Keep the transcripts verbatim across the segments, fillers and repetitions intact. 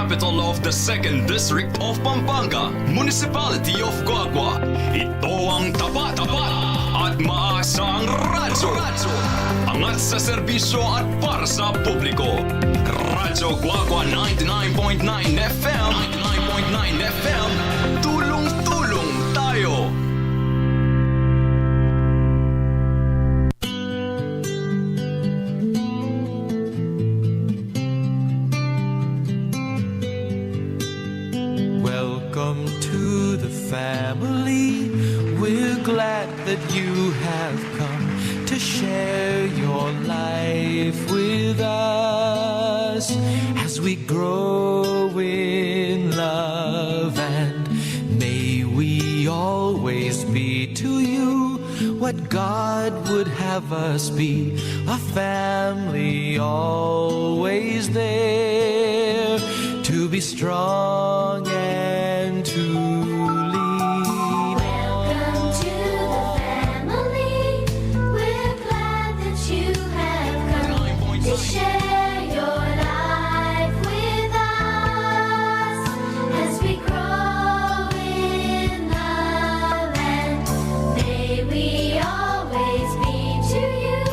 Capital of the Second District of Pampanga, Municipality of Guagua. Ito ang tapat, tapat at maasang radyo. Angat sa serbisyo at para sa publiko. Radyo Guagua ninety-nine point nine F M. Ninety-nine point nine F M. Tulong-tulong tayo. Welcome to the family. We're glad that you have come to share your life with us as we grow in love, and may we always be to you what God would have us be, a family always there to be strong and to lean on. Welcome to the family. We're glad that you have come to share your life with us as we grow in love, and may we always be to you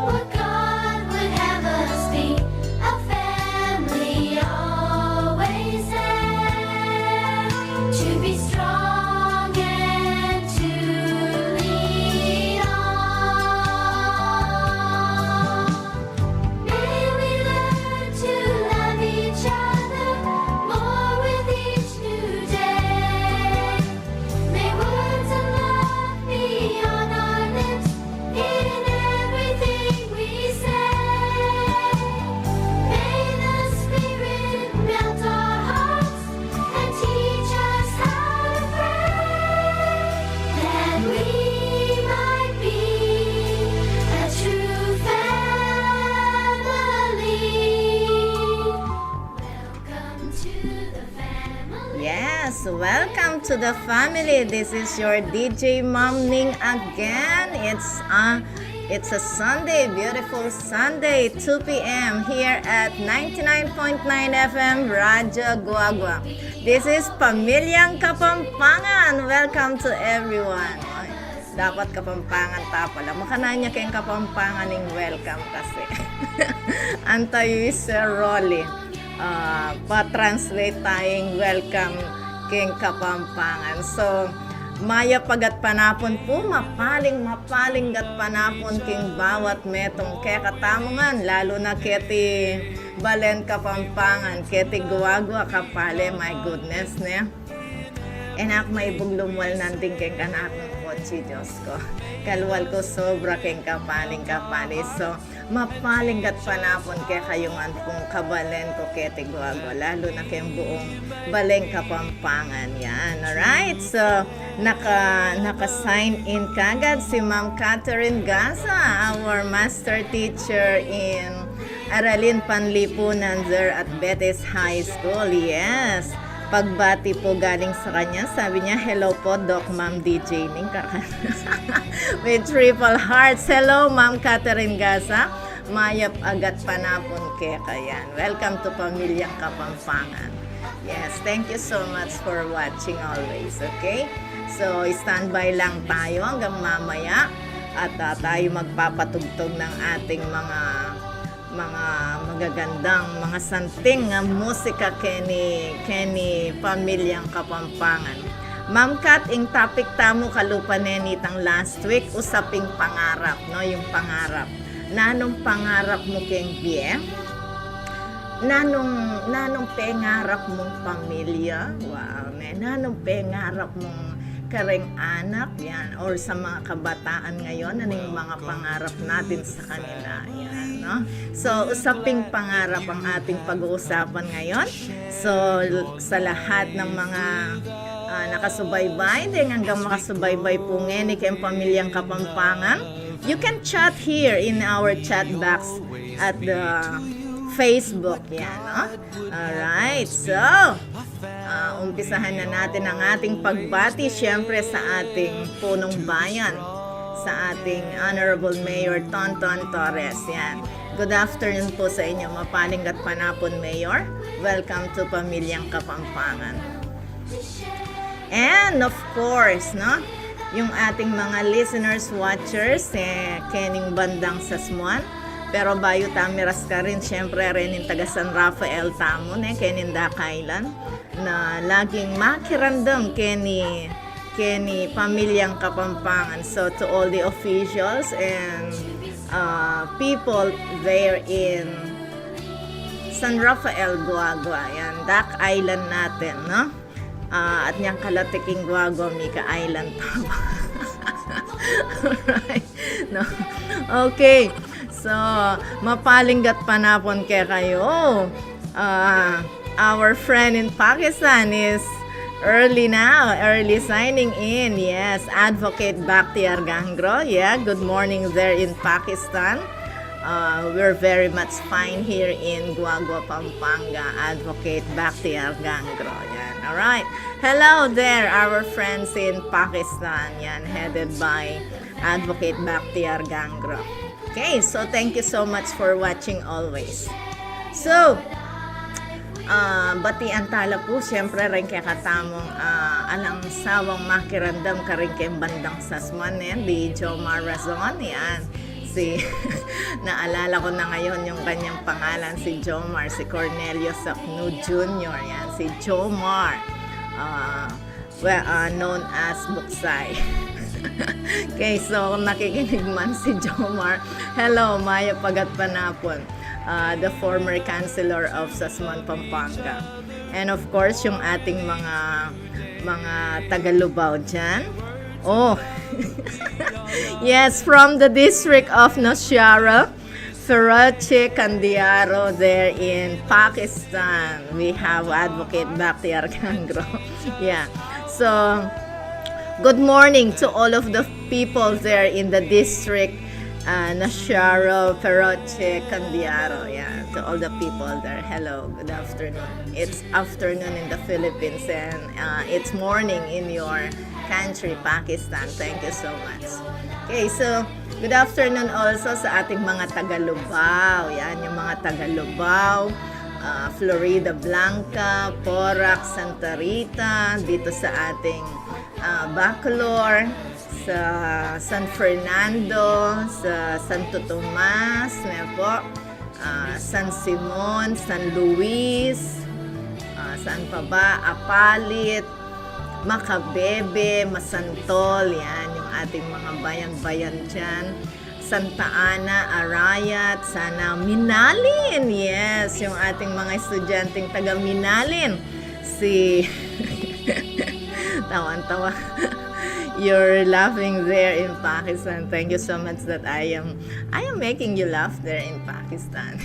what God would have us be, a family always there to be strong and to lean on. May we learn to love each other more with each new day. May words of love be on our lips in everything we say. May the Spirit melt our hearts and teach us how to pray, that we might be a true family. Welcome to the family. Yes, welcome to the family. This is your D J Mom Ning again. It's uh, it's a Sunday, beautiful Sunday, two p.m. here at ninety-nine point nine F M Radyo Guagua. This is Pamilyang Kapampangan. Welcome to everyone. Dapat Kapampangan ta pala. Makanyan ya keng Kapampangan ing welcome kasi. Antayu i Sir Rolly, ah, pa-translate tayang welcome keng Kapampangan. So, mayap a gatpanapun pu, mapaling, mapaling gatpanapun king bawat metung kekatamu ngan, lalu na keti balen Kapampangan, keti Guagua, kapali, my goodness, ne? E na ku maibug lumwal nandin keng kanakung kotsi, Dios ku. Kalwal ku sobra keng kapaling kapali. So, mapaling gatpanapun kekayu ngan pung kabalen ku keti Guagua, lalu na keng buung balen Kapampangan yan. Alright, so, naka, naka-sign in kagad si Ma'am Catherine Gaza, our master teacher in Aralin Panlipunan there at Betis High School. Yes. Pagbati po galing sa kanya, sabi niya, "Hello po, Doc, Ma'am D J Ning." Kaka-, with triple hearts. Hello, Ma'am Catherine Gaza. Mayap a gatpanapun keka yan. Welcome to Pamilyang Kapampangan. Yes, thank you so much for watching always, okay? So, standby lang tayo hanggang mamaya at, ah, tayo magpapatugtog ng ating mga mga magagandang, mga santing nga musika keni, keni Pamilyang Kapampangan. Ma'am Kat, ing topic tamu kalupa ne nitang last week, usaping pangarap, no? Yung pangarap. Nanung pangarap mu keng bie? Nanung, nanung pengarap mung pamilya? Wow, ne? Nanung pengarap mung kareng anak, yan, or sa mga kabataan ngayon, ano yung mga pangarap natin sa kanila, yan, no? So, usaping pangarap ang ating pag-uusapan ngayon. So, sa lahat ng mga, ah, nakasubaybay, deng anggang makasubaybay pu ngeni keng Pamilyang Kapampangan, you can chat here in our chat box at the Facebook, yan, no? Alright, so, ah, umpisahan na natin ang ating pagbati, siyempre, sa ating punong bayan, sa ating Honorable Mayor Tonton Torres. Yan. Good afternoon po sa inyo. Mapaling gatpanapun, Mayor. Welcome to Pamilyang Kapampangan. And of course, no, yung ating mga listeners, watchers, eh, kening bandang Sasmuan. Pero bayu tamu miras karin, syempre, rening taga San Rafael tamu, ne, kening Dac Island, na laging makiramdam keni, keni Pamilyang Kapampangan. So, to all the officials and, uh, people there in San Rafael, Guagua. Yan, Dac Island natin, no? Ah, at niyang kalatiking Guagua, mika island pa ba? Alright. No? Okay. So, mapaling gatpanapun kekayu. Ah, our friend in Pakistan is early now, early signing in. Yes, Advocate Bakhtiar Gangro. Yeah, good morning there in Pakistan. Uh, we're very much fine here in Guagua, Pampanga. Advocate Bakhtiar Gangro. Yan. All right. Hello there, our friends in Pakistan. Yan, headed by Advocate Bakhtiar Gangro. Okay, so thank you so much for watching always. So, ah, batian tala pu, syempre, rin kekatamung, ah, alang sawang makiramdam karin keng bandang Sasmuan, eh, di Jomar Razon, yan. Si, naalala ko na ngayon yung kanyang pangalan, si Jomar, si Cornelio Sacnu Junior, yan, si Jomar. Ah, well, ah, known as Buksay. Okay, so kung nakikinig man si Jomar, hello, mayap a gatpanapun. Ah, the former councilor of Sasmuan, Pampanga. And of course, yung ating mga, mga taga-Lubao dyan. Oh, yes, from the district of Nowshera, Feroce Candiaro there in Pakistan. We have Advocate Bakhtiar Gangro. Yeah. So, good morning to all of the people there in the district, uh, Nowshera, Feroce Candiaro. Yeah, to all the people there. Hello, good afternoon. It's afternoon in the Philippines and, uh, it's morning in your country, Pakistan. Thank you so much. Okay, so good afternoon also sa ating mga taga-Lubao. Yan, yung mga taga-Lubao, ah, Floridablanca, Porac, Santa Rita, dito sa ating, ah, Bacolor, sa San Fernando, sa Santo Tomas, ne po, ah, San Simon, San Luis, ah, saan pa ba? Apalit, Macabebe, Masantol, yan, yung ating mga bayan-bayan dyan. Santa Ana, Arayat, sana Minalin. Yes, yung ating mga estudyanteng taga Minalin. Si, tawan-tawa. You're laughing there in Pakistan. Thank you so much that I am, I am making you laugh there in Pakistan.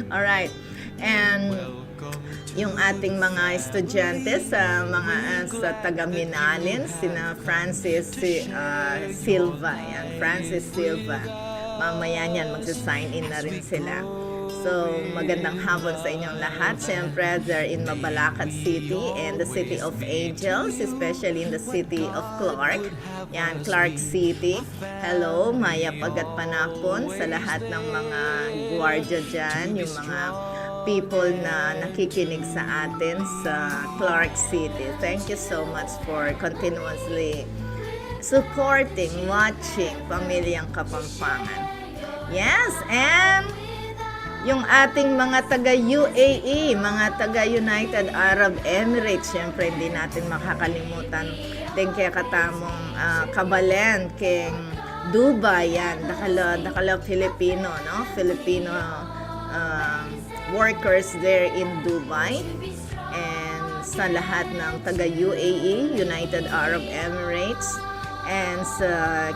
All right. And yung ating mga estudyante sa mga, ah, sa taga Minalin, sina Francis, si, ah, Silva, yan, Francis Silva. Mamaya niyan, magsa-sign in na rin sila. So, magandang hapon sa inyong lahat. Siyempre, they're in Mabalacat City and the City of Angels, especially in the city of Clark. Yan, Clark City. Hello, mayap a gatpanapun sa lahat ng mga gwardiya dyan, yung mga people na nakikinig sa atin sa Clark City. Thank you so much for continuously supporting, watching Pamilyang Kapampangan. Yes, and yung ating mga taga U A E, mga taga United Arab Emirates, syempre hindi natin makakalimutan din kekatamung, ah, kabalen keng Dubai, yan. Dakal a, dakal a Filipino, no? Filipino, ah, workers there in Dubai. And sa lahat ng taga U A E, United Arab Emirates, and sa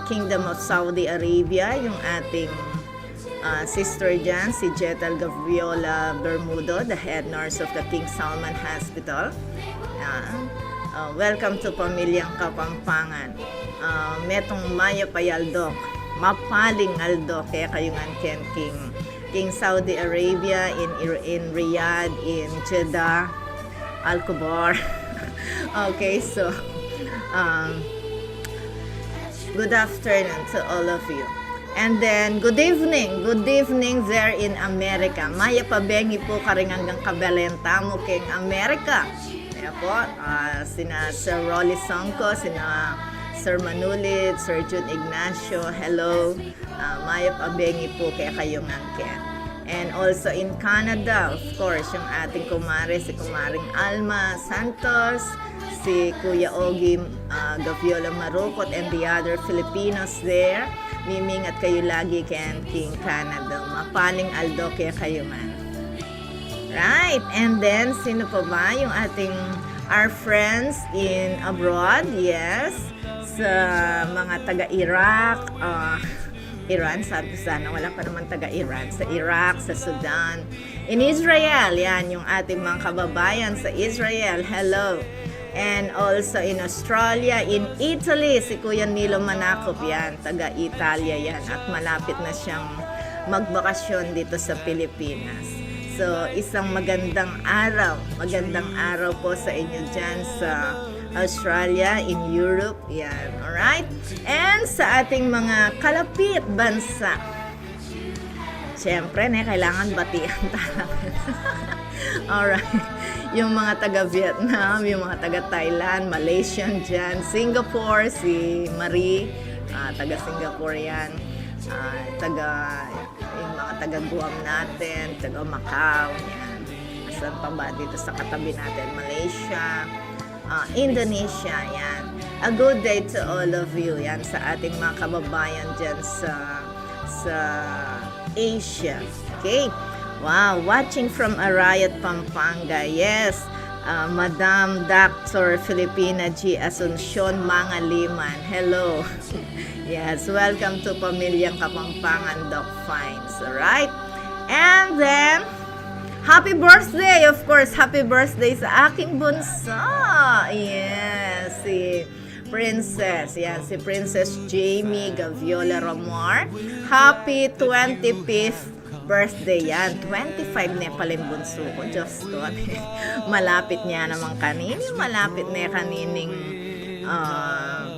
Kingdom of Saudi Arabia, yung ating, ah, sister dyan, si Jetal Gavriola Bermudo, the head nurse of the King Salman Hospital. Ah, ah, welcome to Pamilyang Kapampangan. Ah, metung mayap a aldo, mapaling aldo kekayu ngan ken King, King Saudi Arabia, in, in Riyadh, in Jeddah, Al Khobar. Okay, so, um, good afternoon to all of you. And then, good evening. Good evening there in America. Mayap a bengi pu karing anggang kabalen tamu keng America. Ayan po, ah, sina Sir Rolly Songco, sina Sir Manulid, Sir Jun Ignacio, hello. Ah, mayap a bengi pu kekayu ngan ken. And also in Canada, of course, yung ating kumare, si Kumaring Alma Santos, si Kuya Ogie, ah, Gaviola Marukot, and the other Filipinos there. Mimingat kayu lagi ken king Canada. Mapaling aldo kekayu ngan. Right, and then, sino pa ba yung ating, our friends in abroad? Yes, sa mga taga Iraq, ah, Iran, sabi ko sana, wala pa naman taga Iran. Sa Iraq, sa Sudan, in Israel, yan, yung ating mga kababayan sa Israel, hello. And also in Australia, in Italy, si Kuya Nilo Manakop yan, taga Italia yan, at malapit na siyang magbakasyon dito sa Pilipinas. So, isang magandang araw, magandang araw po sa inyo dyan sa Australia, in Europe, yan, alright? And sa ating mga kalapit bansa, siyempre, ne, kailangan batian tayo. Alright. Yung mga taga Vietnam, yung mga taga Thailand, Malaysian dyan, Singapore, si Marie, ah, taga Singapore yan. Ah, taga, yung mga taga Guam natin, taga Macau, yan. Saan pa ba dito sa katabi natin? Malaysia, ah, Indonesia, yan. A good day to all of you, yan, sa ating mga kababayan dyan sa, sa Asia. Okay? Wow, watching from Arayat, Pampanga. Yes, ah, Madam Doctor Filipina G Asuncion Mangaliman. Hello. Yes, welcome to Pamilyang Kapampangan, Doc Finds. Alright? And then, happy birthday, of course. Happy birthday sa aking bunso. Yes, si Princess. Yan, si Princess Jamie Gaviola Ramor. Happy twenty-fifth birthday yan. Twenty-five ne pala yung bunso ko. Diyos ko. Malapit ne naman kanini. Malapit ne kanining, ah,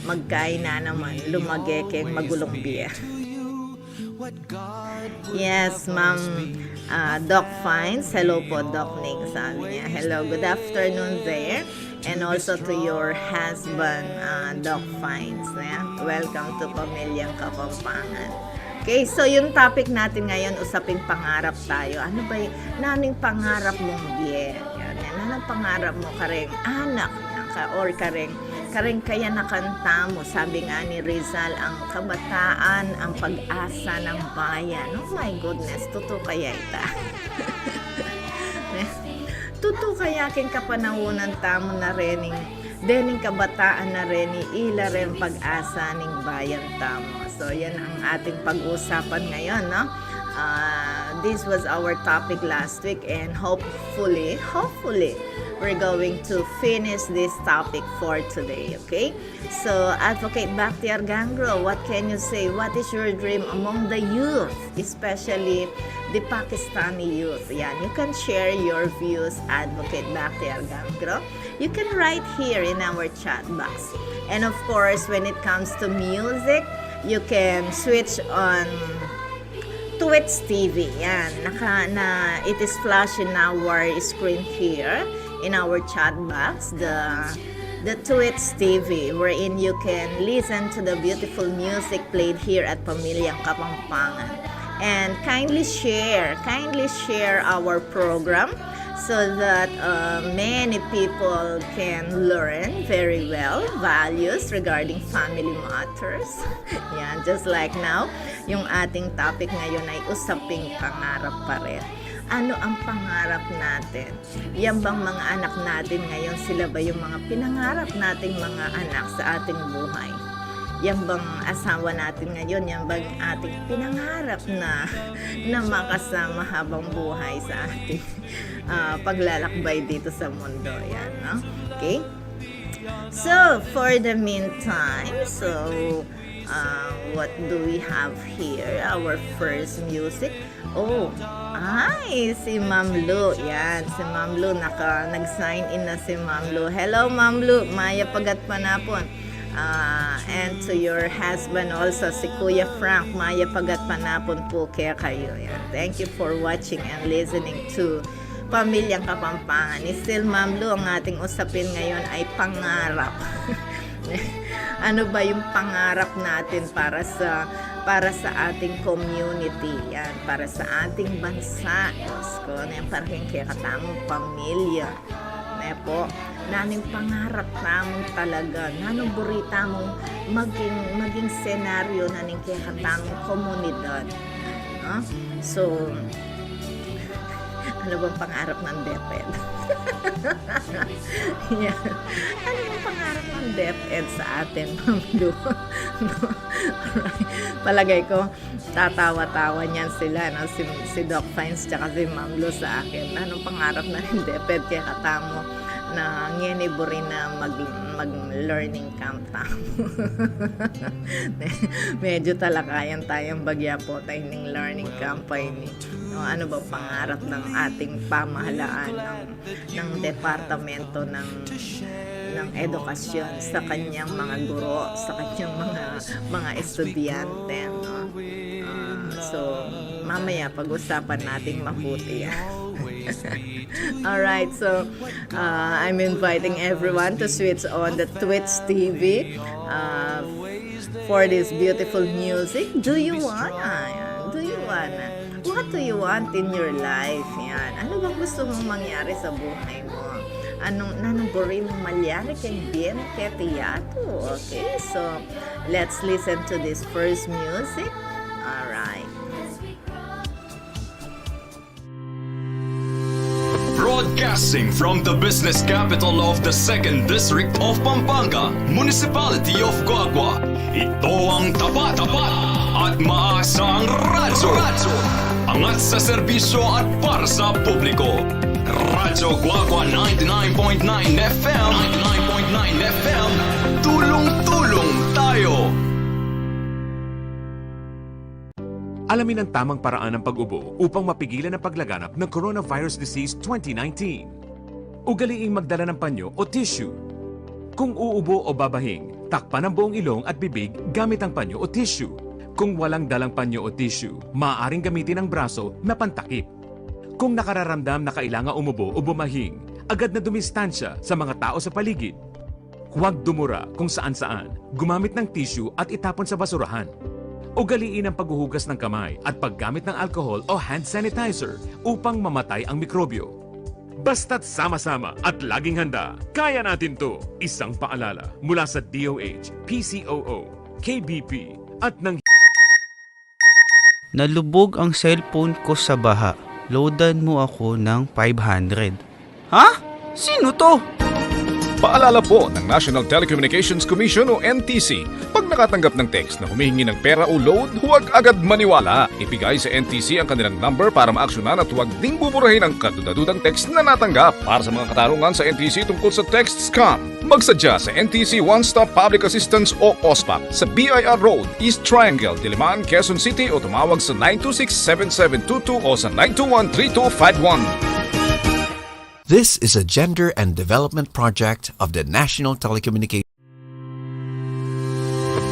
magkain na naman. Lumage keng magulung beer. Yes, Ma'am, ah, Doc Finds. Hello po, Doc Ning, sabi niya. Hello, good afternoon there. And also to your husband, ah, Doc Finds. Yeah? Welcome to Pamilyang Kapampangan. Okay, so yung topic natin ngayon, usaping pangarap tayo. Ano ba y-, nanung pangarap mong bie? Yan, yan. Nanung pangarap mo kareng anak, yan, ka, or kareng, kareng kayanakan tamu? Sabi nga ni Rizal, ang kabataan, ang pag-asa ng bayan. Oh my goodness, tutu kaya ita? Tutu kaya keng kapanahunan tamu na rening, dening kabataan na reni, ila ren pag-asa ning bayan tamu. So, yan ang ating pag-uusapan ngayon, no? Ah, this was our topic last week, and hopefully, hopefully, we're going to finish this topic for today, okay? So, Advocate Bakhtiar Gangro, what can you say? What is your dream among the youth, especially the Pakistani youth? Yan, you can share your views, Advocate Bakhtiar Gangro. You can write here in our chat box. And of course, when it comes to music, you can switch on Twitch T V. Yan. Naka, na, it is flashing our screen here in our chat box, the, the Twitch T V, wherein you can listen to the beautiful music played here at Pamilyang Kapampangan. And kindly share, kindly share our program so that, uh, many people can learn very well values regarding family matters. Yan, just like now, yung ating topic ngayon ay usaping pangarap pa rin. Ano ang pangarap natin? Yan bang mga anak natin ngayon, sila ba yung mga pinangarap nating mga anak sa ating buhay? Yan bang asawa natin ngayon, yan bang ating pinangarap na, na makasama habang buhay sa ating, ah, paglalakbay dito sa mundo? Yan, no? Okay? So, for the meantime, so, uh, what do we have here? Our first music. Oh, ay, si Ma'am Lu. Yan, si Ma'am Lu. Naka, nag-sign in na si Ma'am Lu. Hello, Ma'am Lu. Mayap a gatpanapun. Ah, and to your husband also, si Kuya Frank, mayap a panapun pu kekayu. Yan. Thank you for watching and listening to Pamilyang Kapampangan. Still, Ma'am Lu, ang ating usapin ngayon ay pangarap. Ano ba yung pangarap natin para sa, para sa ating community? Yan, para sa ating bansa. Diyos ko, yan, para keng kekatamung pamilya. Ne po, nanung pangarap tamu talaga, nanung buri tamung maging, maging senaryo na ning kekatamung komunidad, no? So, ano bang pangarap ng DepEd? Yan. Ano yung pangarap ng DepEd sa atin, Ma'am Lu? No? Alright. Palagay ko, tatawa-tawa niyan sila, no? Si, si Doc Fines tsaka si Ma'am Lu sa akin. Nanung pangarap na ning DepEd kekatamu na ngeni buri na mag, mag-learning camp tamu? Medyo talakayan tayang bagya po tayo ning learning camp a ini. No, ano bang pangarap ng ating pamahalaan, ng ng Departamento ng, ng Edukasyon sa kanyang mga guro, sa kanyang mga, mga estudyante, no? Ah, so, mamaya pag-usapan nating mabuti yan. Alright, so, uh, I'm inviting everyone to switch on the Twitch T V, uh, for this beautiful music. Do you wanna? Do you wanna? What do you want in your life? Yan. Ano bang gusto mong mangyari sa buhay mo? Anong, nanung buri mong malyari keng bie mu keti yatu? Okay, so let's listen to this first music. Alright. Broadcasting from the business capital of the Second District of Pampanga, Municipality of Guagua, ito ang tapat, tapat at maasang radyo. Angat sa serbisyo at para sa publiko. Radyo Guagua ninety-nine point nine F M. Ninety-nine point nine F M. Tulong-tulong tayo. Alamin ang tamang paraan ng pag-ubo upang mapigilan ang paglaganap ng coronavirus disease twenty nineteen. Ugaliing magdala ng panyo o tissue. Kung uubo o babahing, takpan ang buong ilong at bibig gamit ang panyo o tissue. Kung walang dalang panyo o tissue, maaaring gamitin ang braso na pantakip. Kung nakararamdam na kailangan umubo o bumahing, agad na dumistansya sa mga tao sa paligid. Huwag dumura kung saan-saan, gumamit ng tissue at itapon sa basurahan. Ugaliin ang paghuhugas ng kamay at paggamit ng alcohol o hand sanitizer upang mamatay ang mikrobyo. Basta't sama-sama at laging handa, kaya natin 'to. Isang paalala mula sa D O H, P C O O, K B P at ng Nalubog ang cellphone ko sa baha. Loadan mo ako ng five hundred. Ha? Sino 'to? Paalala po ng National Telecommunications Commission o N T C, pag nakatanggap ng text na humihingi ng pera o load, huwag agad maniwala. Ibigay sa N T C ang kanilang number para maaksyonan at huwag ding buburahin ang kadudadudang text na natanggap. Para sa mga katanungan sa N T C tungkol sa text scam, magsadya sa N T C One Stop Public Assistance o OSPAP sa B I R Road, East Triangle, Diliman, Quezon City o tumawag sa nine two six seven seven two two o sa nine two one three two five one. This is a gender and development project of the National Telecommunications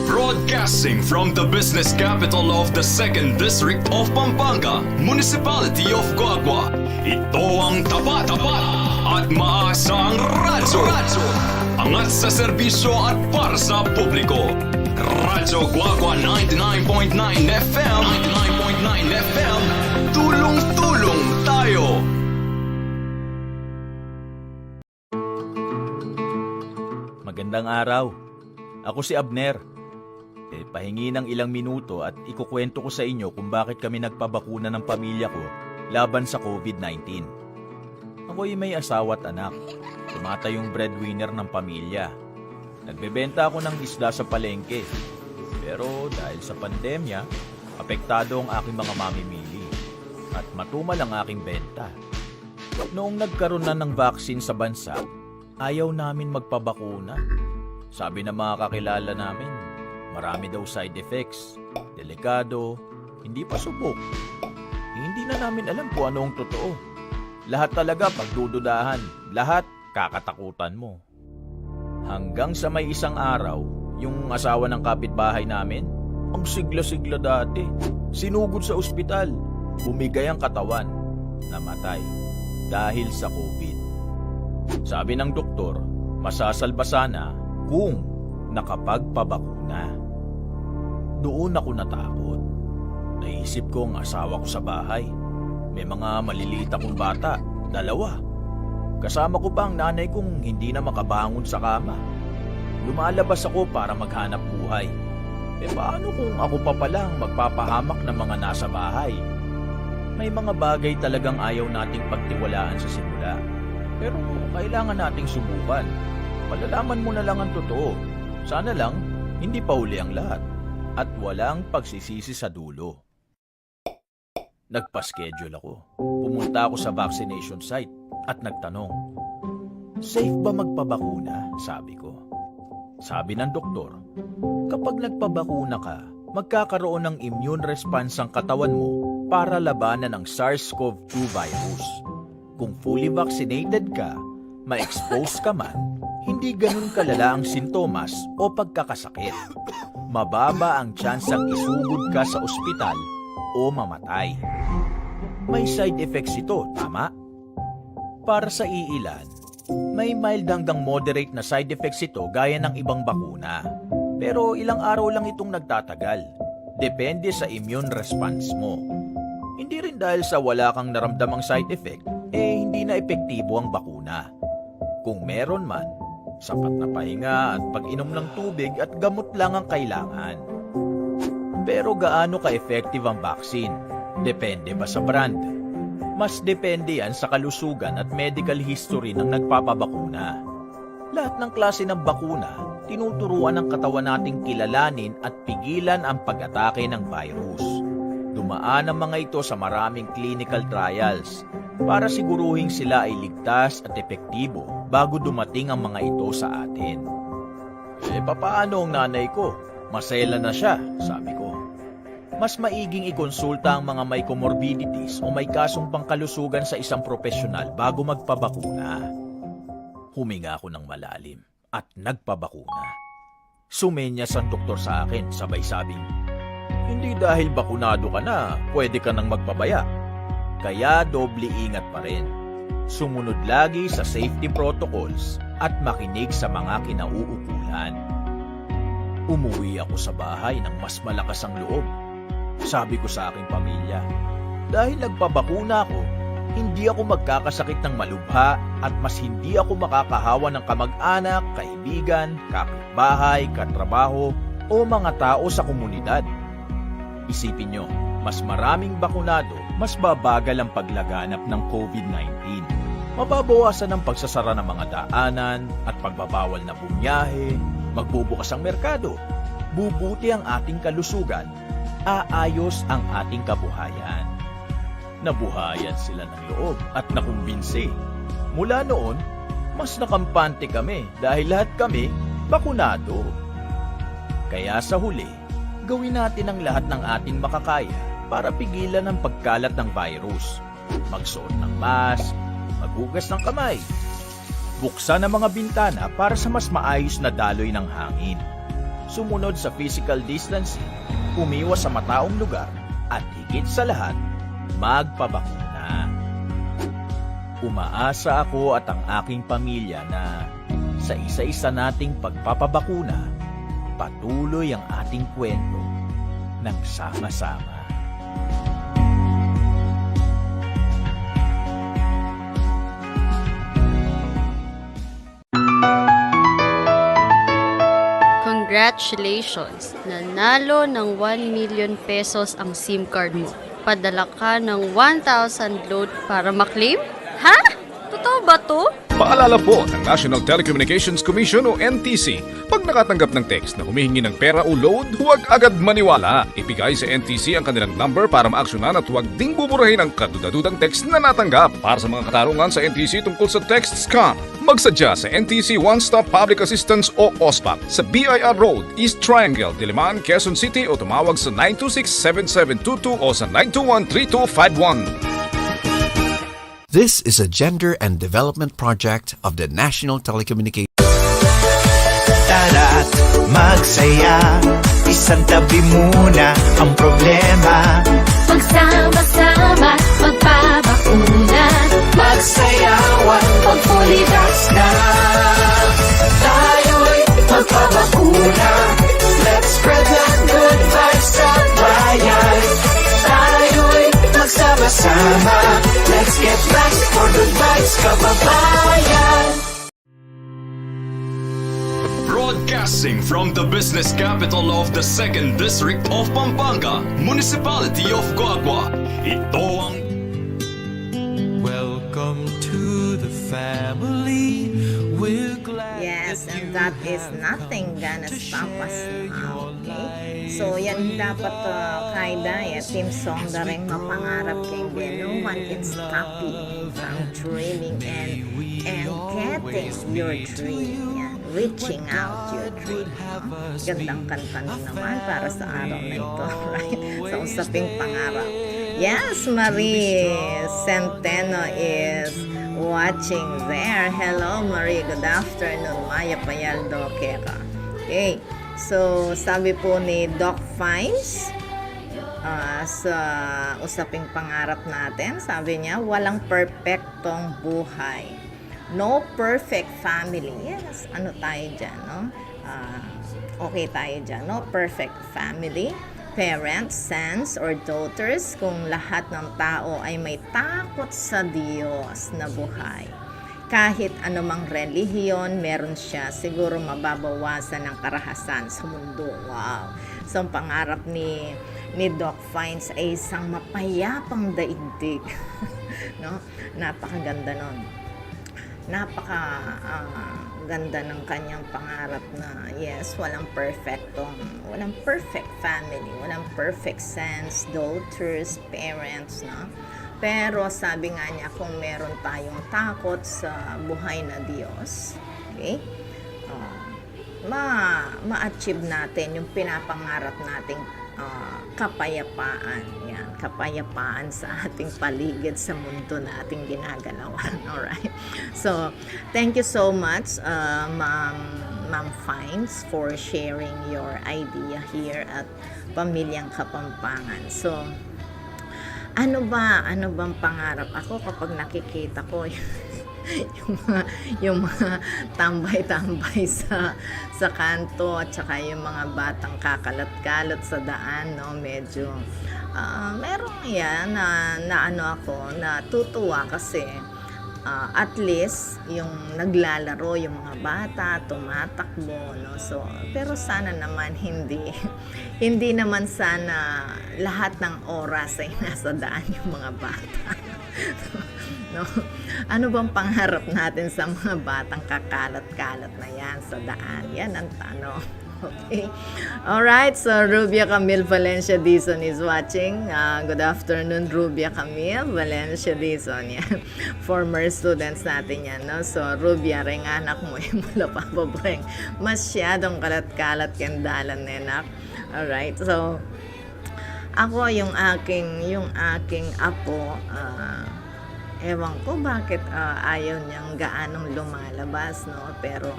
Broadcasting from the business capital of the Second District of Pampanga, Municipality of Guagua. Ito ang tapat, tapat at maasang radyo. Angat sa serbisyo at para sa publiko. Radyo Guagua ninety-nine point nine F M. Ninety-nine point nine F M. Tulong-tulong tayo. Magandang araw. Ako si Abner. E, pahingi ng ilang minuto at ikukwento ko sa inyo kung bakit kami nagpabakuna ng pamilya ko laban sa COVID nineteen. Ako'y may asawa at anak. Tumatayong breadwinner ng pamilya. Nagbebenta ako ng isda sa palengke. Pero dahil sa pandemya, apektado ang aking mga mamimili. At matumal ang aking benta. Noong nagkaroon na ng vaccine sa bansa, ayaw namin magpabakuna. Sabi ng mga kakilala namin, marami daw side effects, delikado, hindi pa subok. Hindi na namin alam kung ano ang totoo. Lahat talaga pagdududahan, lahat kakatakutan mo. Hanggang sa may isang araw, Yung asawa ng kapitbahay namin, ang sigla-sigla dati. Sinugod sa ospital. Bumigay ang katawan. Namatay. Dahil sa covid. Sabi ng doktor, masasalba sana kung nakapagpabakuna. Doon ako natakot. Naisip ko ang asawa ko sa bahay. May mga maliliit akong bata, dalawa. Kasama ko pa ang nanay kong hindi na makabangon sa kama. Lumalabas ako para maghanap buhay. E paano kung ako pa pala ang magpapahamak ng mga nasa bahay? May mga bagay talagang ayaw nating pagtiwalaan sa simula. Pero kailangan nating subukan. Malalaman mo na lang ang totoo. Sana lang, hindi pa huli ang lahat. At walang pagsisisi sa dulo. Nagpa-schedule ako. Pumunta ako sa vaccination site at nagtanong, "Safe ba magpabakuna?" sabi ko. Sabi ng doktor, kapag nagpabakuna ka, magkakaroon ng immune response ang katawan mo para labanan ang SARS-CoV two virus. Kung fully vaccinated ka, ma-expose ka man, hindi ganun kalala ang sintomas o pagkakasakit. Mababa ang tsansang isugod ka sa ospital o mamatay. May side effects ito, tama? Para sa iilan, may mild hanggang moderate na side effects ito gaya ng ibang bakuna. Pero ilang araw lang itong nagtatagal. Depende sa immune response mo. Hindi rin dahil sa wala kang naramdamang side effect, eh hindi na epektibo ang bakuna. Kung meron man, sapat na pahinga at pag-inom ng tubig at gamot lang ang kailangan. Pero gaano ka-effective ang vaccine? Depende ba sa brand? Mas depende yan sa kalusugan at medical history ng nagpapabakuna. Lahat ng klase ng bakuna, tinuturuan ng katawan nating kilalanin at pigilan ang pag-atake ng virus. Dumaan ang mga ito sa maraming clinical trials para siguruhing sila ay ligtas at epektibo bago dumating ang mga ito sa atin. "E, papaano ang nanay ko? Masela na siya," sabi ko. Mas maiging ikonsulta ang mga may comorbidities o may kasong pangkalusugan sa isang propesyonal bago magpabakuna. Huminga ako ng malalim at nagpabakuna. Sumenyas ang doktor sa akin, sabay sabing, "Hindi dahil bakunado ka na, pwede ka nang magpabaya. Kaya doble ingat pa rin. Sumunod lagi sa safety protocols at makinig sa mga kinauukulan." Umuwi ako sa bahay ng mas malakas ang loob. Sabi ko sa aking pamilya, "Dahil nagpabakuna ako, hindi ako magkakasakit ng malubha at mas hindi ako makakahawa ng kamag-anak, kaibigan, kapitbahay, katrabaho, o mga tao sa komunidad." Isipin nyo, mas maraming bakunado, mas babagal ang paglaganap ng covid nineteen. Mababawasan ang pagsasara ng mga daanan at pagbabawal na bumiyahe, magbubukas ang merkado, bubuti ang ating kalusugan, aayos ang ating kabuhayan. Nabuhayan sila ng loob at nakumbinsi. Mula noon, mas nakampante kami dahil lahat kami bakunado. Kaya sa huli, gawin natin ang lahat ng ating makakaya para pigilan ang pagkalat ng virus. Magsuot ng mask, maghugas ng kamay, buksan ang mga bintana para sa mas maayos na daloy ng hangin. Sumunod sa physical distancing, umiwas sa mataong lugar, at higit sa lahat, magpabakuna. Umaasa ako at ang aking pamilya na sa isa-isa nating pagpapabakuna, patuloy ang ating kwento ng sama-sama. Congratulations! Nanalo ng one million pesos ang SIM card mo. Padala ka ng one thousand load para maklaim? Ha? Totoo ba 'to? Paalala po ng National Telecommunications Commission o N T C, pag nakatanggap ng text na humihingi ng pera o load, huwag agad maniwala. Ibigay sa N T C ang kanilang number para maaksyonan at huwag ding buburahin ang kadudadudang text na natanggap. Para sa mga katarungan sa N T C tungkol sa text scam, magsadya sa N T C One Stop Public Assistance o OSPAP sa B I R Road, East Triangle, Diliman, Quezon City o tumawag sa nine two six seven seven two two o sa nine two one three two five one. This is a gender and development project of the National Telecommunications Tara't magsaya, isantabi muna ang problema. Magsama-sama, magpabakuna. Magsayawan, magpulitas na. Tayo'y magpabakuna. Let's spread the good vibes sa bayan. Tayo'y magsama-sama. Let's get back for good vibes, kababayan. Broadcasting from the business capital of the second District of Pampanga, Municipality of Guagua, ito ang Welcome to the family. We're glad Yes, that and you that is have nothing come gonna to stop us share now, your okay? So, yan life dapat, uh, kay Daya, theme song da ring mapangarap keng Daya. No one can stop you from dreaming and, and getting your dream. Yan, reaching out your dream. Gandang kanta na naman para sa araw na ito, right? Sa usaping pangarap. Yes, Marie Centeno is watching there. Hello, Marie. Good afternoon. Mayap a aldo keka. Okay. So, sabi po ni Doc Fines, ah, sa usaping pangarap natin, sabi niya, walang perpektong buhay. No perfect family. Yes, ano tayo dyan, no? Ah, okay tayo dyan, no? Perfect family, parents, sons, or daughters, kung lahat ng tao ay may takot sa Diyos na buhay. Kahit anumang relihiyon, meron siya, siguro mababawasan ang karahasan sa mundo. Wow! So, ang pangarap ni, ni Doc Fines ay isang mapayapang daigdig. No? Napakaganda nun. Napaka, ah, ganda ng kanyang pangarap na, yes, walang perfectong, walang perfect family, walang perfect sons, daughters, parents, no? Pero sabi nga niya, kung meron tayong takot sa buhay na Diyos, okay? Ah, ma, ma-achieve natin yung pinapangarap nating, ah, kapayapaan. Yan, kapayapaan sa ating paligid, sa mundo na ating ginagalawan. Alright? So, thank you so much, uh, Ma'am, Ma'am Fines, for sharing your idea here at Pamilyang Kapampangan. So, ano ba, ano bang pangarap? Ako, kapag nakikita ko yung mga, yung mga tambay-tambay sa, sa kanto, at saka yung mga batang kakalat-kalat sa daan, no? Medyo, ah, merong yan na, na ano ako, natutuwa kasi, ah, at least, yung naglalaro, yung mga bata, tumatakbo, no? So, pero sana naman hindi, hindi naman sana lahat ng oras ay nasa daan yung mga bata. No? Ano bang pangarap natin sa mga batang kakalat-kalat na yan sa daan? Yan ang tanong. Okay. Alright, so Rubia Camille Valencia Dizon is watching. Ah, good afternoon, Rubia Camille Valencia Dizon. Yan. Former students natin yan, no? So, Rubia, reng anak mu, e mu la pababaeng masyadong kalat-kalat keng dalan ne, nak. Alright, so, ako, yung aking, yung aking apo, ah, ewan ko bakit, ah, ayaw niyang gaanong lumalabas, no? Pero,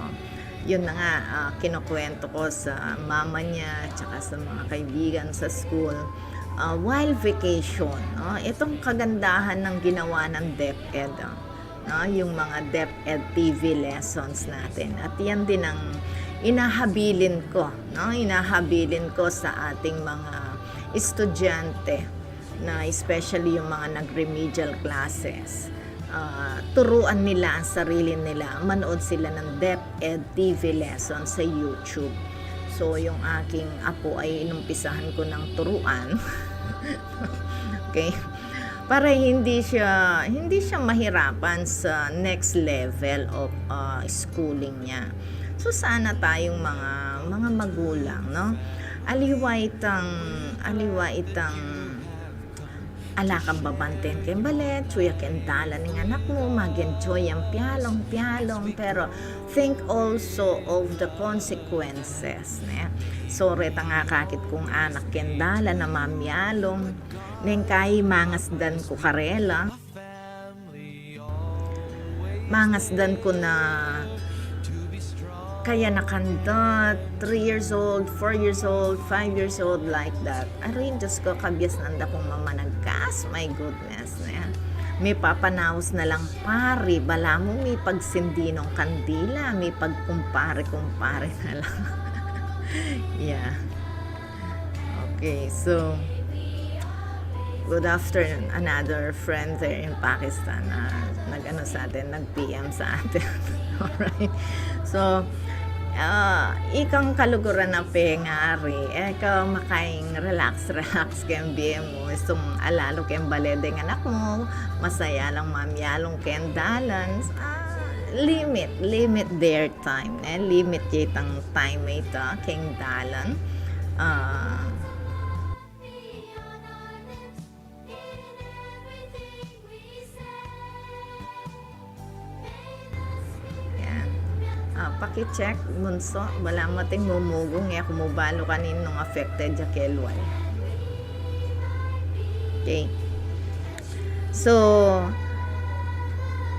yun na nga, ah, kinukwento ko sa mama niya, tsaka sa mga kaibigan sa school, ah, while vacation, no? Itong kagandahan ng ginawa ng DepEd, ah, no? Yung mga DepEd T V lessons natin. At yan din ang inahabilin ko, no? Inahabilin ko sa ating mga estudyante na, especially yung mga nag-remedial classes. Ah, turuan nila ang sarili nila, manood sila ng DepEd T V lesson sa YouTube. So, yung aking apo ay inumpisahan ko ng turuan. Okay? Para hindi siya, hindi siya mahirapan sa next level of, ah, schooling niya. So, sana tayong mga, mga magulang, no? Aliwa itang, aliwa itang ala kang babanten keng bale, atyu ya keng dalan ning anak mu, mag-enjoy yang pialong-pialong, pero think also of the consequences, ne? So, retang akakit kung anak keng dalan a mamialong, neng kai mangasdan ku karela, mangasdan ku na kayanakan da, three years old, four years old, five years old, like that. Arin, Diyos ko, kabiasnan da kung mamanagkas, my goodness, ne? Mipapanaus na lang pari, balamu mipagsindi nong kandila, mipagkumpare-kumpare na lang. Yeah. Okay, so, good afternoon. Another friend there in Pakistan, ah, nag-ano sa atin, nag-P M sa atin. Alright. So, ah, ikang kaluguran a pengari, e ka makaing relax, relax keng bie mu, istung alalu keng bale deng anak mu, masaya lang mamialung keng dalan, ah, limit, limit their time, ne? Limit ya itang time a ita keng dalan. Ah, yan. Ah, paki-check, bunso, balamu ating mumugung, e ku mu balu kaninung affected ya kelway. Okay. So,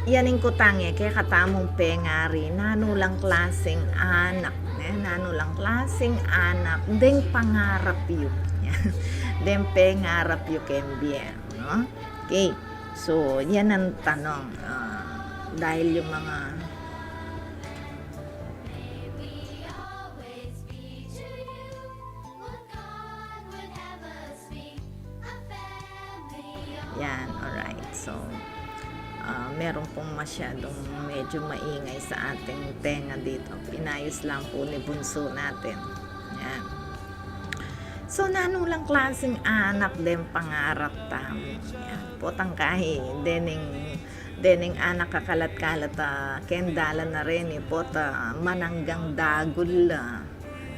yan ing kutang e, kekatamung pengari, nanu lang klaseng anak, ne? Nanu lang klaseng anak, deng pangarap yu. Deng pengarap yu keng bie, no? Okay. So, yan ang tanong. Ah, dahil yung mga Yan, alright. So, ah, meron pong masyadong medyo maingay sa ating tenga dito. Inayos lang po ni Bunso natin. Yan. So, nanu lang klaseng anak deng pangarap tamu? Yan. Potang kahi, dening, dening anak a kalat-kalat a keng dalan na reni, pota mananggang dagul la.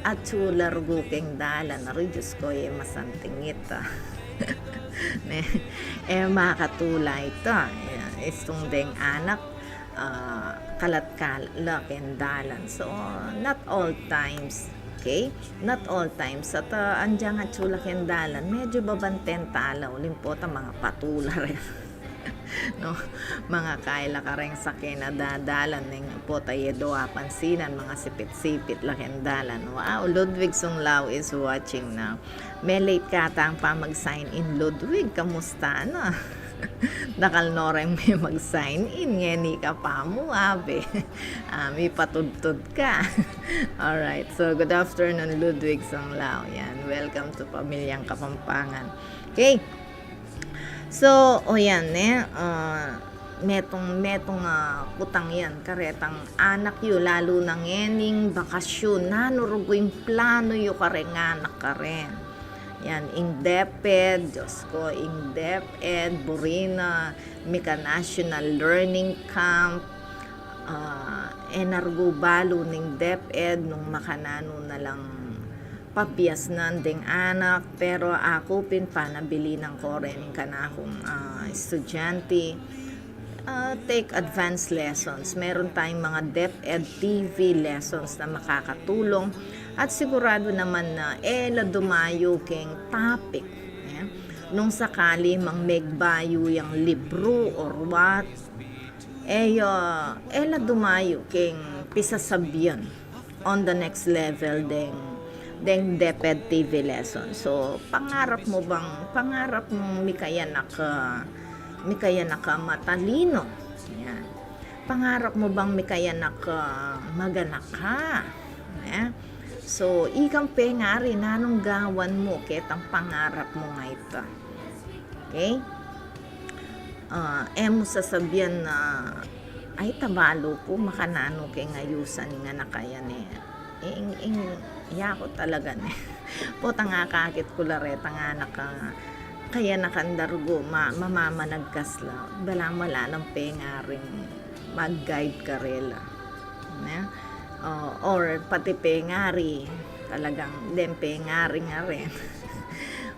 Atsu la rugu keng dalan, aru, Diyos ko, e masanting ita. Ne? E makatula ita. E, istung deng anak, ah, kalat-kalat la keng dalan. So, not all times, okay? Not all times. At, ah, anjang atsu la keng dalan, medyo babanten tala, uling pota mangapatula rin. No? Mangakaila kareng sake na dadalan, neng pota e do apansinan, mangasipit-sipit la keng dalan. Wow, Ludwig Sunglao is watching now. Me-late ka atang pamag-sign in, Ludwig, kamusta na? Dakal no reng me mag-sign in, ngeni ka pa mu, abe. Ah, mipatudtud ka. Alright, so good afternoon, Ludwig Sunglao. Yan, welcome to Pamilyang Kapampangan. Okay. So, o yan, ne, ah, metung, metung, ah, kutang yan karetang anak yu, lalu na ngening bakasyun, nanu rugu ing planu yu kareng anak karen. Yan, ing DepEd, Diyos ko, ing DepEd, buri na, mika National Learning Camp, ah, e na rugu balu ning DepEd nung makananu na lang pabiasnan deng anak, pero aku pin panabilinan ko rin ing kanakung, ah, estudyante, ah, take advanced lessons. Meron tayong mga DepEd T V lessons na makakatulong at sigurado naman na e la dumayu keng topic, ya. Nung sakali mang megbayu yang libru or what, e, ah, e la dumayu keng pisasabian on the next level deng, deng DepEd T V lesson. So, pangarap mu bang, pangarap mung mikayanak ka, mikayanak ka matalino? Yan. Pangarap mu bang mikayanak ka maganak ka? Ya. So, ikang pengari, nanung gawan mu ketang pangarap mung ita? Okay? Ah, e mu sasabian na, "Ay, tabalu ku, makananu keng ayusan ing anak a yan e." Ing, ing, yaku talaga ne. Potang akakit ku la retang anak a kayanakan da rugu, ma-, mamamanagkas la. Balamu ala nang pengaring mag-guide karela. Ne? O, or pati pengari, talagang deng pengari nga rin.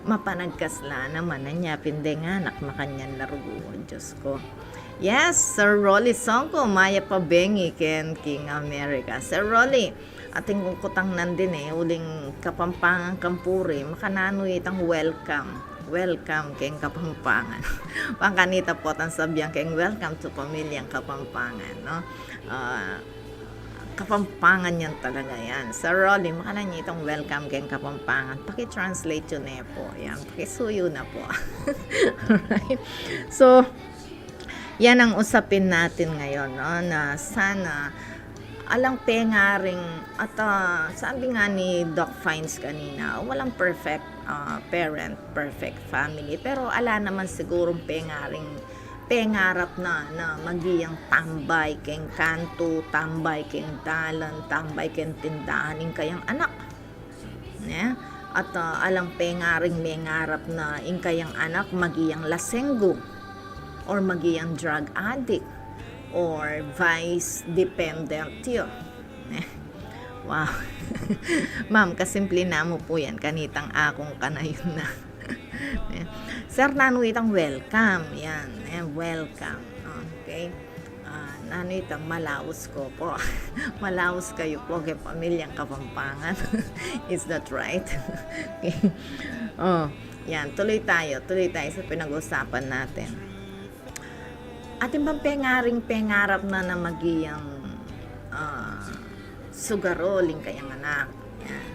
Mapanagkas la naman, anya pin deng anak, makanyan la rugu, Diyos ko. Yes, Sir Rolly Songko, mayap a bengi keng King America. Sir Rolly, atin kung kutang nandin e, uling Kapampangan kang puri, makananu itang welcome. Welcome keng Kapampangan. Pangkanita potang sabian keng welcome to Pamilyang Kapampangan, no? Ah, Kapampangan yan talaga yan. Sir Rolly, makanyan itang welcome keng Kapampangan. Paki-translate yu ne po. Yan, pakisuyu na po. Alright. So, yan ang usapin natin ngayon, no? Na sana alang pengaring, at, ah, sabi nga ni Doc Fines kanina, walang perfect, ah, parent, perfect family. Pero ala naman sigurong pengaring pengarap na, na maging tambay keng kantu, tambay keng dalan, tambay keng tindahan ing kayang anak. Ne? At, ah, alang pengaring mengarap na ing kayang anak maging lasenggo or maging drug addict or vice dependent yu. Ne? Wow. Ma'am, kasimple na mu po yan. Kanitang akung kanayun na. Sir, nanu itang welcome? Yan. Yan, welcome. Okay. Ah, nanu itang malaus ka po? Malaus kayu po keng pamilyang Kapampangan. Is that right? Okay. Oh, yan. Tuloy tayo. Tuloy tayo sa pinag-usapan natin. Atin bang pengaring pengarap na na maging, ah, sugarol ing kayang anak? Yan.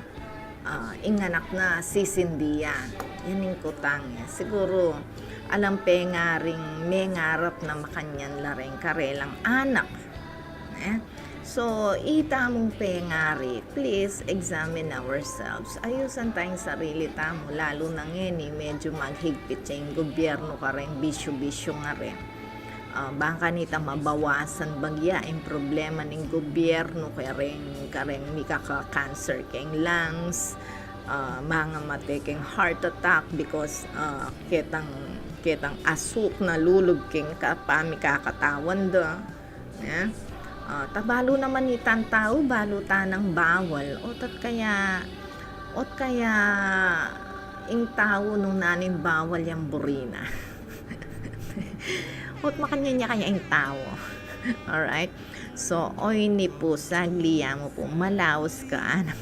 Ah, ing anak na sisindi ya. Yan ing kutang ya. Siguro, alang pengaring mengarap na makanyan la reng karelang anak. Eh? So, itamung pengari, please examine ourselves. Ayusan tayong sarili tamu, lalu na ngeni, medyo maghigpit ya ing gobyernu kareng bisyu-bisyu ngare. Ah, bang kanita mabawasan bagya ing problema ning gobyernu kareng, kareng mikaka-cancer keng lungs, ah, mangamate keng heart attack because, ah, ketang, ketang asuk na lulub keng kapamikakatawan da. Ne? Ah, ta balu naman itang tau, balu ta nang bawal. O't kaya, o't kaya ing tau nung naning bawal yang buri na. O't makanyan ya kaya ing tau. Alright? So, oyni pu, sagli ya mu pu, malaus ka, anang,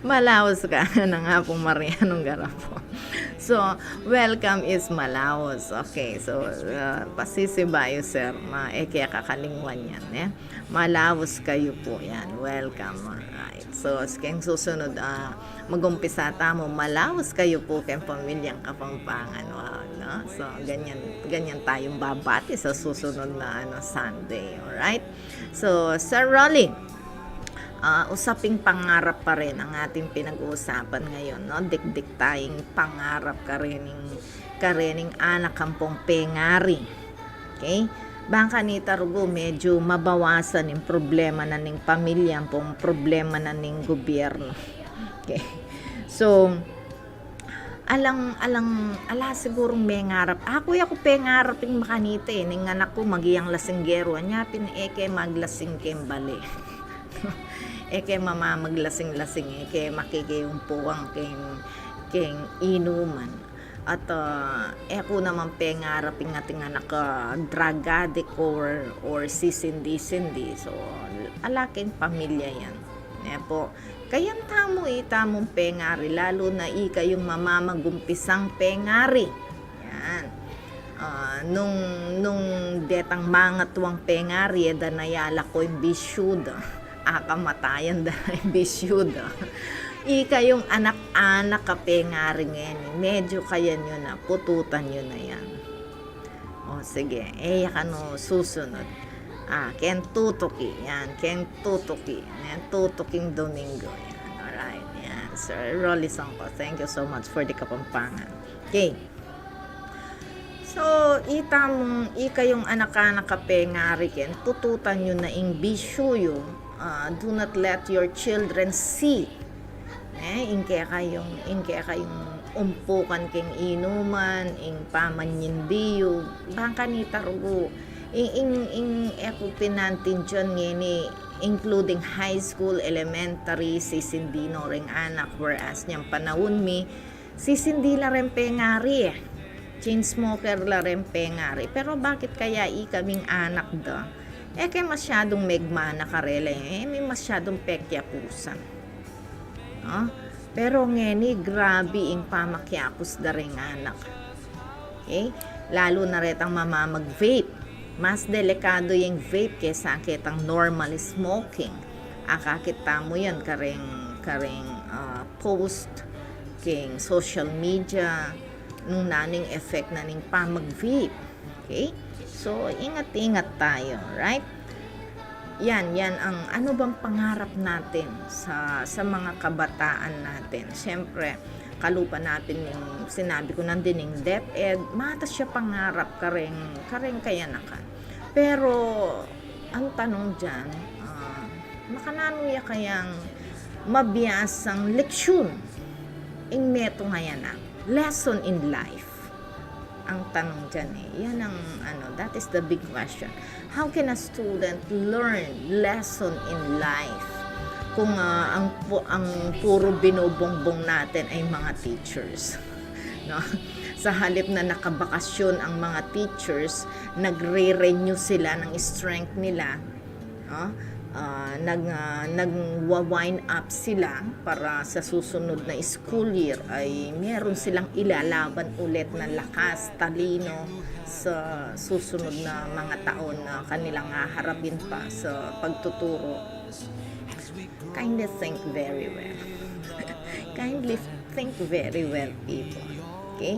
malaus ka, anang Apu Marianong Garapo. So, welcome is malaus. Okay, so, uh, pasisibayu, sir, ma, e ke kakalingwan yan, eh. Malaus kayu pu yan. Welcome. Alright. So, s-, keng susunod, ah, mag-umpisa tamu, malaus kayu pu keng pamilyang Kapampangan. Wow, no? So, ganyan, ganyan tayong babati sa susunod na, ano, Sunday. Alright? So, Sir Rolly, ah, usaping pangarap pa rin ang ating pinag-uusapan ngayon, no? Dikdik tayong pangarap karening, karening anak ampong pengari. Okay? Bang kanita rugu, medyo mabawasan ing problema na ning pamilya ampong problema na ning gobyernu. Okay? So, alang, alang, ala sigurung mengarap. Aku, aku pengarap ing makanita, eh, ning anak ku maging lasinggeru, anya pin e ke maglasing keng bale. E ke mamamaglasing-lasing, e ke makikiumpukan keng, keng inuman. At, ah, e ku naman pengarap ing ating anak, ah, drug addict or, or sisindi-sindi. So, ala keng pamilya yan. E pu, kayan tamu, itamung pengari, lalu na ikayung mamamagumpisang pengari. Yan. Ah, nung, nung detang mangatuang pengari, e da na ya lako ing bisyu da. Akamatayan da na ing bisyu da. Ikayung anak-anak a pengari ngeni, medyo kayan yu na, pututan yu na yan. O, sige, e ya kanu susunod. Ah, keng tutuki, yan, keng tutuki, yan, tutuking Domingo, yan. Alright, yan. Sir Rolly Songko, thank you so much for the Kapampangan. Okay. So, itamung, ikayung anak-anak a pengari ken, pututan yu na ing bisyu yu, ah, do not let your children see. Eh, ing kekayung, ing kekayung umpukan keng inuman, ing pamanyindi yu, bang kanita rugu, ing, ing, ing e ku pin naintindian ngeni, including high school, elementary, sisindi no reng anak, whereas nyang panaun mi, sisindi la reng pengari, eh. Chain smoker la reng pengari. Pero bakit kaya ikaming anak da, e ke masyadung megmana karela, eh, e mi masyadung pekiapusan. No? Pero ngeni, grabe ing pamakiapus da reng anak. Okay? Lalu na retang mamamag-vape. Mas delikado yang vape kesa ketang normal smoking. Akakit tamu yan karing, karing, ah, post king social media, nung nanu ing effect na ning pamag-vape. Okay? So, ingat-ingat tayo, right? Yan, yan ang ano bang pangarap natin sa, sa mga kabataan natin. Siyempre, kalupa natin ning sinabi ku nandin ning DepEd, matas ya pangarap karing, karing kayanakan. Pero, ang tanong diyan, ah, makananu ya kayang mabiasang leksyon ing metung a yan a lesson in life? Ang tanong diyan e. Yan ang, ano, that is the big question. How can a student learn lesson in life kung, ah, ang pu-, ang puro binubungbung natin ay mga teachers? No? Sa halip na nakabakasyon ang mga teachers, nagre-renew sila ng strength nila, no? Ah, nag-, ah, nagwa-wind up sila para sa susunod na school year ay meron silang ilalaban ulit na lakas, talino sa susunod na mga taon na kanilang haharapin pa sa pagtuturo. Kindly think very well. Kindly think very well, people. Okay?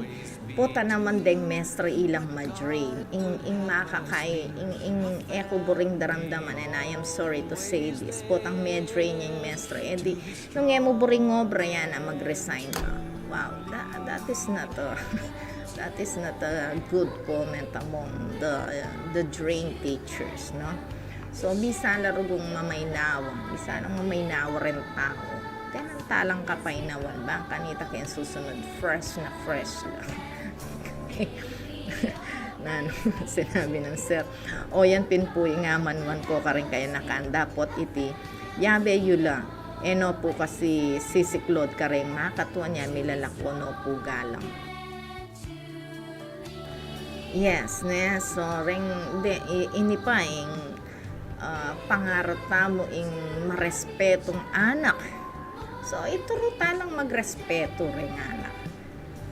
Pota naman deng mestra ilang ma-drain. Ing, ing makakay, ing, ing e ku buring daramdaman, and I am sorry to say this. Potang me-drain ya ing mestra. E di, nung e mu buring obra yan a, mag-resign ka. Wow, that, that is not a, that is not a good comment among the, the drain teachers, no? So, bisa la rugung mamaynawa, bisa lang mamaynawa reng tau. Tenanta lang kapaynawan, bang kanita keng susunod, fresh na fresh la. Nanu sinabi nang sir? O yan pin pu ing amanuan ku karing kayanakan, dapot iti, yabe yu la, e no pu kasi sisiklod karing makatuan ya, milalako no pu galang. Yes, ne? So, reng, de, i-, ini pa ing, ah, pangarap tamu ing marespetung anak. So, ituru ta lang magrespetu reng anak.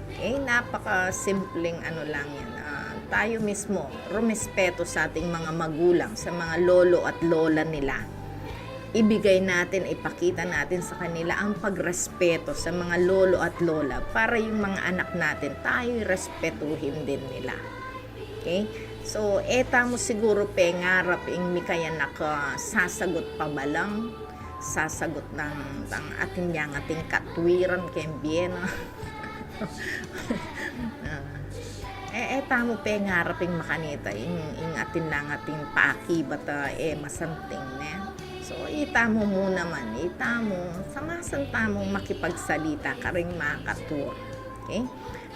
Okay? Napakasimpleng ano lang yan. Ah, tayo mismo, rumespeto sa ating mga magulang, sa mga lolo at lola nila. Ibigay natin, ipakita natin sa kanila ang pagrespeto sa mga lolo at lola para yung mga anak natin, tayo'y respetuhin din nila. Okay? So, e tamu siguro pengarap ing mikayanak a sasagut pa balang, sasagut nang, nang atin yang ating katwiran keng bie, no? Ah. E, e tamu pengarap ing makanita, ing, ing atin lang ating pakibat a e masanting, ne? So, itamu mu naman, itamu, samasan tamu makipagsalita karing makatwa. Okay?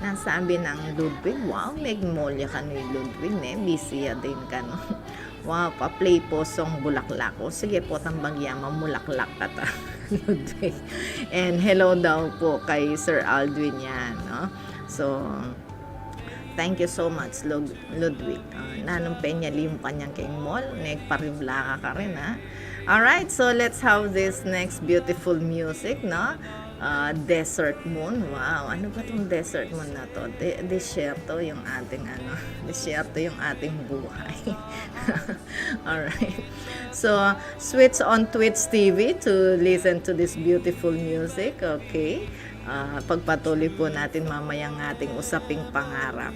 Nang sabi nang Ludwig, wow, megmall ya kanu i Ludwig, ne? Busy ya din kanu. Wow, pa-play po song Bulaklak. O sige po, tambag ya, mamulaklak ka ta, Ludwig. And hello daw po kay Sir Aldwin yan, no? So, thank you so much, Lud-, Ludwig. Ah, nanung penya limu kanyang keng mall, nagparibla ka karin, ha? Alright, so let's have this next beautiful music, no? Ah, Desert Moon. Wow, ano ba tong Desert Moon na to? De-, desierto yung ating, ano, desierto yung ating buhay. Alright. So, switch on Twitch T V to listen to this beautiful music. Okay. Ah, pagpatuloy po natin mamaya ang ating usaping pangarap.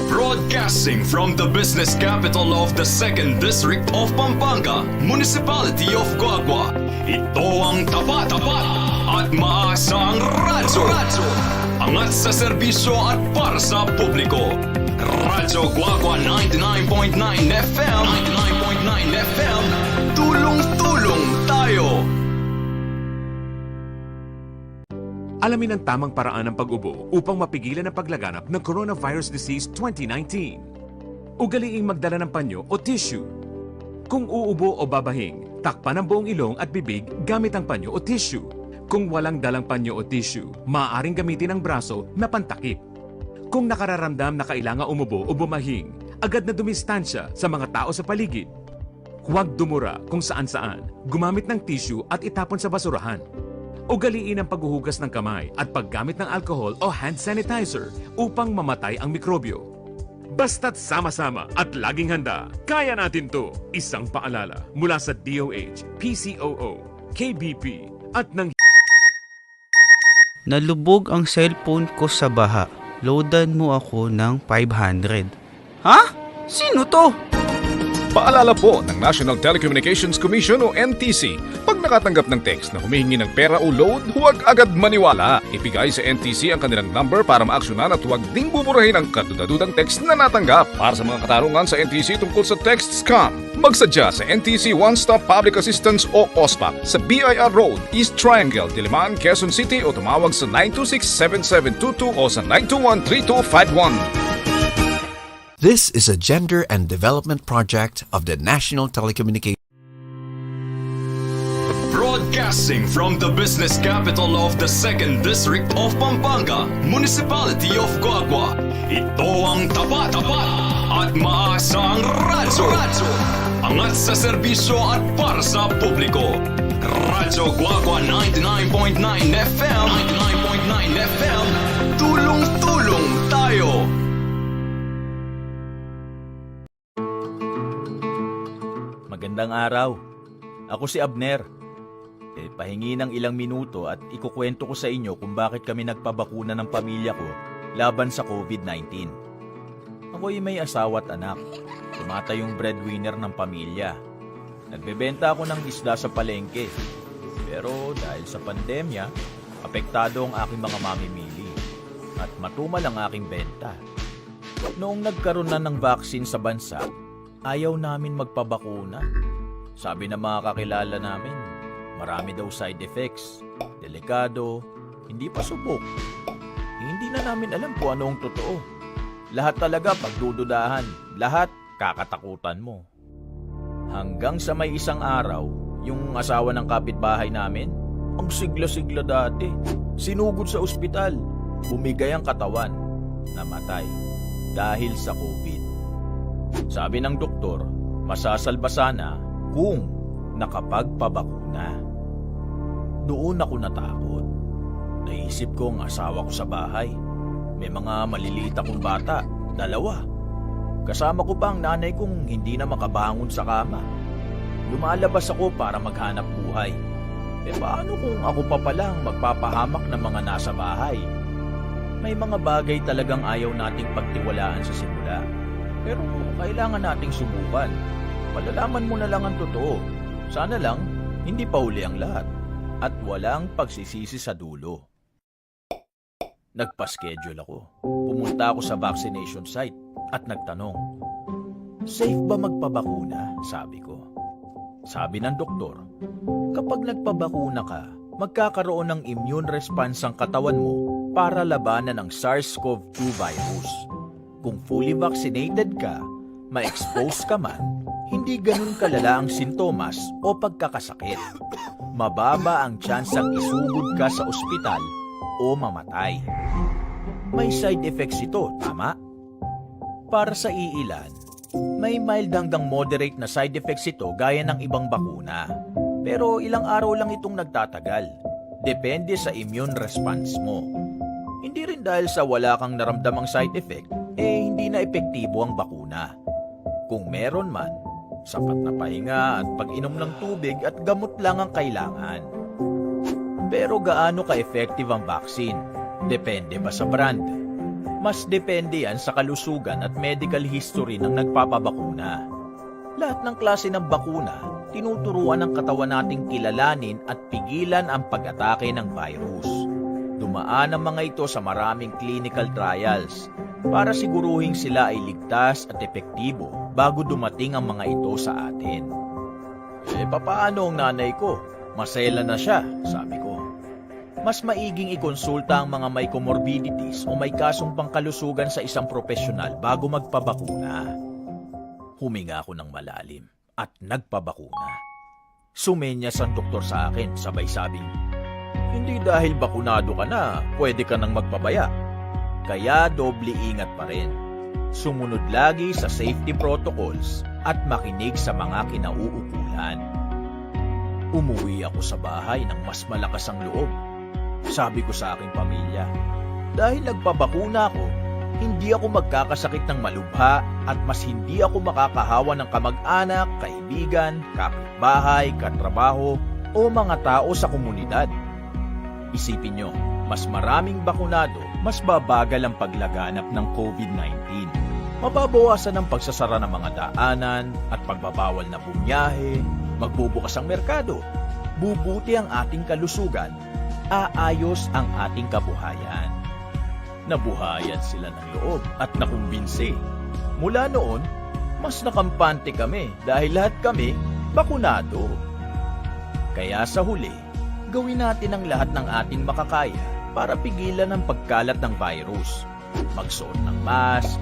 Broadcasting from the business capital of the second District of Pampanga, Municipality of Guagua, ito ang tapat, tapat at maasang radyo. Angat sa serbisyo at para sa publiko. Radyo Guagua ninety-nine point nine F M. Ninety-nine point nine F M. Tulong-tulong tayo. Alamin ang tamang paraan ng pag-ubo upang mapigilan ang paglaganap ng coronavirus disease twenty nineteen. Ugaliing magdala ng panyo o tissue. Kung uubo o babahing, takpan ang buong ilong at bibig gamit ang panyo o tissue. Kung walang dalang panyo o tissue, maaaring gamitin ang braso na pantakip. Kung nakararamdam na kailangan umubo o bumahing, agad na dumistansya sa mga tao sa paligid. Huwag dumura kung saan-saan, gumamit ng tissue at itapon sa basurahan. Ugaliin ang paghuhugas ng kamay at paggamit ng alcohol o hand sanitizer upang mamatay ang mikrobyo. Basta't sama-sama at laging handa, kaya natin 'to. Isang paalala mula sa D O H, P C O O, K B P, at ng Nalubog ang cellphone ko sa baha. Loadan mo ako ng five hundred. Ha? Sino 'to? Paalala po ng National Telecommunications Commission o N T C, pag nakatanggap ng text na humihingi ng pera o load, huwag agad maniwala. Ibigay sa N T C ang kanilang number para maaksyonan at huwag ding buburahin ang kadudadudang text na natanggap. Para sa mga katanungan sa N T C tungkol sa text scam, magsadya sa N T C One Stop Public Assistance o OSPAP sa B I R Road, East Triangle, Diliman, Quezon City, o tumawag sa nine two six seven seven two two o sa nine two one three two five one. This is a gender and development project of the National Telecommunications. Broadcasting from the business capital of the Second District of Pampanga, Municipality of Guagua, ito ang tapat, tapat at maasang radyo. Angat sa serbisyo at para sa publiko. Radyo Guagua ninety-nine point nine F M, ninety-nine point nine F M, tulong-tulong tayo. Magandang araw. Ako si Abner. E, pahingi ng ilang minuto at ikukwento ko sa inyo kung bakit kami nagpabakuna ng pamilya ko laban sa COVID nineteen. Ako'y may asawa at anak. Tumatayong breadwinner ng pamilya. Nagbebenta ako ng isda sa palengke. Pero dahil sa pandemya, apektado ang aking mga mamimili. At matumal ang aking benta. Noong nagkaroon na ng vaccine sa bansa, ayaw namin magpabakuna. Sabi ng mga kakilala namin, marami daw side effects, delikado, hindi pa subok. Hindi na namin alam kung anong totoo. Lahat talaga pagdududahan, lahat kakatakutan mo. Hanggang sa may isang araw, yung asawa ng kapitbahay namin, ang sigla-sigla dati, sinugod sa ospital, bumigay ang katawan, namatay dahil sa COVID. Sabi ng doktor, masasalba sana kung nakapagpabakuna. Doon ako natakot. Naisip ko ang asawa ko sa bahay. May mga maliliit akong bata, dalawa. Kasama ko pa ang nanay kong hindi na makabangon sa kama. Lumalabas ako para maghanap buhay. E paano kung ako pa pala ang magpapahamak ng mga nasa bahay? May mga bagay talagang ayaw nating pagtiwalaan sa simula. Pero kailangan nating subukan. Malalaman mo na lang ang totoo. Sana lang, hindi pa huli ang lahat. At walang pagsisisi sa dulo. Nagpa-schedule ako. Pumunta ako sa vaccination site at nagtanong, "Safe ba magpabakuna?" sabi ko. Sabi ng doktor, "Kapag nagpabakuna ka, magkakaroon ng immune response ang katawan mo para labanan ang SARS-CoV two virus. Kung fully vaccinated ka, ma-expose ka man, hindi ganun kalala ang sintomas o pagkakasakit. Mababa ang tsansang isugod ka sa ospital o mamatay." May side effects ito, tama? Para sa iilan, may mild hanggang moderate na side effects ito gaya ng ibang bakuna. Pero ilang araw lang itong nagtatagal. Depende sa immune response mo. Hindi rin dahil sa wala kang naramdamang side effect, e hindi na epektibo ang bakuna. Kung meron man, sapat na pahinga at pag-inom ng tubig at gamot lang ang kailangan. Pero gaano ka-effective ang vaccine? Depende ba sa brand? Mas depende yan sa kalusugan at medical history ng nagpapabakuna. Lahat ng klase ng bakuna, tinuturuan ng katawan nating kilalanin at pigilan ang pag-atake ng virus. Dumaan ang mga ito sa maraming clinical trials para siguruhing sila ay ligtas at epektibo bago dumating ang mga ito sa atin. "E, papaano ang nanay ko? Masela na siya," sabi ko. "Mas maiging ikonsulta ang mga may comorbidities o may kasong pangkalusugan sa isang propesyonal bago magpabakuna." Huminga ako ng malalim at nagpabakuna. Sumenyas ang doktor sa akin, sabay sabing, "Hindi dahil bakunado ka na, pwede ka nang magpabaya." Kaya doble ingat pa rin. Sumunod lagi sa safety protocols at makinig sa mga kinauukulan. Umuwi ako sa bahay nang mas malakas ang loob. Sabi ko sa aking pamilya, "Dahil nagpabakuna ako, hindi ako magkakasakit ng malubha at mas hindi ako makakahawa ng kamag-anak, kaibigan, kapitbahay, katrabaho o mga tao sa komunidad." Isipin nyo, mas maraming bakunado, mas babagal ang paglaganap ng COVID nineteen. Mababawasan ang pagsasara ng mga daanan at pagbabawal na bumiyahe, magbubukas ang merkado, bubuti ang ating kalusugan, aayos ang ating kabuhayan. Nabuhayan sila ng loob at nakumbinsi. Mula noon, mas nakampante kami dahil lahat kami bakunado. Kaya sa huli, gawin natin ang lahat ng ating makakaya para pigilan ang pagkalat ng virus. Magsuot ng mask,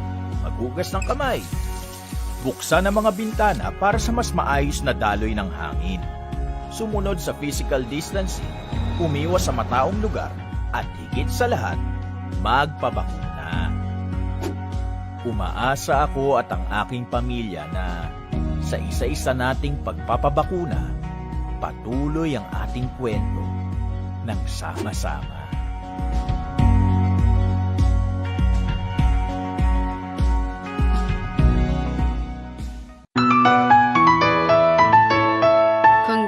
maghugas ng kamay, buksan ang mga bintana para sa mas maayos na daloy ng hangin. Sumunod sa physical distancing, umiwas sa mataong lugar, at higit sa lahat, magpabakuna. Umaasa ako at ang aking pamilya na sa isa-isa nating pagpapabakuna, patuloy ang ating kwento ng sama-sama.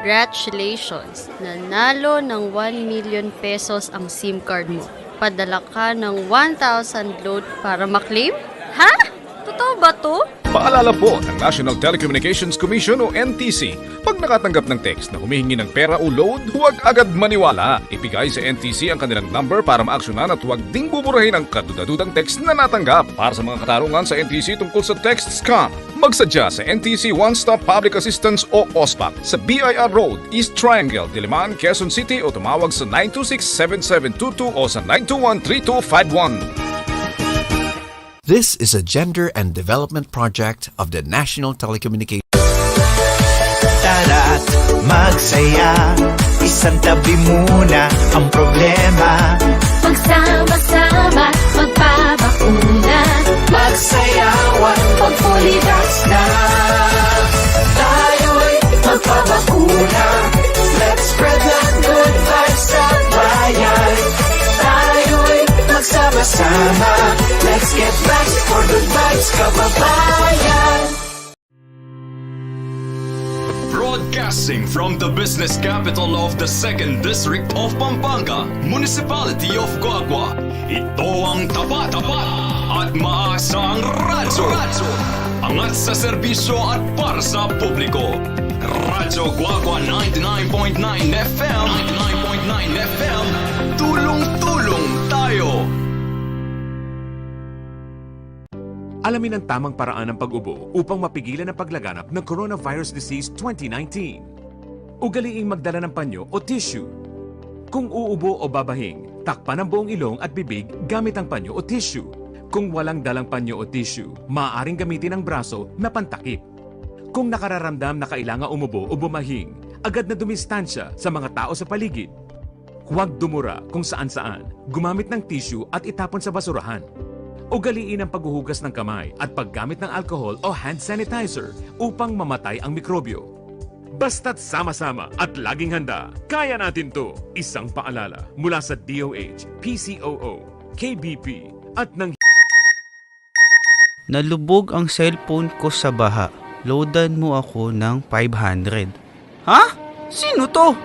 Congratulations! Nanalo ng one million pesos ang SIM card mo. Padala ka ng one thousand load para maklaim? Ha? Totoo ba 'to? Paalala po ng National Telecommunications Commission o N T C, pag nakatanggap ng text na humihingi ng pera o load, huwag agad maniwala. Ibigay sa N T C ang kanilang number para maaksyonan at huwag ding buburahin ang kadudadudang text na natanggap. Para sa mga katarungan sa N T C tungkol sa text scam, magsadya sa N T C One Stop Public Assistance o OSPAC sa B I R Road, East Triangle, Diliman, Quezon City o tumawag sa nine two six seven seven two two o sa nine two one three two five one. This is a gender and development project of the National Telecommunications. Tara't magsaya, isang tabi muna ang problema. Magsama-sama, magpabakuna. Magsayawan, mag-fully vax na. Tayo'y magpabakuna. Let's spread the good vibes sa bayan. Tayo'y magsama-sama. Let's get vax for good vibes, kababayan. Broadcasting from the business capital of the Second District of Pampanga, Municipality of Guagua, ito ang tapat, tapat at maasang radyo. Angat sa serbisyo at para sa publiko. Radyo Guagua ninety-nine point nine F M. Ninety-nine point nine F M. Tulong-tulong tayo. Alamin ang tamang paraan ng pag-ubo upang mapigilan ang paglaganap ng coronavirus disease twenty nineteen. Ugaliing magdala ng panyo o tissue. Kung uubo o babahing, takpan ang buong ilong at bibig gamit ang panyo o tissue. Kung walang dalang panyo o tissue, maaaring gamitin ang braso na pantakip. Kung nakararamdam na kailangan umubo o bumahing, agad na dumistansya sa mga tao sa paligid. Huwag dumura kung saan-saan, gumamit ng tissue at itapon sa basurahan. Ugaliin ang paghuhugas ng kamay at paggamit ng alcohol o hand sanitizer upang mamatay ang mikrobyo. Basta't sama-sama at laging handa, kaya natin 'to. Isang paalala mula sa D O H, P C O O, K B P, at ng Nalubog ang cellphone ko sa baha. Loadan mo ako ng five hundred. Ha? Sino 'to?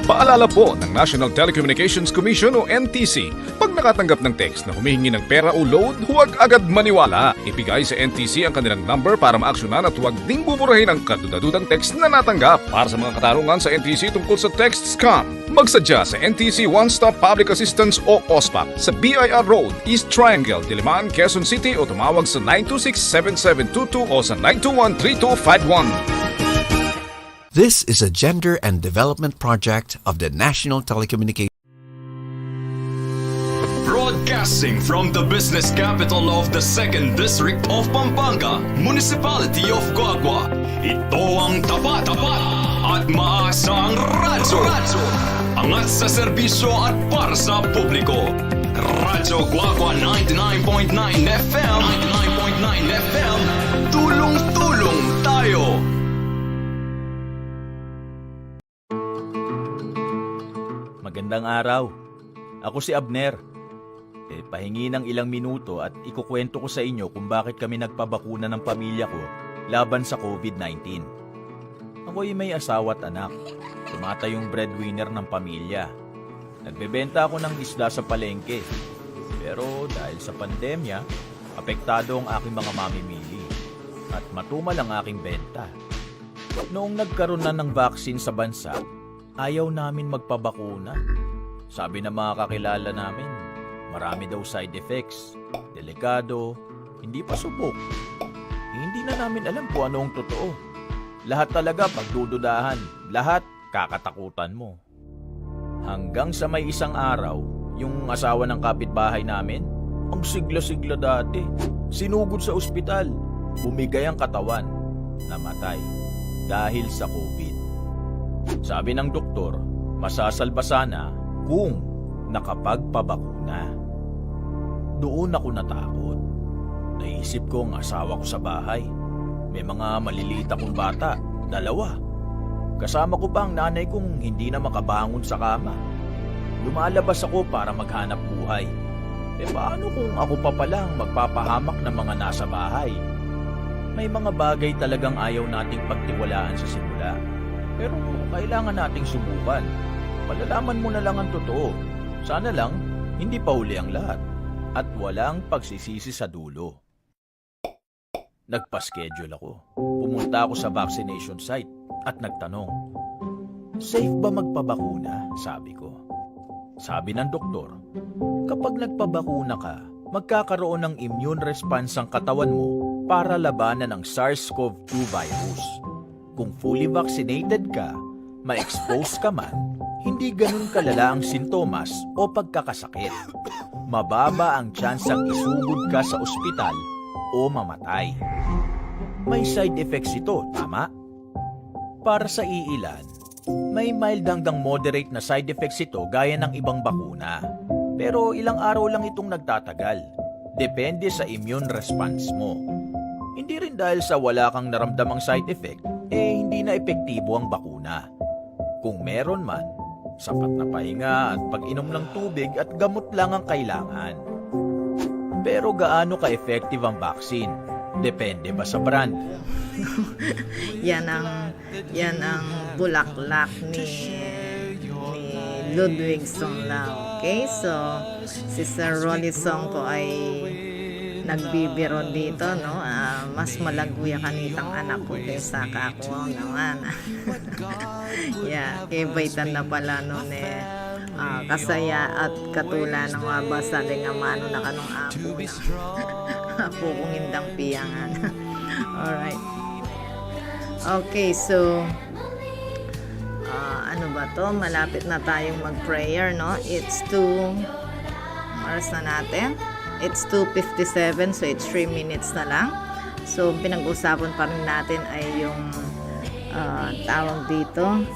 Paalala po ng National Telecommunications Commission o N T C, pag nakatanggap ng text na humihingi ng pera o load, huwag agad maniwala. Ibigay sa N T C ang kanilang number para maaksyonan at huwag ding buburahin ang kadudadudang text na natanggap. Para sa mga katarungan sa N T C tungkol sa text scam, magsadya sa N T C One Stop Public Assistance o OSPAC sa B I R Road, East Triangle, Diliman, Quezon City o tumawag sa nine two six seven seven two two o sa nine two one three two five one. This is a gender and development project of the National Telecommunications. Broadcasting from the business capital of the Second District of Pampanga, Municipality of Guagua, ito ang tapat, tapat at maasang radyo. Angat sa serbisyo at para sa publiko. Radyo Guagua ninety-nine point nine F M. Ninety-nine point nine F M. Tulong-tulong tayo. Magandang araw. Ako si Abner. E, pahingi ng ilang minuto at ikukwento ko sa inyo kung bakit kami nagpabakuna ng pamilya ko laban sa COVID nineteen. Ako'y may asawa at anak. Tumatayong breadwinner ng pamilya. Nagbebenta ako ng isda sa palengke. Pero dahil sa pandemya, apektado ang aking mga mamimili. At matumal ang aking benta. Noong nagkaroon na ng vaccine sa bansa, ayaw namin magpabakuna. Sabi ng mga kakilala namin, marami daw side effects, delikado, hindi pa subok. Hindi na namin alam kung anong totoo. Lahat talaga pagdududahan, lahat kakatakutan mo. Hanggang sa may isang araw, yung asawa ng kapitbahay namin, ang sigla-sigla dati, sinugod sa ospital, bumigay ang katawan, namatay dahil sa COVID. Sabi ng doktor, masasalba sana kung nakapagpabakuna. Doon ako natakot. Naisip ko ang asawa ko sa bahay. May mga maliliit akong bata, dalawa. Kasama ko pa ang nanay kong hindi na makabangon sa kama. Lumalabas ako para maghanap buhay. E paano kung ako pa pala ang magpapahamak ng mga nasa bahay? May mga bagay talagang ayaw nating pagtiwalaan sa simula. Pero kailangan nating subukan. Malalaman mo na lang ang totoo. Sana lang, hindi pa huli ang lahat. At walang pagsisisi sa dulo. Nagpa-schedule ako. Pumunta ako sa vaccination site at nagtanong, "Safe ba magpabakuna?" sabi ko. Sabi ng doktor, "Kapag nagpabakuna ka, magkakaroon ng immune response ang katawan mo para labanan ang SARS-CoV two virus. Kung fully vaccinated ka, ma-expose ka man, hindi ganun kalala ang sintomas o pagkakasakit. Mababa ang tsansang isugod ka sa ospital o mamatay." May side effects ito, tama? Para sa iilan, may mild hanggang moderate na side effects ito gaya ng ibang bakuna. Pero ilang araw lang itong nagtatagal. Depende sa immune response mo. Hindi rin dahil sa wala kang naramdamang side effect, e hindi na epektibo ang bakuna. Kung meron man, sapat na pahinga at pag-inom ng tubig at gamot lang ang kailangan. Pero gaano ka-effective ang vaccine? Depende ba sa brand? Yan ang, yan ang bulaklak ni, ni Ludwigson lang. Okay, so si Sir Rolly Songko ay nagbibiro dito, no? Ah, mas malago ya kanitang anak ko kesa kaku naman. Ya, kebaitan na pala nun e. Ah, kasaya at katula nang mabasa deng amanu na kanung apu na. Apu kung indang piyangan. Alright. Okay, so, ah, ano ba 'to? Malapit na tayong mag-prayer, no? It's two, oras na natin. It's two fifty-seven, so it's three minutes na lang. So, pinag-usapan pa rin natin ay yung, ah, tawag dito,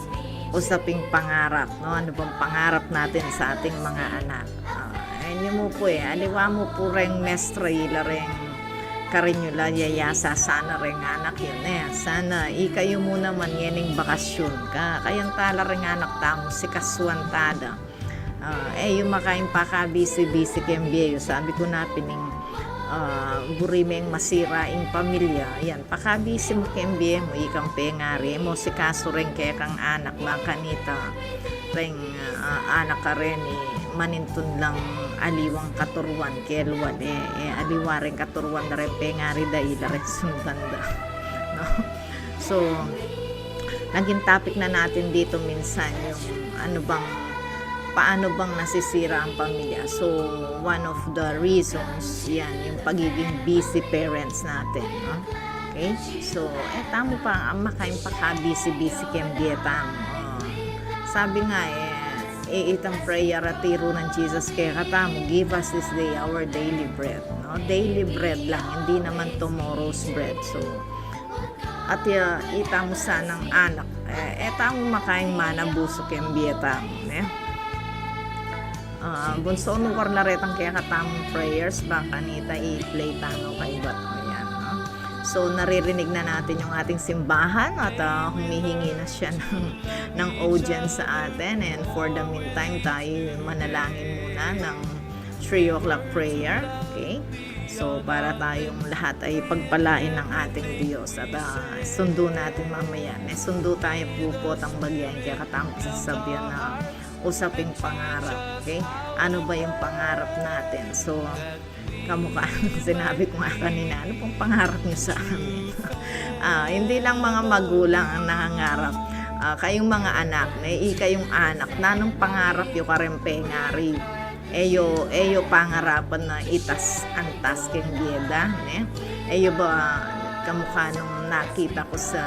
usaping pangarap, no? Ano bang pangarap natin sa ating mga anak? Ah, ayun mu pu e, aliwa mu pu reng mestra, ila reng karin yu la yayasa sana reng anak yu ne. Sana ikayu mu naman ngening bakasyun ka, kayang tala reng anak tamu sikasuan ta da. Ah, e yu makaing pakabisi-bisi keng bie yu. Sabi ku na pin ing, ah, buri meng masira ing pamilya. Yan, pakabisi mu keng bie mu, ikang pengari, e mu sikasu reng kekang anak, bang kanita reng, ah, anak a reni manintun lang aliwang katuruan, kelwa de, e, aliwa reng katuruan da reng pengari da, ila reng sundan da. No? So, naging topic na natin dito minsan yung ano bang, paano bang nasisira ang pamilya. So, one of the reasons, yan, yung pagiging busy parents natin, no? Okay? So, e tamu pa, makaing pakabisi-bisi keng bie tamu. O, sabi nga, e, e, itang prayer a tiru nang Jesus kekatamu, "Give us this day our daily bread." No? Daily bread lang, hindi naman tomorrow's bread. So, at ya, itamu sanang anak, e, e tamu makaing mana busu keng bie tamu, ne? Ah, Bunso, nukar la retang kekatamung prayers, bang kanita i-play tana kaybat mu yan, no? So, naririnig na natin yung ating simbahan at, ah, humihingi na siya ng, ng audience sa atin. And for the meantime, tayo manalangin muna ng three o'clock prayer. Okay? So, para tayong lahat ay pagpalain ng ating Diyos at, ah, sundo natin mamaya. May sundo tayo po po tang bagyan kaya katang sasabihan na usaping pangarap. Okay? Ano ba yung pangarap natin? So, kamukha ng sinabi ko nga kanina, ano pong pangarap niyo sa amin? Ah, hindi lang mga magulang ang nangangarap. Ah, kayong mga anak, na ikayong anak, nanung pangarap yu karing pengari? Eyo, eyo pangarapan na itas, antas keng bida, ne? Eyo ba, kamukha nung nakita ko sa,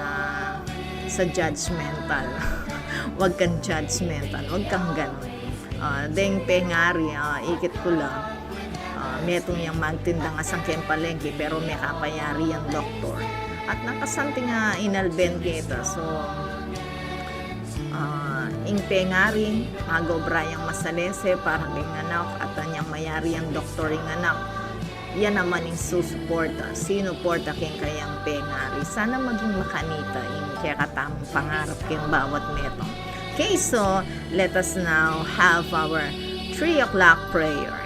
sa judgmental? Wag kang judgmental, wag kang ganun. Ah, deng pengari, ah, ikit ku la. Ah, metung yang magtinda ngan sangkeng palengke, pero mekapayari yang doktor. At nakasanting a inalben kita. So, ah, ing pengari, mag-obra yang masalese para keng anak, at anyang mayari yang doktor ing anak. Yan naman ing susuporta, sinuporta keng kayang pengari. Sana maging makanita ing kekatamung pangarap keng bawat metung. Okay, so let us now have our three o'clock prayer.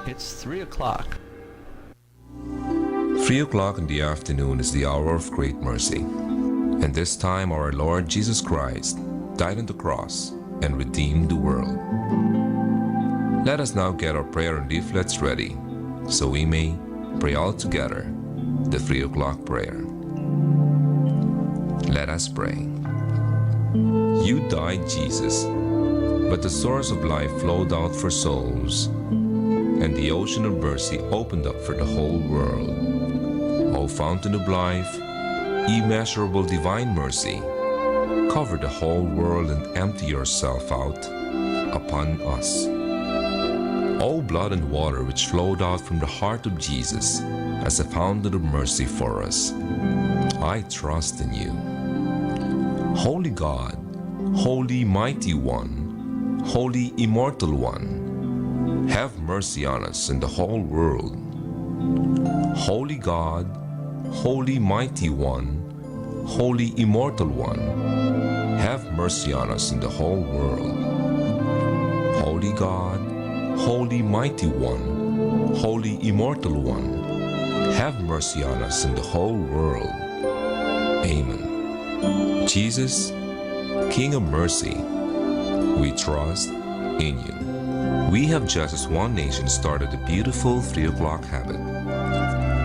It's three o'clock. Three o'clock in the afternoon is the hour of great mercy. And this time our Lord Jesus Christ died on the cross and redeemed the world. Let us now get our prayer and leaflets ready, so we may pray all together the three o'clock prayer. Let us pray. You died, Jesus, but the source of life flowed out for souls, and the ocean of mercy opened up for the whole world. O fountain of life, immeasurable divine mercy, cover the whole world and empty yourself out upon us. O blood and water which flowed out from the heart of Jesus as a fountain of mercy for us, I trust in you. Holy God, Holy Mighty One, Holy Immortal One, have mercy on us and the whole world. Holy God, Holy Mighty One, Holy Immortal One, have mercy on us and the whole world. Holy God, Holy Mighty One, Holy Immortal One, have mercy on us and the whole world. Amen. Jesus, King of mercy, we trust in you. We have just as one nation started a beautiful three o'clock habit.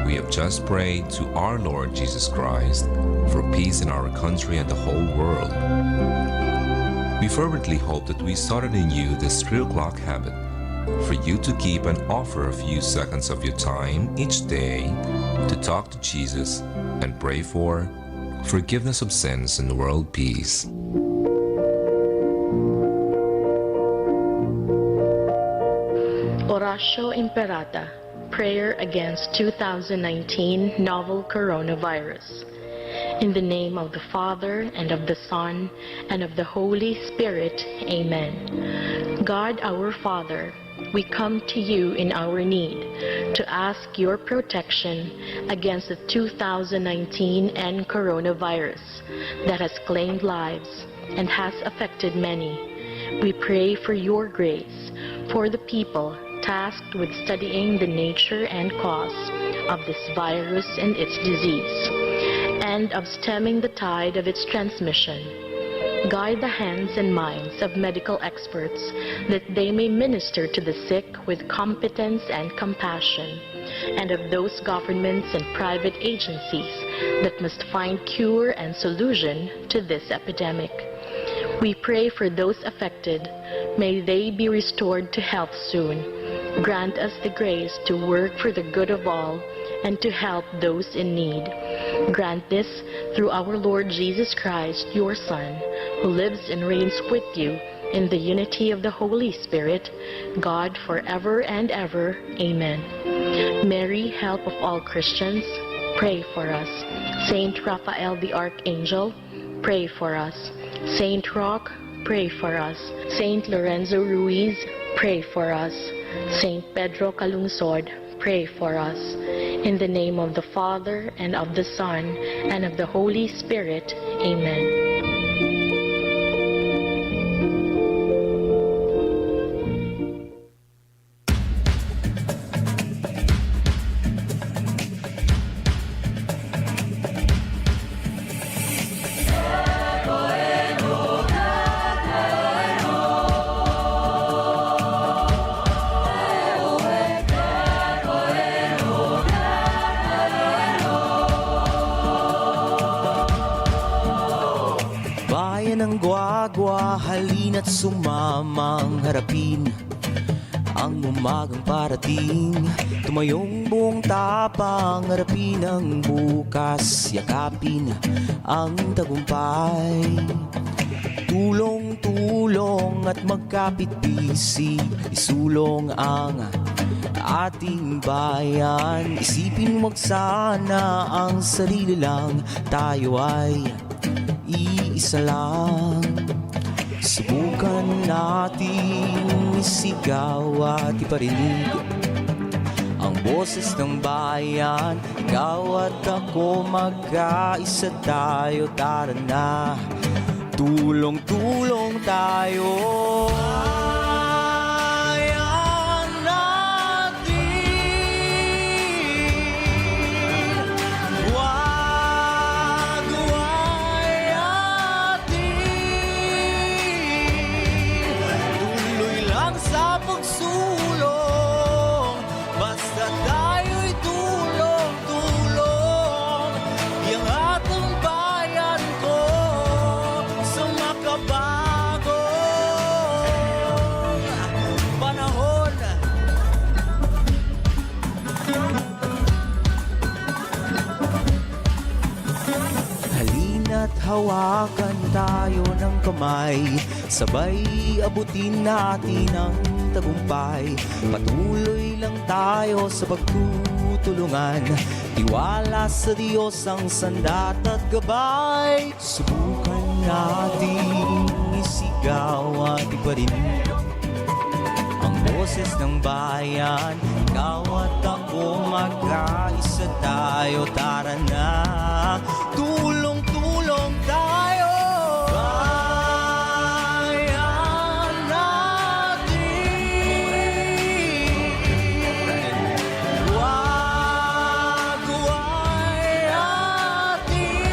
We have just prayed to our Lord Jesus Christ for peace in our country and the whole world. We fervently hope that we started in you this three o'clock habit, for you to keep and offer a few seconds of your time each day to talk to Jesus and pray for forgiveness of sins and world peace. Oratio Imperata, prayer against two thousand nineteen novel coronavirus. In the name of the Father, and of the Son, and of the Holy Spirit, amen. God our Father, we come to you in our need to ask your protection against the two thousand nineteen N coronavirus that has claimed lives and has affected many. We pray for your grace for the people tasked with studying the nature and cause of this virus and its disease, and of stemming the tide of its transmission. Guide the hands and minds of medical experts that they may minister to the sick with competence and compassion, and of those governments and private agencies that must find cure and solution to this epidemic. We pray for those affected. May they be restored to health soon. Grant us the grace to work for the good of all and to help those in need. Grant this through our Lord Jesus Christ, your Son, who lives and reigns with you in the unity of the Holy Spirit, God, forever and ever. Amen. Mary, help of all Christians, pray for us. Saint Raphael the Archangel, pray for us. Saint Roch, pray for us. Saint Lorenzo Ruiz, pray for us. Saint Pedro Calungsod, pray for us. In the name of the Father, and of the Son, and of the Holy Spirit. Amen. Bayan ng Guagua, halina't sumamang harapin ang umagang parating. Tumayong buong tapang, harapin ang bukas, yakapin ang tagumpay. Tulong-tulong at magkapit-bisig, isulong ang ating bayan. Isipin, wag sana ang sarili lang, tayo ay iisa lang. Subukan nating isigaw at iparinig ang boses ng bayan. Ikaw at ako, magkaisa tayo, tara na. Tulong-tulong tayo. Bayan natin, wag, wag atin. Tuloy lang sa pagsulong, basta tayo'y tulong-tulong. Yang ating bayan ko sa makabagong panahon. Halina't hawakan tayo ng kamay, sabay abutin natin ang tagumpay. Patuloy lang tayo sa pagtutulungan, tiwala sa Diyos ang sandat at gabay. Subukan nating isigaw at iparinig ang boses ng bayan. Ikaw at ako, magkaisa tayo, tara na. Tulong-tulong tayo. Bayan natin, wag, wag atin.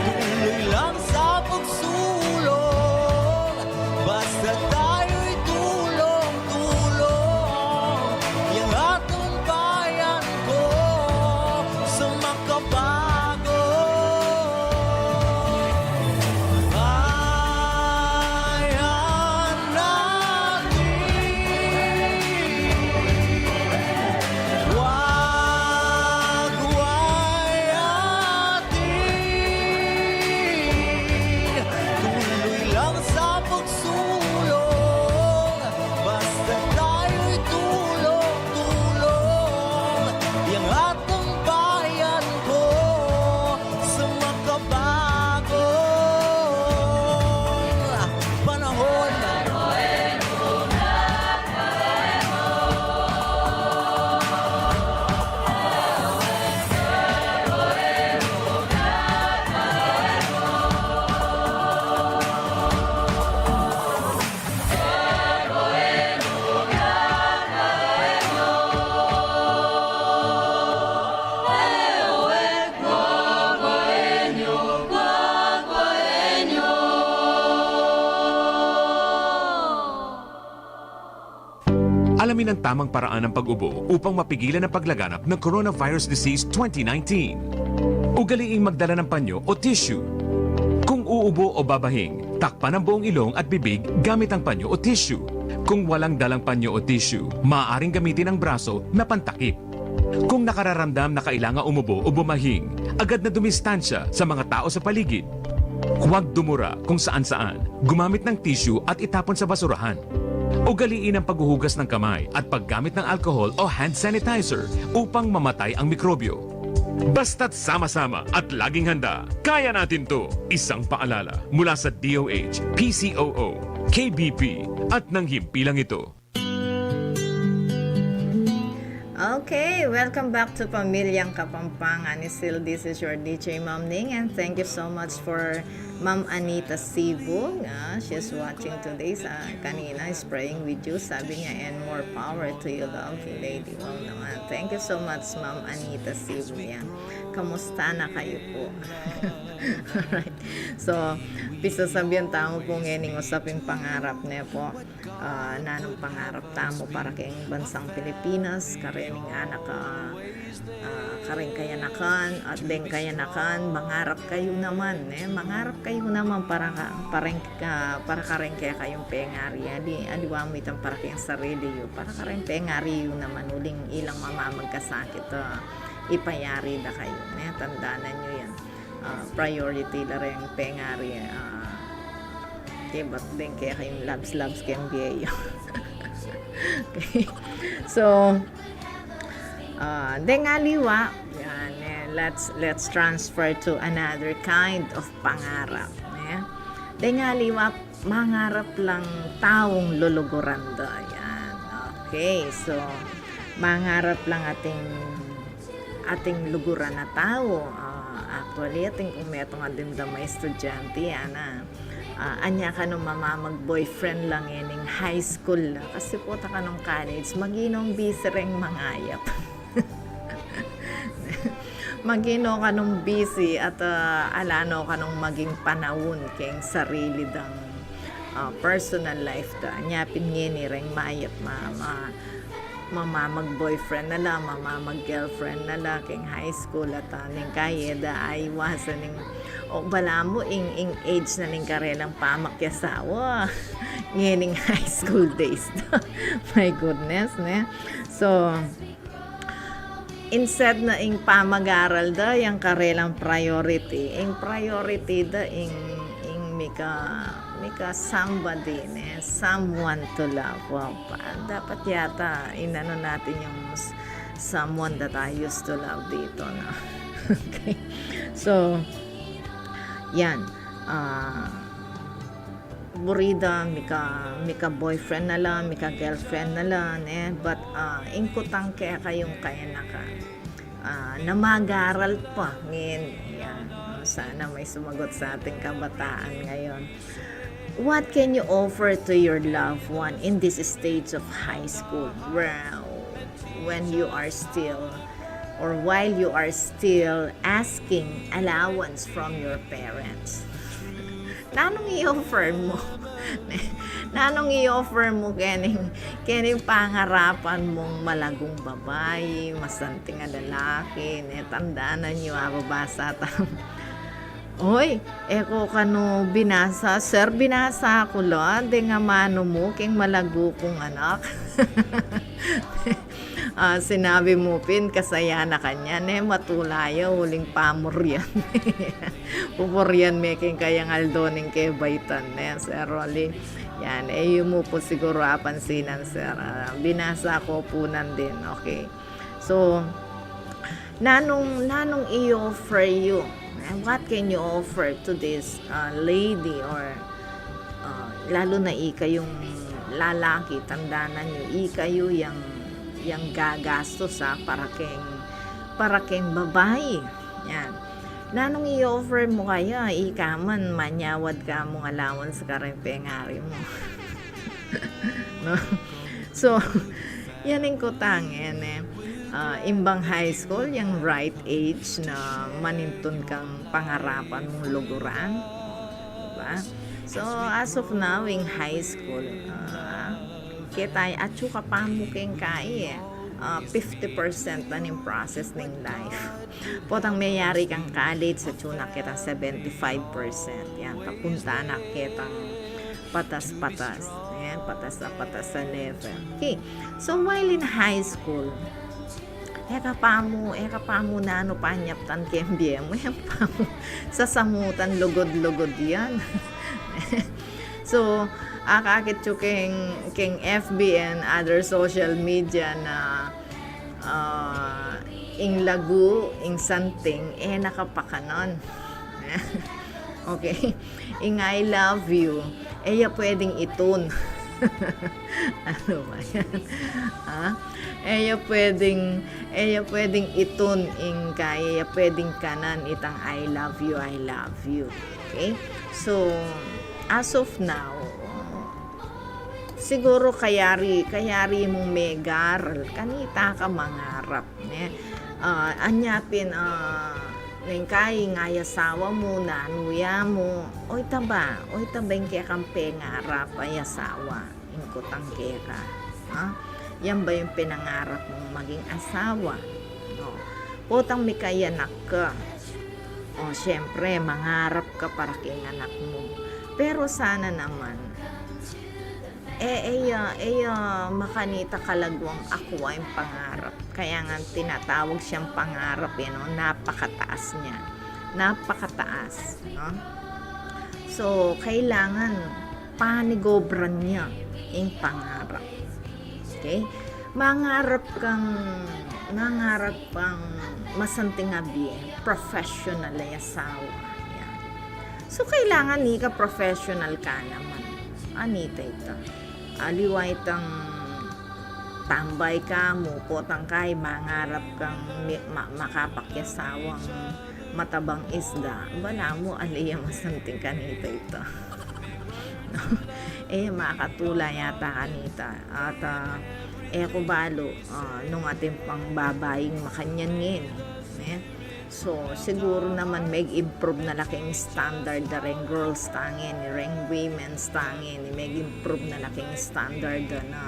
Tuloy lang sa pagsulong, basta tayo'y tulong-tulong. Yang ating bayan ko sa makabagong bayan natin. Wag, wag atin. Tuloy lang sa pagsulong, basta tayo'y tulong-tulong. Yang ating bayan ko sa makabagong panahon. Alamin ang tamang paraan ng pag-ubo upang mapigilan ang paglaganap ng coronavirus disease twenty nineteen. Ugaliing magdala ng panyo o tissue. Kung uubo o babahing, takpan ang buong ilong at bibig gamit ang panyo o tissue. Kung walang dalang panyo o tissue, maaaring gamitin ang braso na pantakip. Kung nakararamdam na kailangan umubo o bumahing, agad na dumistansya sa mga tao sa paligid. Huwag dumura kung saan-saan. Gumamit ng tissue at itapon sa basurahan. Ugaliin ang paghuhugas ng kamay at paggamit ng alcohol o hand sanitizer upang mamatay ang mikrobyo. Basta't sama-sama at laging handa, kaya natin 'to. Isang paalala mula sa D O H, P C O O, K B P at ng himpilang ito. Okay, welcome back to Pamilyang Kapampangan. Still, this is your D J Ma'am Ning, and thank you so much for Ma'am Anita Sibug. Ah, she's watching today. Sa kanina, is praying with you. Sabi niya, "And more power to you, lovely lady." Wow naman. Thank you so much, Ma'am Anita Sibug. Yan. Kamusta na kayo po? Alright. So, pisasabian tamu pu ngening usaping pangarap ne po. Ah, nanung pangarap tamu para keng bansang Pilipinas, karening anak, ah, ah, kareng kayanakan, at deng kayanakan, mangarap kayu naman, eh. Mangarap kayu naman para ka, pareng, ah, para kareng kekayung pengari. Adi, aliwa mu itang para keng sarili yu, para kareng pengari yu naman, uling ilang mamamagkasakit, ah, ipayari da kayu, eh. Tandanan yu yan. Ah, priority la reng pengari, ah, ke bat deng kekayung labs-labs keng bie yu. Okay. So, ah, deng aliwa, yan, eh, let's, let's transfer to another kind of pangarap, eh. Deng aliwa, mangarap lang taung luluguran da, yan. Okay, so, mangarap lang ating ating luguran a tau. Ah, actually, atin kung metung a dimdam a estudyante, ana, ah, anya ka nung mamamag-boyfriend lang ngening high school la. Kasi pota ka nung college, maginong busy reng mangayap. Magino ka nung busy at, ah, ala no ka nung maging panaun keng sarili dang, ah, personal life da. Anya pin ngeni reng mayap ma, ma, mamamag-boyfriend na la, mamamag-girlfriend na la, keng high school at, ah, ning kaye da, aiwasan ning, o balamu, ing, ing age na ning karelang pamakyasawa. Ngening high school days da. My goodness, ne? So, instead na ing pamag-aral da, yang karelang priority, ing priority da, ing, ing mika, mika somebody, ne? Someone to love. Wow, pa, dapat yata, inano natin yung s-, someone that I used to love dito, no? Okay. So, yan. Ah, buri da, mika, mika boyfriend na la, mika girlfriend na la, ne? But, ah, ing kutang kekayung kayanakan, ah, na mag-aral pa. Ngeni, yan. Sana may sumagot sa ating kabataan ngayon. What can you offer to your loved one in this stage of high school? Well, when you are still, or while you are still asking allowance from your parents. Nanung i-offer mu? Nanung i-offer mu kening, kening pangarapan mung malagung babai, masanting a lalaki, ne? Tandanan yu, ababasa tamu. Oy, e ko kanu binasa, sir, binasa ku la deng amanu mu keng malagu kung anak. Ah, sinabi mu pin, kasaya na kanyan, e, matula ya, uling pamurian. Pupurian me keng kayang aldo ning kebaitan, e, Sir Rolly. Yan, e, yu mu pu siguru apansinan, sir. Ah, binasa ko pu nandin, okay. So, nanung, nanung i-offer yu? Eh, what can you offer to this, uh, lady or, uh, lalu na ikayung lalaki, tandanan yu, ikayu yang, yang gagastos, ah, para keng, para keng babai. Yan. Nanung i-offer mu kaya, ika man, manyawad ka mung allowance kareng pengari mu. No? So, yan ing kutang, e, ne? Ah, imbang high school, yang right age na manintun kang pangarapan mung luguran. Diba? So, as of now, ing high school, ah, keta, atyu ka pa mu keng kai, e. Ah, fifty percent na ning process ning life. Potang meyari kang college, atyu na ketang seventy-five percent. Yan, papunta na ketang patas-patas. Yan, patas a patas a level. Okay. So, while in high school, e ka pa mu, e ka pa mu nanu panyaptan keng bie mu, e ka pa mu sasamutan lugud-lugud yan. So, akakit yu keng, keng F B and other social media na, ah, ing lagu, ing santing, e na kapakanan. Okay? Ing I love you, e ya pwedeng itun. Ano ba yan? Ah? E ya pwedeng, e ya pwedeng itun ing kaya, e ya pwedeng kanan itang "I love you, I love you." Okay? So, as of now, siguro kayari, kayari mung megaral, kanita ka mangarap, ne? Ah, anya pin, ah, neng kai, ing asawa mu, nanu ya mu, oy taba, oy taba ing kekang pengarap, ay asawa, ing kutang keka. Ha? Yan ba yung pinangarap mung maging asawa? No. Potang mikayanak ka. O, siyempre, mangarap ka para king anak mu. Pero sana naman, e, e ya, e ya makanita kalaguang akua ing pangarap. Kaya nga tinatawag siyang pangarap, e, no? Napakataas niya. Napakataas, no? So, kailangan panigobran niya ing pangarap. Okay? Mangarap kang, mangarap kang masanting a bie, professional a asawa. Yan. So, kailangan ika professional ka naman. Anita ita. Aliwa itang tambay ka mu, potang kai, mangarap kang mi-, ma-, makapakiasawang matabang isda. Balamu, ali ya masanting kanita ita. E ya makatula yata kanita. At, ah, e ku balu, ah, nung atin pang babaing makanyan ngeni, ne? So, siguro naman meg-improve na la king standard da reng girls ta ngeni, reng women's ta ngeni, meg-improve na la king standard da na,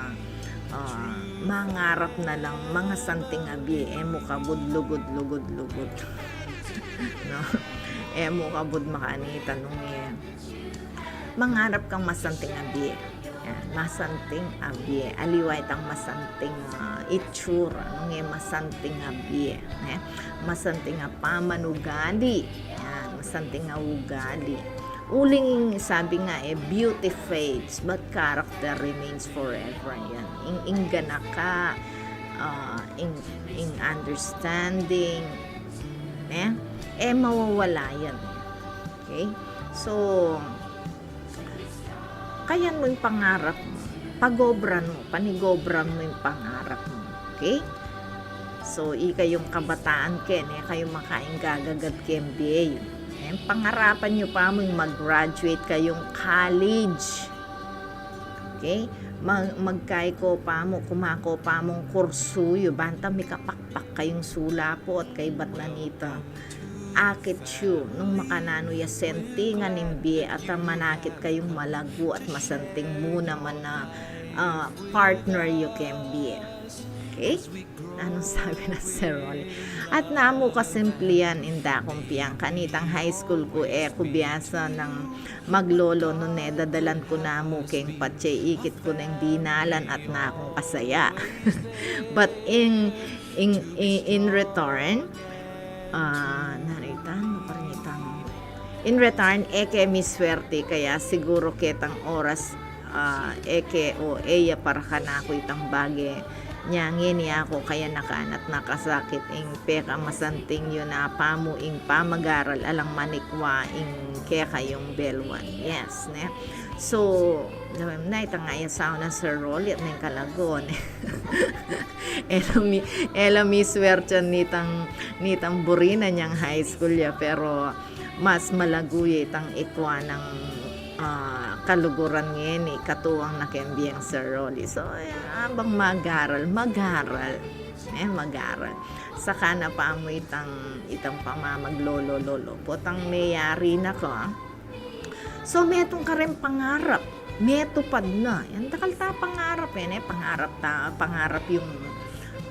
ah, mangarap na lang mangasanting a bie, e mu kabud lugud, lugud, lugud. No? E mu kabud makanita nung e. Mangarap kang masanting a bie. Yan, masanting a bie. Aliwa itang masanting, ah, itsura, nung e masanting a bie, ne? Masanting a pamanugali. Yan, masanting a ugali. Uling sabi nga, e, "Beauty fades, but character remains forever." Yan. Ing, ing ganaka, ah, ing, ing understanding, ne? E mawawala yan. Okay? So, kayan mu ing pangarap mu. Pagobran mu, panigobran mu ing pangarap mu. Okay? So, ikayung kabataan ken, e kayu makaing gagagad ken bie yu. E, pangarapan yu pa mu ing mag-graduate kayung college. Okay? Mag-, magkai ko pa mu, kuma ko pa mung kursu yu, banta mikapakpak kayung sulapu at kaybat na nita. Akit yu, nung makananu ya sentingan ing bie at a manakit kayung malagu at masanting mu naman a, ah, partner yu ken bie. Okay? Nanung sabi na Sir Rolly? At namu kasimple yan, inda kung piang kanitang high school ku, e ku biasa nang maglolo nune, dadalan ku na mu keng patse, ikit ku neng dinalan at nakung kasaya. But in, in, in, in return, ah, naritan, maparingitan. In return, e ke miswerte, kaya siguro ketang oras, ah, e ke o e ya para kanaku itang bage. Nya ngeni aku kayanakan at nakasakit ing pekamasanting yu na pamu ing pamagaral alang manikwa ing kekayung belwan. Yes, ne? So, gawin na itang asawa na Sir Rolly at neng kalago, ne? E la mi-, e la miswertean nitang, nitang buri na nyang high school ya, pero mas malagu ya itang ikwa nang, ah, kaluguran ngeni, katuang na ken bieng Sir Rolly. So, e, abang magaral, magaral. E, magaral. Saka na pamu itang, itang pamamaglolo-lolo. Potang meyari na ka, so, metung ka reng pangarap. Metupad na. Yan, dakal ta pangarap, e, ne? Pangarap ta, pangarap yung,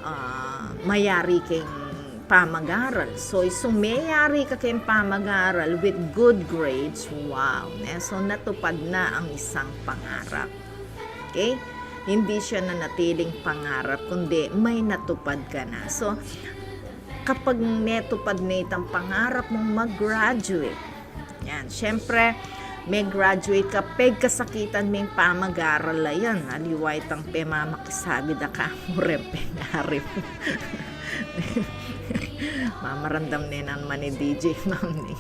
ah, mayari keng pamagaral. So, isung meyari ka keng pamagaral with good grades, wow, ne? So, natupad na ang isang pangarap. Okay? Hindi siya nanatiling pangarap, kundi may natupad ka na. So, kapag netupad na itang pangarap mung mag-graduate, yan, syempre, me-graduate ka, pegkasakitan me ing pamagaral a yan. Aliwa itang pemamakisabi da ka mu reng pengari mu. Mamaramdam ne naman i D J Ma'am ni.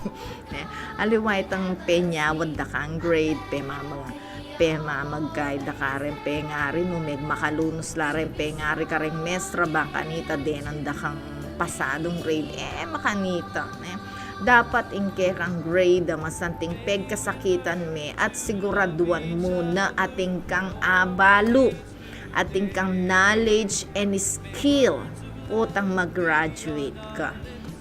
Ne? Aliwa itang penyawad da kang grade, pemama-, pemamag-guide da kareng pengari mu, meg makalunus la reng pengari kareng mestra, bang kanita denan da kang pasadung grade, e makanita, ne? Dapat ing kekang grade a masanting pegkasakitan me at siguraduan mu na atin kang abalu, atin kang knowledge and skill, potang mag-graduate ka.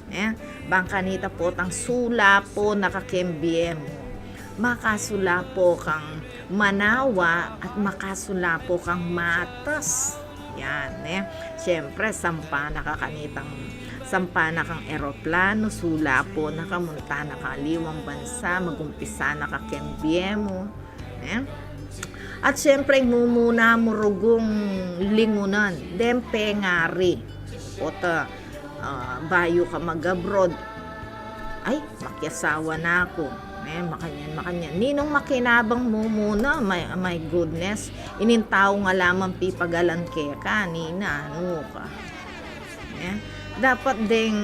Eh, bang kanita potang sulapo na ka keng bie mu. Makasulapo kang manawa at makasulapo kang matas. Yan, eh. Siyempre, sampa na ka kanitang, sampa na kang eroplano, sulapo na ka, munta na ka aliwang bansa, magumpisa na ka keng bie mu. Eh? At siyempre, mumuna mu rugung lingunan, deng pengari. Ota, ah, bayu ka mag-abroad. Ay, makiasawa na ku. Eh, makanyan, makanyan. Ninung makinabang mumuna, my, my goodness. Ining tau nga lamang pipagalan keka, nina, anu ka. Eh, dapat deng,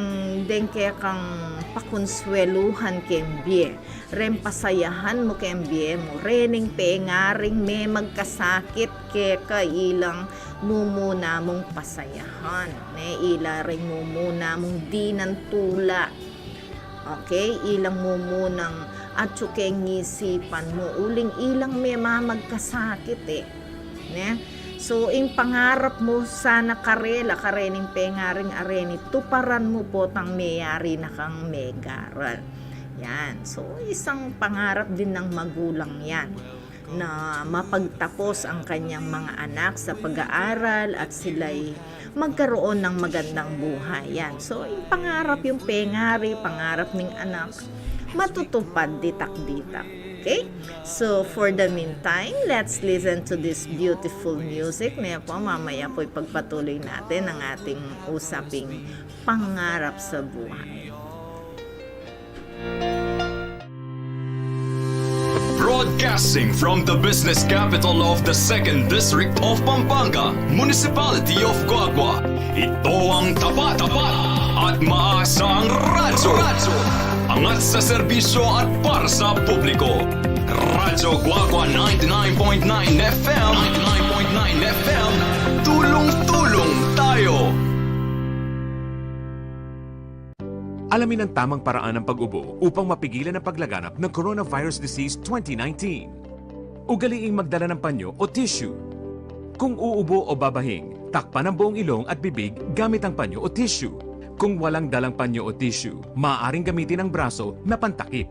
deng kekang pakunsweluhan keng bie. Reng pasayahan mu keng bie mu, rening pengaring memagkasakit keka, ilang mumuna mung pasayahan, ne, ila reng mumuna mung dinan tula. Okay? Ilang mumunang atyu keng isipan mu, uling ilang memamagkasakit, eh. Ne? So, ing pangarap mu sana karela, karening pengaring areni, tuparan mu potang meyari na kang megaral. Yan. So, isang pangarap din ng magulang yan, na mapagtapos ang kanyang mga anak sa pag-aaral at sila'y magkaroon ng magandang buhay. Yan. So, yung pangarap, yung pengari, pangarap ng anak, matutupad ditak-ditak. Okay? So, for the meantime, let's listen to this beautiful music. Ngayon po, mamaya po ipagpatuloy natin ang ating usaping pangarap sa buhay. Broadcasting from the business capital of the Second District of Pampanga, Municipality of Guagua, ito ang tapat, tapat at maasang radyo. Angat sa serbisyo at para sa publiko. Radyo Guagua ninety-nine point nine F M. Ninety-nine point nine F M. Tulong-tulong tayo. Alamin ang tamang paraan ng pag-ubo upang mapigilan ang paglaganap ng coronavirus disease twenty nineteen. Ugaliing magdala ng panyo o tissue. Kung uubo o babahing, takpan ang buong ilong at bibig gamit ang panyo o tissue. Kung walang dalang panyo o tissue, maaaring gamitin ang braso na pantakip.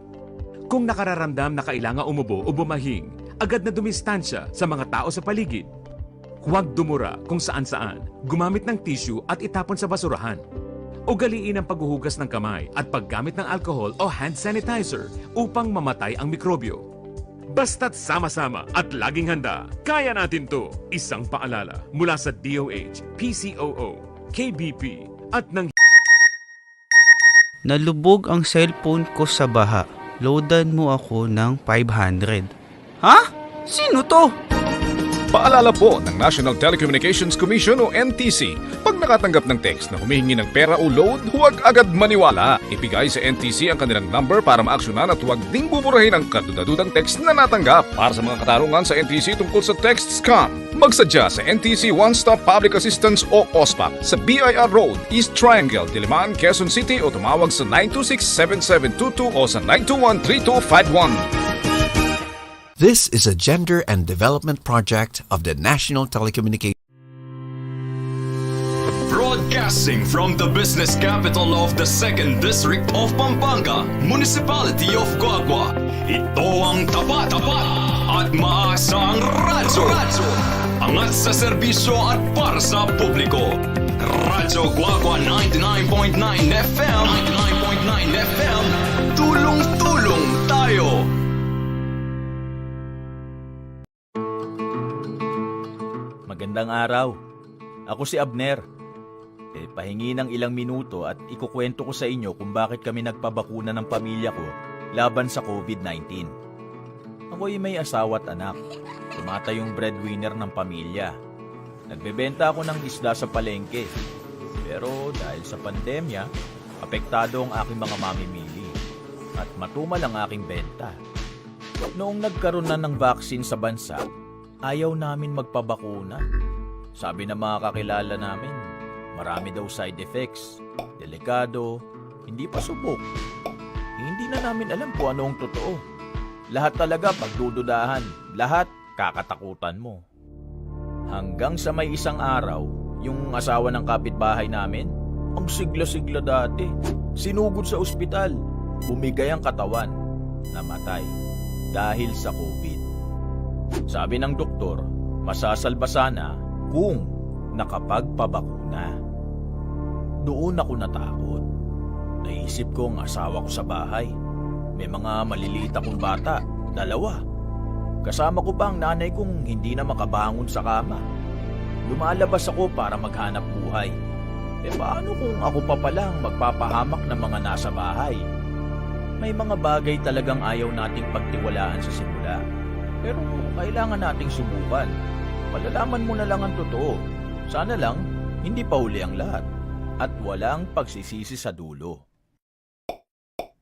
Kung nakararamdam na kailangan umubo o bumahing, agad na dumistansya sa mga tao sa paligid. Huwag dumura kung saan-saan. Gumamit ng tissue at itapon sa basurahan. Ugaliin ang paghuhugas ng kamay at paggamit ng alcohol o hand sanitizer upang mamatay ang mikrobyo. Basta't sama-sama at laging handa, kaya natin 'to. Isang paalala mula sa D O H, P C O O, K B P at ng Nalubog ang cellphone ko sa baha. Loadan mo ako ng five hundred. Ha? Sino 'to? Paalala po ng National Telecommunications Commission o N T C, pag nakatanggap ng text na humihingi ng pera o load, huwag agad maniwala. Ibigay sa N T C ang kanilang number para maaksyonan at huwag ding buburahin ang kadudadudang text na natanggap. Para sa mga katanungan sa N T C tungkol sa text scam, magsadya sa N T C One Stop Public Assistance o OSPAP sa B I R Road, East Triangle, Diliman, Quezon City, o tumawag sa nine two six, seven seven two two o sa nine two one, three two five one. This is a gender and development project of the National Telecommunications. Broadcasting from the business capital of the Second District of Pampanga, Municipality of Guagua, ito ang tapat, tapat at maasang radyo. Angat sa serbisyo at para sa publiko. Radyo Guagua ninety-nine point nine F M. Ninety-nine point nine F M. Tulong-tulong tayo. Magandang araw. Ako si Abner. E, pahingi ng ilang minuto at ikukwento ko sa inyo kung bakit kami nagpabakuna ng pamilya ko laban sa COVID nineteen. Ako'y may asawa at anak. Tumatayong breadwinner ng pamilya. Nagbebenta ako ng isda sa palengke. Pero dahil sa pandemya, apektado ang aking mga mamimili. At matumal ang aking benta. Noong nagkaroon na ng vaccine sa bansa, ayaw namin magpabakuna. Sabi ng mga kakilala namin, marami daw side effects, delikado, hindi pa subok. Hindi na namin alam kung ano ang totoo. Lahat talaga pagdududahan, lahat kakatakutan mo. Hanggang sa may isang araw, yung asawa ng kapitbahay namin, ang sigla-sigla dati, sinugod sa ospital, bumigay ang katawan, namatay dahil sa COVID. Sabi ng doktor, masasalba sana kung nakapagpabakuna. Doon ako natakot. Naisip ko ang asawa ko sa bahay. May mga maliliit akong bata, dalawa. Kasama ko pa ang nanay kong hindi na makabangon sa kama. Lumalabas ako para maghanap buhay. E, paano kung ako pa pala ang magpapahamak ng mga nasa bahay? May mga bagay talagang ayaw nating pagtiwalaan sa simula. Pero kailangan nating subukan. Malalaman mo na lang ang totoo. Sana lang, hindi pa huli ang lahat. At walang pagsisisi sa dulo.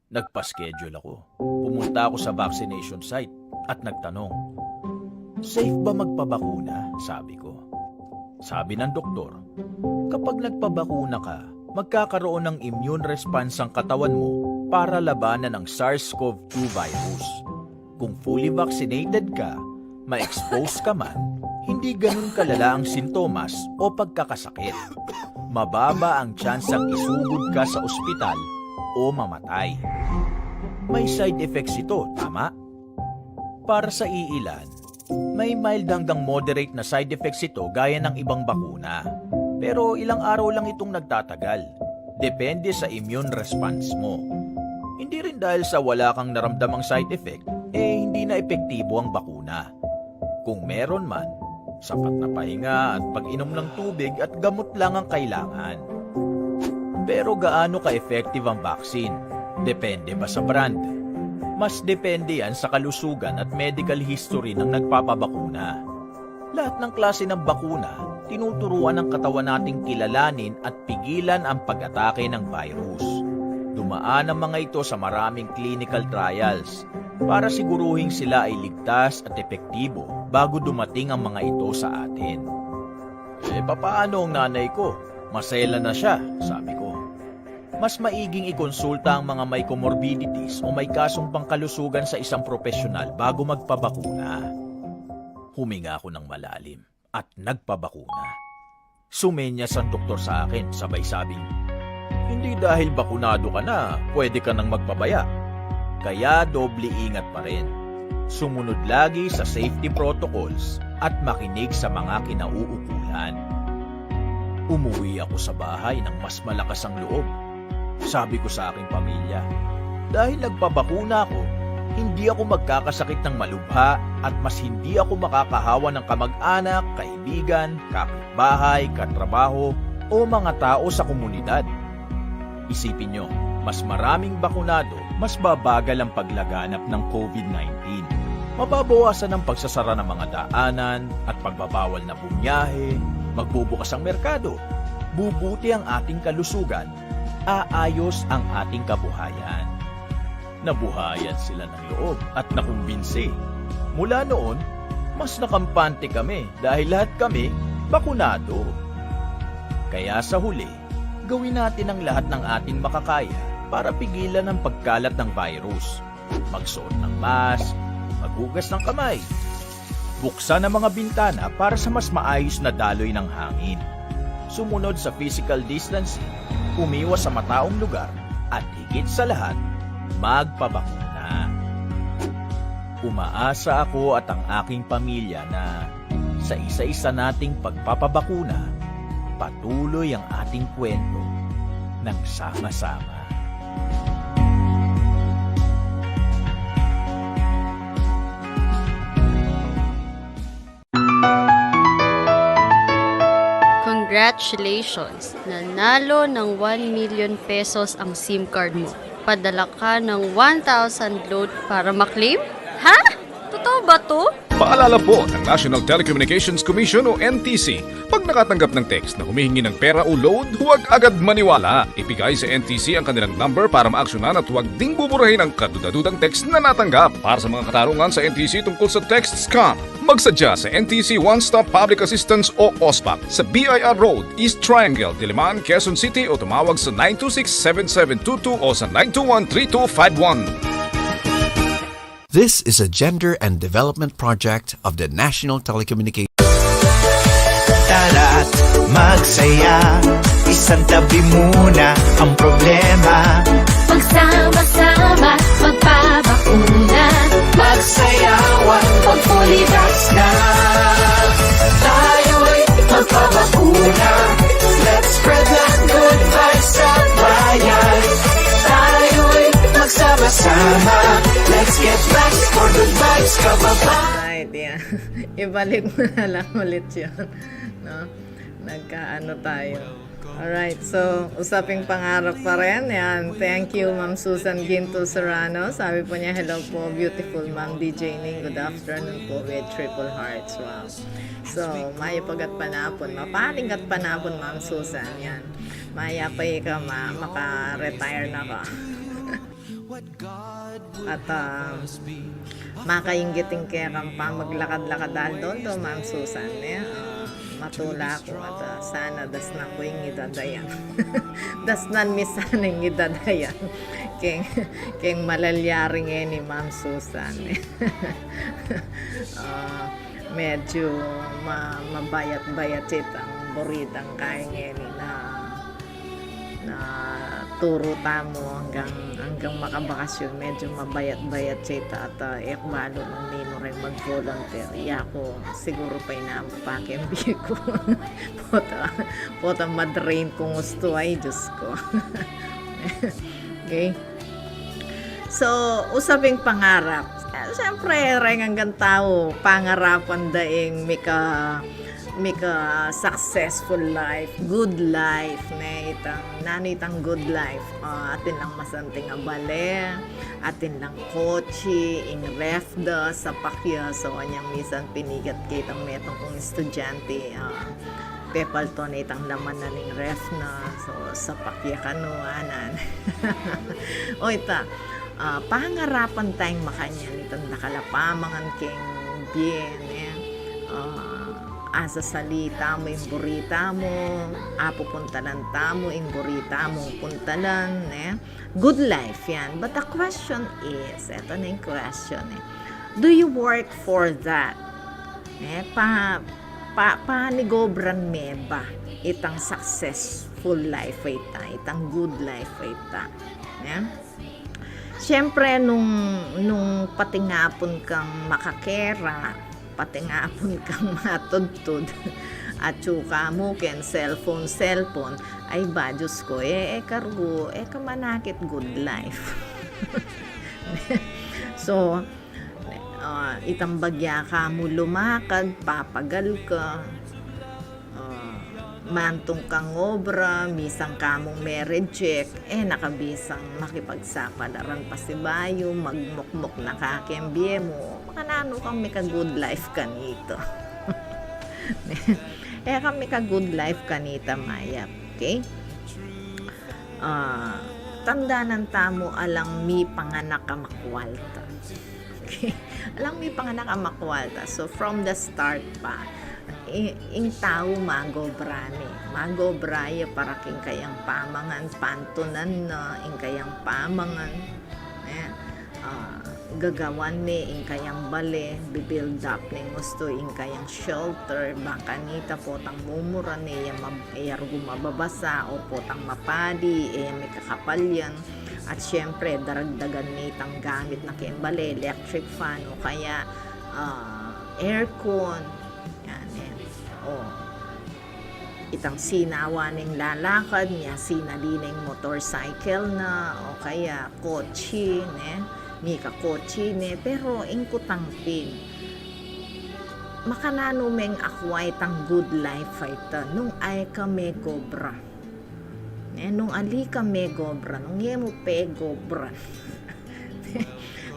Nagpa-schedule ako. Pumunta ako sa vaccination site at nagtanong, "Safe ba magpabakuna?" sabi ko. Sabi ng doktor, "Kapag nagpabakuna ka, magkakaroon ng immune response ang katawan mo para labanan ang SARS-CoV two virus. Kung fully vaccinated ka, ma-expose ka man, hindi ganun kalala ang sintomas o pagkakasakit. Mababa ang tsansang isugod ka sa ospital o mamatay." May side effects ito, tama? Para sa iilan, may mild hanggang moderate na side effects ito gaya ng ibang bakuna. Pero ilang araw lang itong nagtatagal. Depende sa immune response mo. Hindi rin dahil sa wala kang naramdamang side effect, e hindi na epektibo ang bakuna. Kung meron man, sapat na pahinga at pag-inom ng tubig at gamot lang ang kailangan. Pero gaano ka-effective ang vaccine? Depende ba sa brand? Mas depende yan sa kalusugan at medical history ng nagpapabakuna. Lahat ng klase ng bakuna, tinuturuan ng katawan nating kilalanin at pigilan ang pag-atake ng virus. Dumaan ang mga ito sa maraming clinical trials para siguruhing sila ay ligtas at epektibo bago dumating ang mga ito sa atin. "E, papaano ang nanay ko? Maselan na siya," sabi ko. Mas maiging ikonsulta ang mga may comorbidities o may kasong pangkalusugan sa isang propesyonal bago magpabakuna. Huminga ako ng malalim at nagpabakuna. Sumenyas ang doktor sa akin, sabay sabing, "Hindi dahil bakunado ka na, pwede ka nang magpabaya. Kaya doble ingat pa rin. Sumunod lagi sa safety protocols at makinig sa mga kinauukulan." Umuwi ako sa bahay ng mas malakas ang loob. Sabi ko sa aking pamilya, "Dahil nagpabakuna ako, hindi ako magkakasakit ng malubha at mas hindi ako makakahawa ng kamag-anak, kaibigan, kapitbahay, katrabaho, o mga tao sa komunidad." Isipin nyo, mas maraming bakunado, mas babagal ang paglaganap ng COVID nineteen. Mababawasan ang pagsasara ng mga daanan at pagbabawal na bumiyahe, magbubukas ang merkado, bubuti ang ating kalusugan, aayos ang ating kabuhayan. Nabuhayan sila ng loob at nakumbinsi. Mula noon, mas nakampante kami dahil lahat kami bakunado. Kaya sa huli, gawin natin ang lahat ng ating makakaya para pigilan ang pagkalat ng virus. Magsuot ng mask, maghugas ng kamay, buksan ang mga bintana para sa mas maayos na daloy ng hangin. Sumunod sa physical distancing, umiwas sa mataong lugar, at higit sa lahat, magpabakuna. Umaasa ako at ang aking pamilya na sa isa-isa nating pagpapabakuna, patuloy ang ating kwento ng sama-sama. Congratulations! Nanalo ng one million pesos ang SIM card mo. Padala ka ng one thousand load para maklaim? Ha? Totoo ba 'to? Paalala po ng National Telecommunications Commission o N T C, pag nakatanggap ng text na humihingi ng pera o load, huwag agad maniwala. Ibigay sa N T C ang kanilang number para maaksyonan at huwag ding buburahin ang kadudadudang text na natanggap. Para sa mga katanungan sa N T C tungkol sa text scam, magsadya sa N T C One Stop Public Assistance o OSPAP sa B I R Road, East Triangle, Diliman, Quezon City o tumawag sa nine two six, seven seven two two o sa nine two one, three two five one. This is a gender and development project of the National Telecommunications. Tara't magsaya, isang tabi muna ang problema. Magsama-sama, magpabakuna. Magsayawan, pag-fully vax na. Tayo'y magpabakuna. Let's spread the good vibes sa bayan. Tayo'y magsama-sama. Let's get vax for good vibes, kababayan. Right, yan. Ibalik mo na lang ulit yun. No? Nagkaano tayo. Alright, so, usaping pangarap pa rin. Yan. Thank you, Ma'am Susan Ginto Serrano. Sabi po niya, "Hello po, beautiful Ma'am D J Ning. Good afternoon po with triple hearts." Wow. So, mayap a gatpanapun. Mapaling gatpanapun, Ma'am Susan. Yan. Mayap a ika ma-, maka-retire na ka. At, ah, makainggit ing kekang pamaglakad-lakad aldo-aldo, Ma'am Susan, e? Ah, matula ku at, ah, sana dasnan ku ing idadayan. Dasnan mi sana ing idadayan. Keng, keng malalyari ngeni, Ma'am Susan, e? Ah, medyo ma-, mabayat-bayat itang buri dang kayi ngeni na, na turu tamu anggang, anggang makabakasyon, medyo mabayat-bayat ya ita at, ah, e ku balu nung ninu reng mag-volunteer. Yaku siguru pa inamu pa keng bie ku. Pota, pota ma-drain kung ustu, ay, Diyos ko. Okay. So, usaping pangarap. Eh, siyempre, reng anggang tau, pangarapan da ing mika, mika successful life, good life, ne, itang, nanu itang good life? Ah, atin lang masanting a bale, atin lang kotse, ing ref da, sapak ya, so, anyang misan pinigat ke itang metung kung estudyante, ah, pepalto na itang laman na ning ref na, so, sapak ya kanu, anan. O ita, ah, pangarapan tang makanyan itang dakal a pamangan keng bie, ne? Ah, asasalita mu ing buri tamu, apupuntalan tamu ing buri tamung puntalan, ne? Good life yan. But the question is, eto na ing question, e. Do you work for that? E, pa, pa, panigobran me ba itang successful life a ita, itang good life a ita? E? Siyempre, nung, nung patingapun kang makakera, patingapun kang matudtud, atyu ka mu keng cellphone, cellphone, ay ba, Diyos ko, e, e ka rugu, e ka manakit good life. So, ah, itang bagya ka mu lumakad, papagal ka, ah, mantung kang obra, misan ka mung me-reject, e na ka bisang makipagsapalaran pasibayu, magmukmuk na ka keng bie mu, makananu kang mika-good life kanita? E kang mika-good life kanita, mayap, okay? Ah, tandanan tamu, alang mipanganak a makwalta. Okay? Alang mipanganak a makwalta. So, from the start pa, i-, ing tau magobra ne. Magobra ya para king kayang pamangan, pantunan na ing kayang pamangan. E, ah, gagawan ne ing kayang bale, bi-build up neng ustu ing kayang shelter, bang kanita potang mumura ne, e ya mab-, e ya rugu mababasa, o potang mapadi, e ya mikakapalyan. At siyempre, daragdagan ne itang gamit na keng bale, electric fan, o kaya, ah, aircon. Yan, e. O, itang sinawa neng lalakad, nya sinali neng motorcycle na, o kaya kotse, ne? Mika-kotse ne, pero ing kutang pin, makananu meng akwa itang good life a ita nung e ka megobra? Ne, nung ali ka megobra, nung e mu pegobra.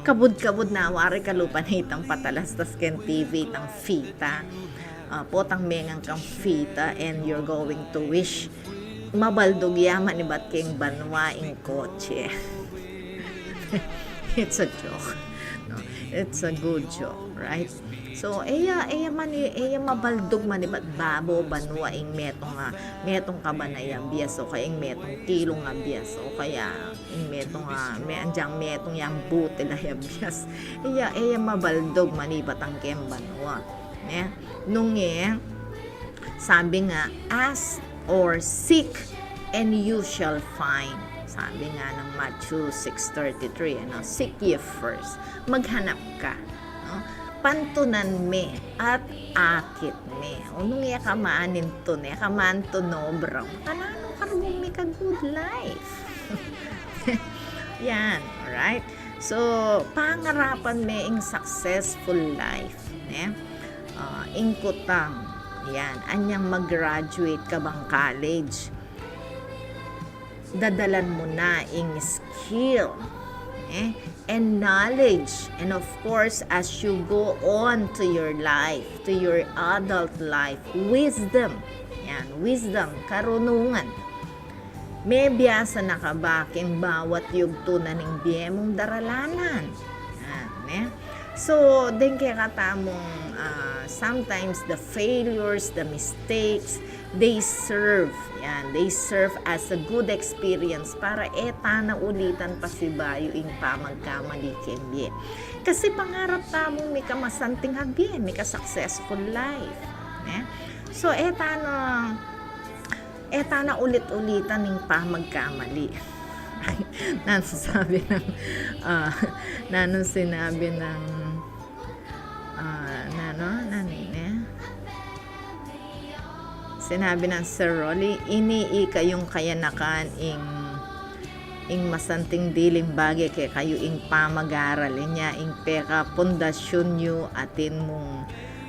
Kabud-kabud na wari kalupa na itang patalastas keng T V, itang fita. Ah, potang mengan kang fita and you're going to wish mabaldug ya manibat keng banua ing kotse. It's a joke. No? It's a good joke, right? So, e ya, e ya mani, e ya mabaldug manibat babo banua ing metung a, metung kaban a abias o kaya ing metung kilung abias o kaya ing metung a, me, agyang metung yang butil a abias. E ya, e ya mabaldug manibat keng banua. Ne? Nung e, sabi nga, "Ask or seek and you shall find." Sabi nga ng Matthew six thirty-three, ano, "Seek ye first." Maghanap ka, no? "Pantunan me at akit me." O nung e ka manintun, e ka manintun obra, kananu kargum mika good life? Yan, alright? So, pangarapan me ing successful life, ne? Ah, ing kutang, yan, anyang mag-graduate ka bang college, dadalan mu na ing skill, eh, and knowledge, and of course, as you go on to your life, to your adult life, wisdom. Yan, wisdom, karunungan. Mebiasa na ka ba keng bawat yugtu na ning bie mung daralanan? Ah, ne? So, deng kekatamung, ah, sometimes the failures, the mistakes, they serve, yan, they serve as a good experience para e ta na ulitan pasibayu ing pamagkamali keng bie. Kasi pangarap tamung mika masanting a bie, mika successful life, ne? So, e ta na, e ta na ulit-ulitan ing pamagkamali. Nanu sabi ng, ah, nanu sinabi ng, ah, nanu, nanu ini? Sinabi ng Sir Rolly, "Ini ikayung kayanakan ing, ing masanting diling bage kekayu ing pamag-aral. Inya ing peka pundasyun yu atin mung,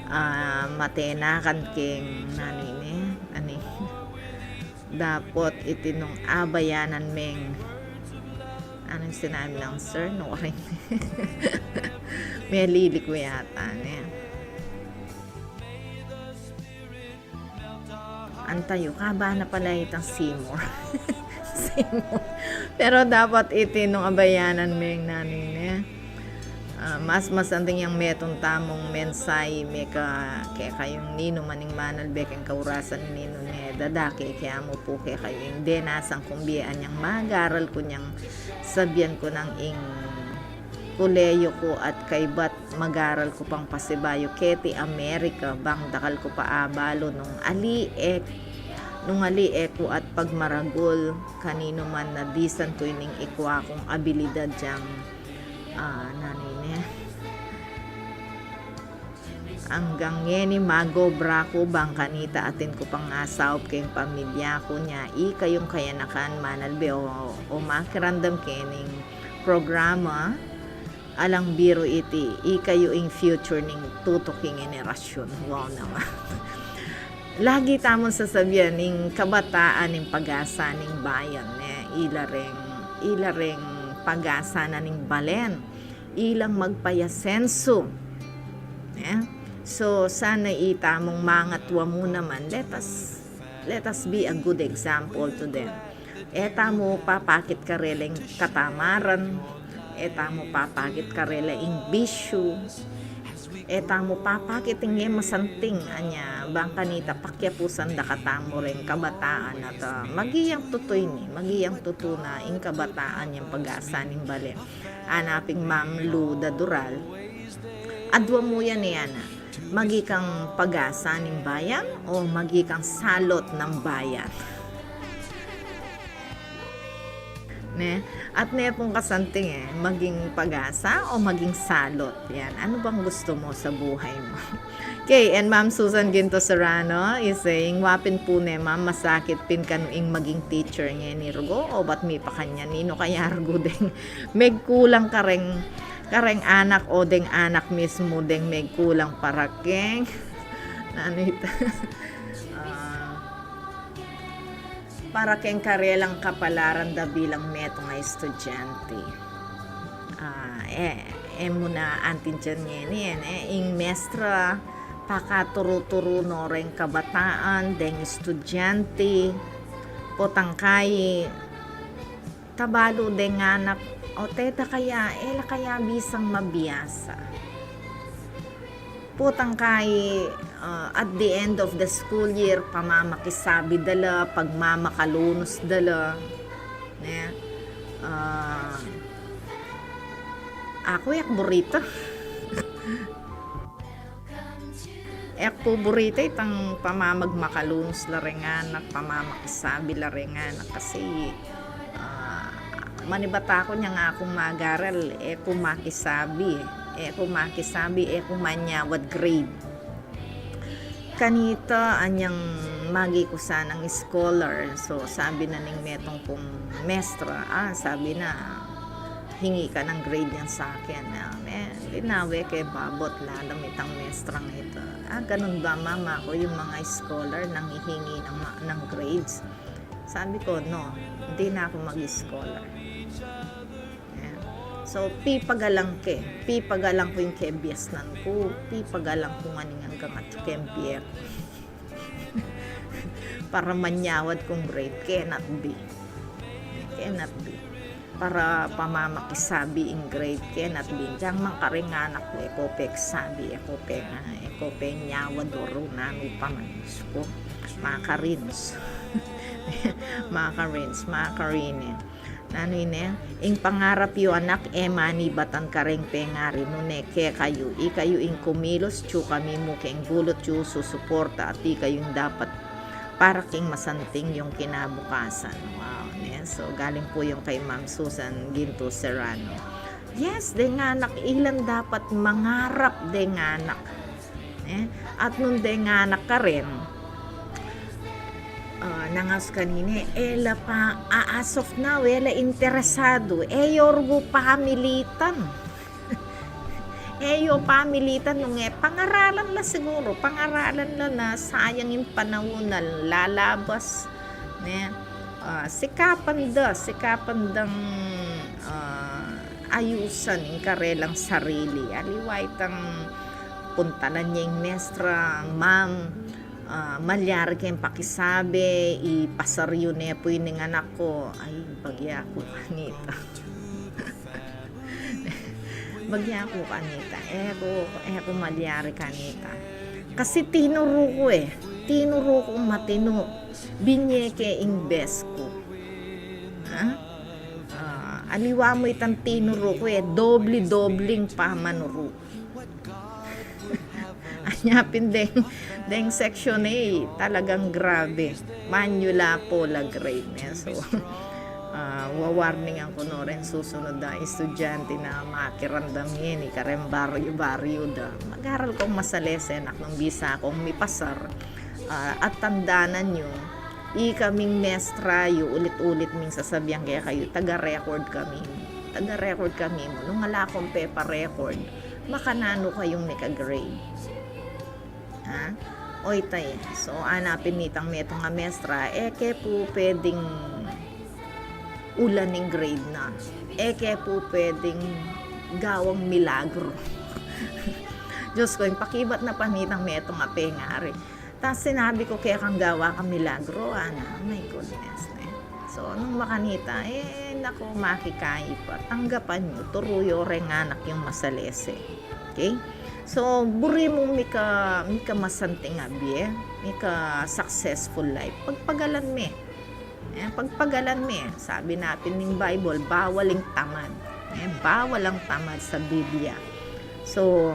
ah, matenakan keng," nanu ini? Ani? Dapot iti nung abayanan meng, anong sinabi ng sir? Nung karing melilik ko yata, ne? Antayu, kaba na pala itang Seymour. Seymour. Pero dapat iti nung abayanan meng nanu ini. Ah, mas masanting yang metung tamung mensahe mika kekayung ninu man ing manalbe keng kaurasan ninu ne, dadake ke amu pu kekayu ing denasan kung bie anyang mag-aral ku nyang sabian ku nang ing kolehiyu ku at kaybat mag-aral ku pang pasibayu keti Amerika, bang dakal ku pa abalu nung ali e, nung ali e ku at pagmaragul kaninu man na disan ku ining ikua kung abilidad yang, ah, nanu ini, anggang ngeni mag-obra ku bang kanita atin ku pang asaup keng pamilya ku. Nya ikayung kayanakan manalbe o, o makiramdam kening programa, alang biru iti, ikayu ing future ning tutuking henerasyun. Wow naman. Lagi tamung sasabian, ing kabataan ing pag-asa ning bayan, ne? Ila reng, ila reng pag-asa na ning balen, ilang magpayasensu, ne? So, sana itamung mangatua mu naman, let us, let us be a good example to them. E tamu papakit karela ing katamaran, e tamu papakit karela ing bisyu, e tamu papakit ing e masanting, anya bang kanita pakiapusan da katamu reng kabataan at, ah, maging tutu ini, maging tutu na ing kabataan yang pag-asa ning balen. Ana pin Ma'am Lu Dadural, adwa mu yan e, ana, maging kang pag-asa ning bayan o maging kang salot ng bayan? Ne? At ne pung kasanting e, maging pag-asa o maging salot? Yan. Ano bang gusto mo sa buhay mo? Okay, and Ma'am Susan Ginto Serrano is saying, "Wa pin pu ne, Ma'am, masakit pin kanu ing maging teacher ngeni rugo, o bat mi pa kanyan, ninu kaya rugo deng megkulang kareng, kareng anak o deng anak mismu deng megkulang para keng," nanu ita? Ah, "para keng karelang kapalaran da bilang metung a estudyante." Ah, e, e mu na antindian ngeni, e, ne, ing mestra, pakaturu-turu no reng kabataan, deng estudyante, potang kayi, tabalu deng anak, o teta kaya, e la kaya bisang mabiasa. Potang kayi, ah, at the end of the school year, pamamakisabi da la, pagmamakalunus da la, ne? Ah, aku, e ku burita. E ku burita itang pamamagmakalunus la reng anak, pamamakisabi la reng anak, kasi, ah, manibat aku, inyang aku magaral, e ku makisabi, e ku makisabi, e ku manyawad grade. Kanita, anyang magi ku sanang scholar, so sabi na ning metung kung mestra, ah, sabi na, hingi ka ng grade yan sa akin. Ah, e, linawe ke babot lalam itang mestrang ita. Ah, ganun ba, mama, ku, yung mga scholar nanghihingi ng ma-, ng grades? Sabi ku, no, hindi na aku mag-scholar. Ayan. So, pipagalang ke, pipagalang ku ing kebiasnan ku, pipagalang ku ngan ing anggang atyu keng bie ku. Para manyawad kung grade, cannot be. Cannot be. Para pamamakisabi ing grade, cannot be. Diang man kareng anak ku, e ku pe kisabi, e ku pe, e ku pe nyawad o ru nanu pa man. Diyos ku, makarins. Makarins, makarine. Nanu ine, ing pangarap yu, anak, e manibatan kareng pengari, nune kekayu, ikayu ing kumilos, atyu kami mu keng bulut yu susuporta, at ikayu ing dapat para king masanting yung kinabukasan. Wow, ne? So, galing po yung kay Ma'am Susan Ginto Serrano. Yes, deng anak, ilan dapat mangarap deng anak. Eh, at nung deng anak karin, ah, nangaus kanine, e la pa, a-, as of now, e la interesado, e yu ru pamilitan. E yu pamilitan, nung e, pangaralan la siguru, pangaralan la na sayang ing panaun na lalabas, ne? Ah, sikapan da, sikapan dang, ah, ayusan ing karelang sarili. Aliwa itang puntalan ya ing mestra, ma'am, ah, malyari keng pakisabi, ipasar yu ne pu ining anak ku. Ay, bagya ku kanita. Bagya ku kanita. E ku, e ku malyari kanita. Kasi tinuru ku e. Tinuru ku matinu. Binye ke ing best ku. Ha? Ah, aliwa mu itang tinuru ku e, dobli-dobling pamanuru. Anya pin deng, deng section A, talagang grabe. Manyula po la grade ne. So, ah, wa-warningan ku no reng susunud a estudyante na makiramdam ngeni kareng baryu-baryu da. Mag-aral kong masalese, anak, nung bisa kong mipasar. Ah, at tandanan yu, ikaming mestra yu, ulit-ulit ming sasabian kekayu, taga-record kami mu. Taga-record kami mu. Nung ala kong pepa-record, makananu kayung mika-grade? Ha? O, ita e. So, anapin nitang metung a mestra, e ke pu pwedeng ulan ing grade na. E ke pu pwedeng gawang milagro. Diyos ku, ing pakibat na pa nitang metung a pengari. Tas sinabi ku, kekang gawa kang milagro, ana, my goodness, ne? So, nung makanita, e, naku, makikayi pa, tanggapan yu, turu yu reng anak yung masalese. Okay? So, buri mu mika, mika masanting a bie, mika successful life, pagpagalan me. E, pagpagalan me. Sabi na pin ning Bible, bawal ing tamad. E, bawal ang tamad sa Biblia. So,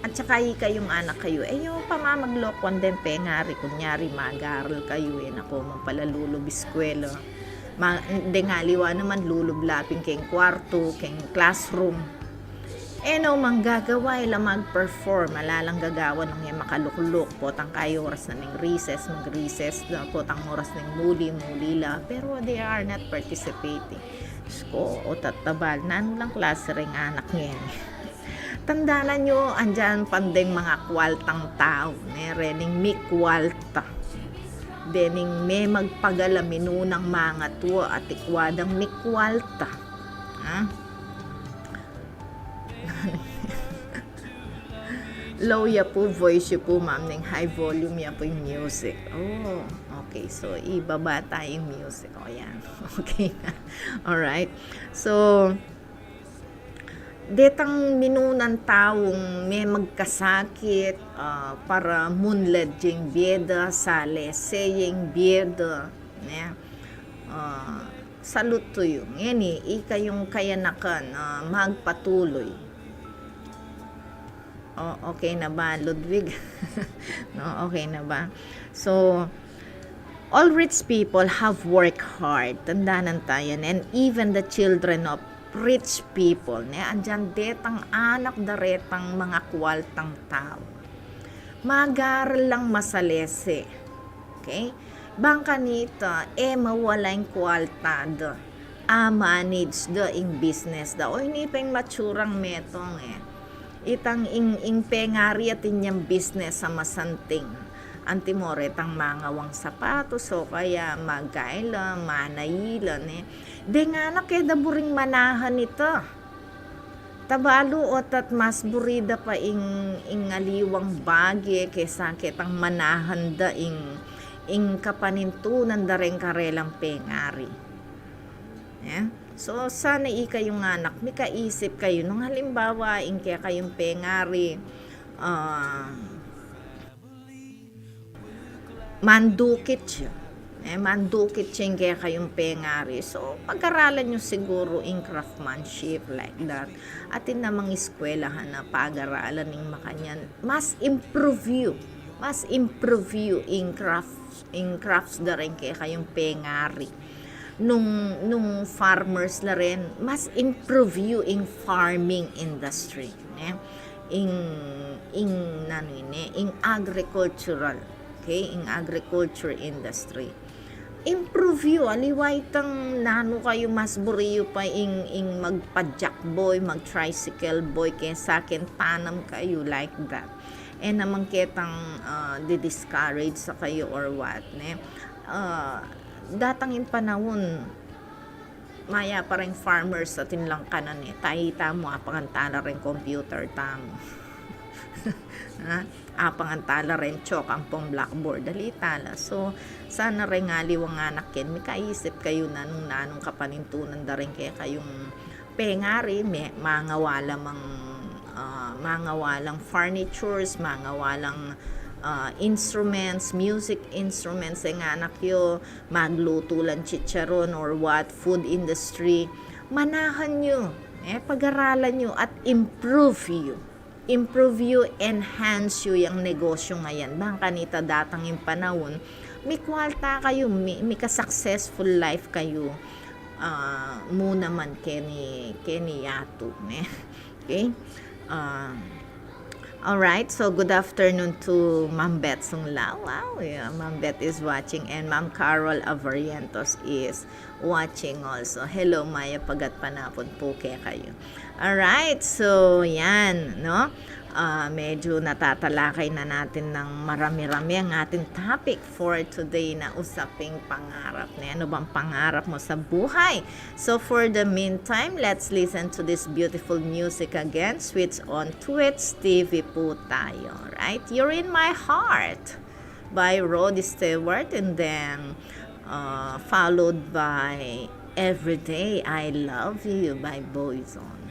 at saka ikayung anak kayu, e yu pamamaglokuan deng pengari, kunyari, mag-aral kayu, e na ko man pala lulub iskwela. Ma-, deng aliwa naman, lulub la pin keng kwartu, keng classroom. E no mang gagawa, e la mag-perform, ala lang gagawan nung e makalukluk, potang kayu oras na ning recess, mag-recess na, potang oras ning muli, muli la, pero they are not participating. Diyos ku, o tatabal, nanu lang klase ring anak ngeni? Tandanan yu, andiyan pan deng mga kwaltang tau, ne, rening mikwalta. Dening memagpagala, minunang mangatua, at ikwa dang mikwalta. Ha? Low ya pu voice yu pu, ma'am, neng high volume ya pu ing music. Oh, okay. So, ibaba ta ing music. O, yan. Okay na. Alright. So, detang minunan taung me magkasakit, ah, para munlad jeng bie da, salese jeng bie da, ne? Ah, salute to you. Ngeni, ikayung kayanakan, ah, magpatuloy. O, okay na ba, Ludwig? No, okay na ba? So, all rich people have worked hard. Tandanan ta yan. And even the children of rich people, ne? Andiyan detang anak da retang mangakwaltang tau. Mag-aral lang masalese. Okay? Bang kanita, e mawala ing kwalta da. A-manage da ing business da. O, ini pa ing matsurang metung, e. Itang ing, ing pengari atin yang business a masanting. Antimo retang mangawang sapatos, o kaya magkaila, manayila, ne. Deng anak e da buring manahan ita. Tabalu o't at mas buri da pa ing, ing aliwang bage kesa ketang manahan da ing, ing kapanintunan da reng karelang pengari. Ya? So, sana ikayung anak, mikaisip kayu. Nung halimbawa, ing kekayung pengari, ah, mandukit ya. E, mandukit ya ing kekayung pengari. So, pag-aralan yu siguru ing craftsmanship like that. Atin namang eskwelahan a pag-aralan ing makanyan. Mas improve yu. Mas improve yu ing crafts, ing crafts da reng kekayung pengari. Nung, nung farmers la rin, mas improve yu ing farming industry, ne? Ing, ing, nanu ini, ing agricultural, okay? Ing agriculture industry. Improve yu, aliwa itang nanu kayu mas buri yu pa ing, ing magpa-jack boy, mag-tricycle boy, kesa king tanam kayu like that. E naman ketang, ah, di-discourage sa kayu or what, ne? Ah, datang ing panaun, mayap pa reng farmers atin lang kanan, e. Taita mu, apangan tala reng computer tamu. Ha? Apangan tala reng chalk ampong blackboard. Dali tala. So, sana reng aliwang anak ken, mikaisip kayu nanung, nanung kapanintunan da reng kekayung pengari, me-, mangawa la mang, ah, mangawa lang furnitures, mangawa lang, ah, instruments, music instruments, ing anak yu, maglutu lang chicharon or what, food industry. Manahan yu, e, pag-aralan yu at improve yu. Improve yu, enhance yu yang negosyu a yan. Bang kanita datang ing panaun, mikwalta kayu, mi-, mika-successful life kayu, ah, mu naman keni, keni yatu, ne? Okay? Ah, all right, so good afternoon to Ma'am Beth Sunglaw. Wow, yeah, Ma'am Beth is watching, and Ma'am Carol Avarientos is watching also. Hello, mayap a gatpanapun pu kekayu. Alright, so yan, no? Ah, medyo natatalakay na natin ng marami-rami ang ating topic for today na usaping pangarap. Ne? Ano bang pangarap mo sa buhay? So for the meantime, let's listen to this beautiful music again. Switch on Twitch T V po tayo. Right? You're in my heart. By Rod Stewart, and then, uh, followed by Every Day I Love You by Boyzone.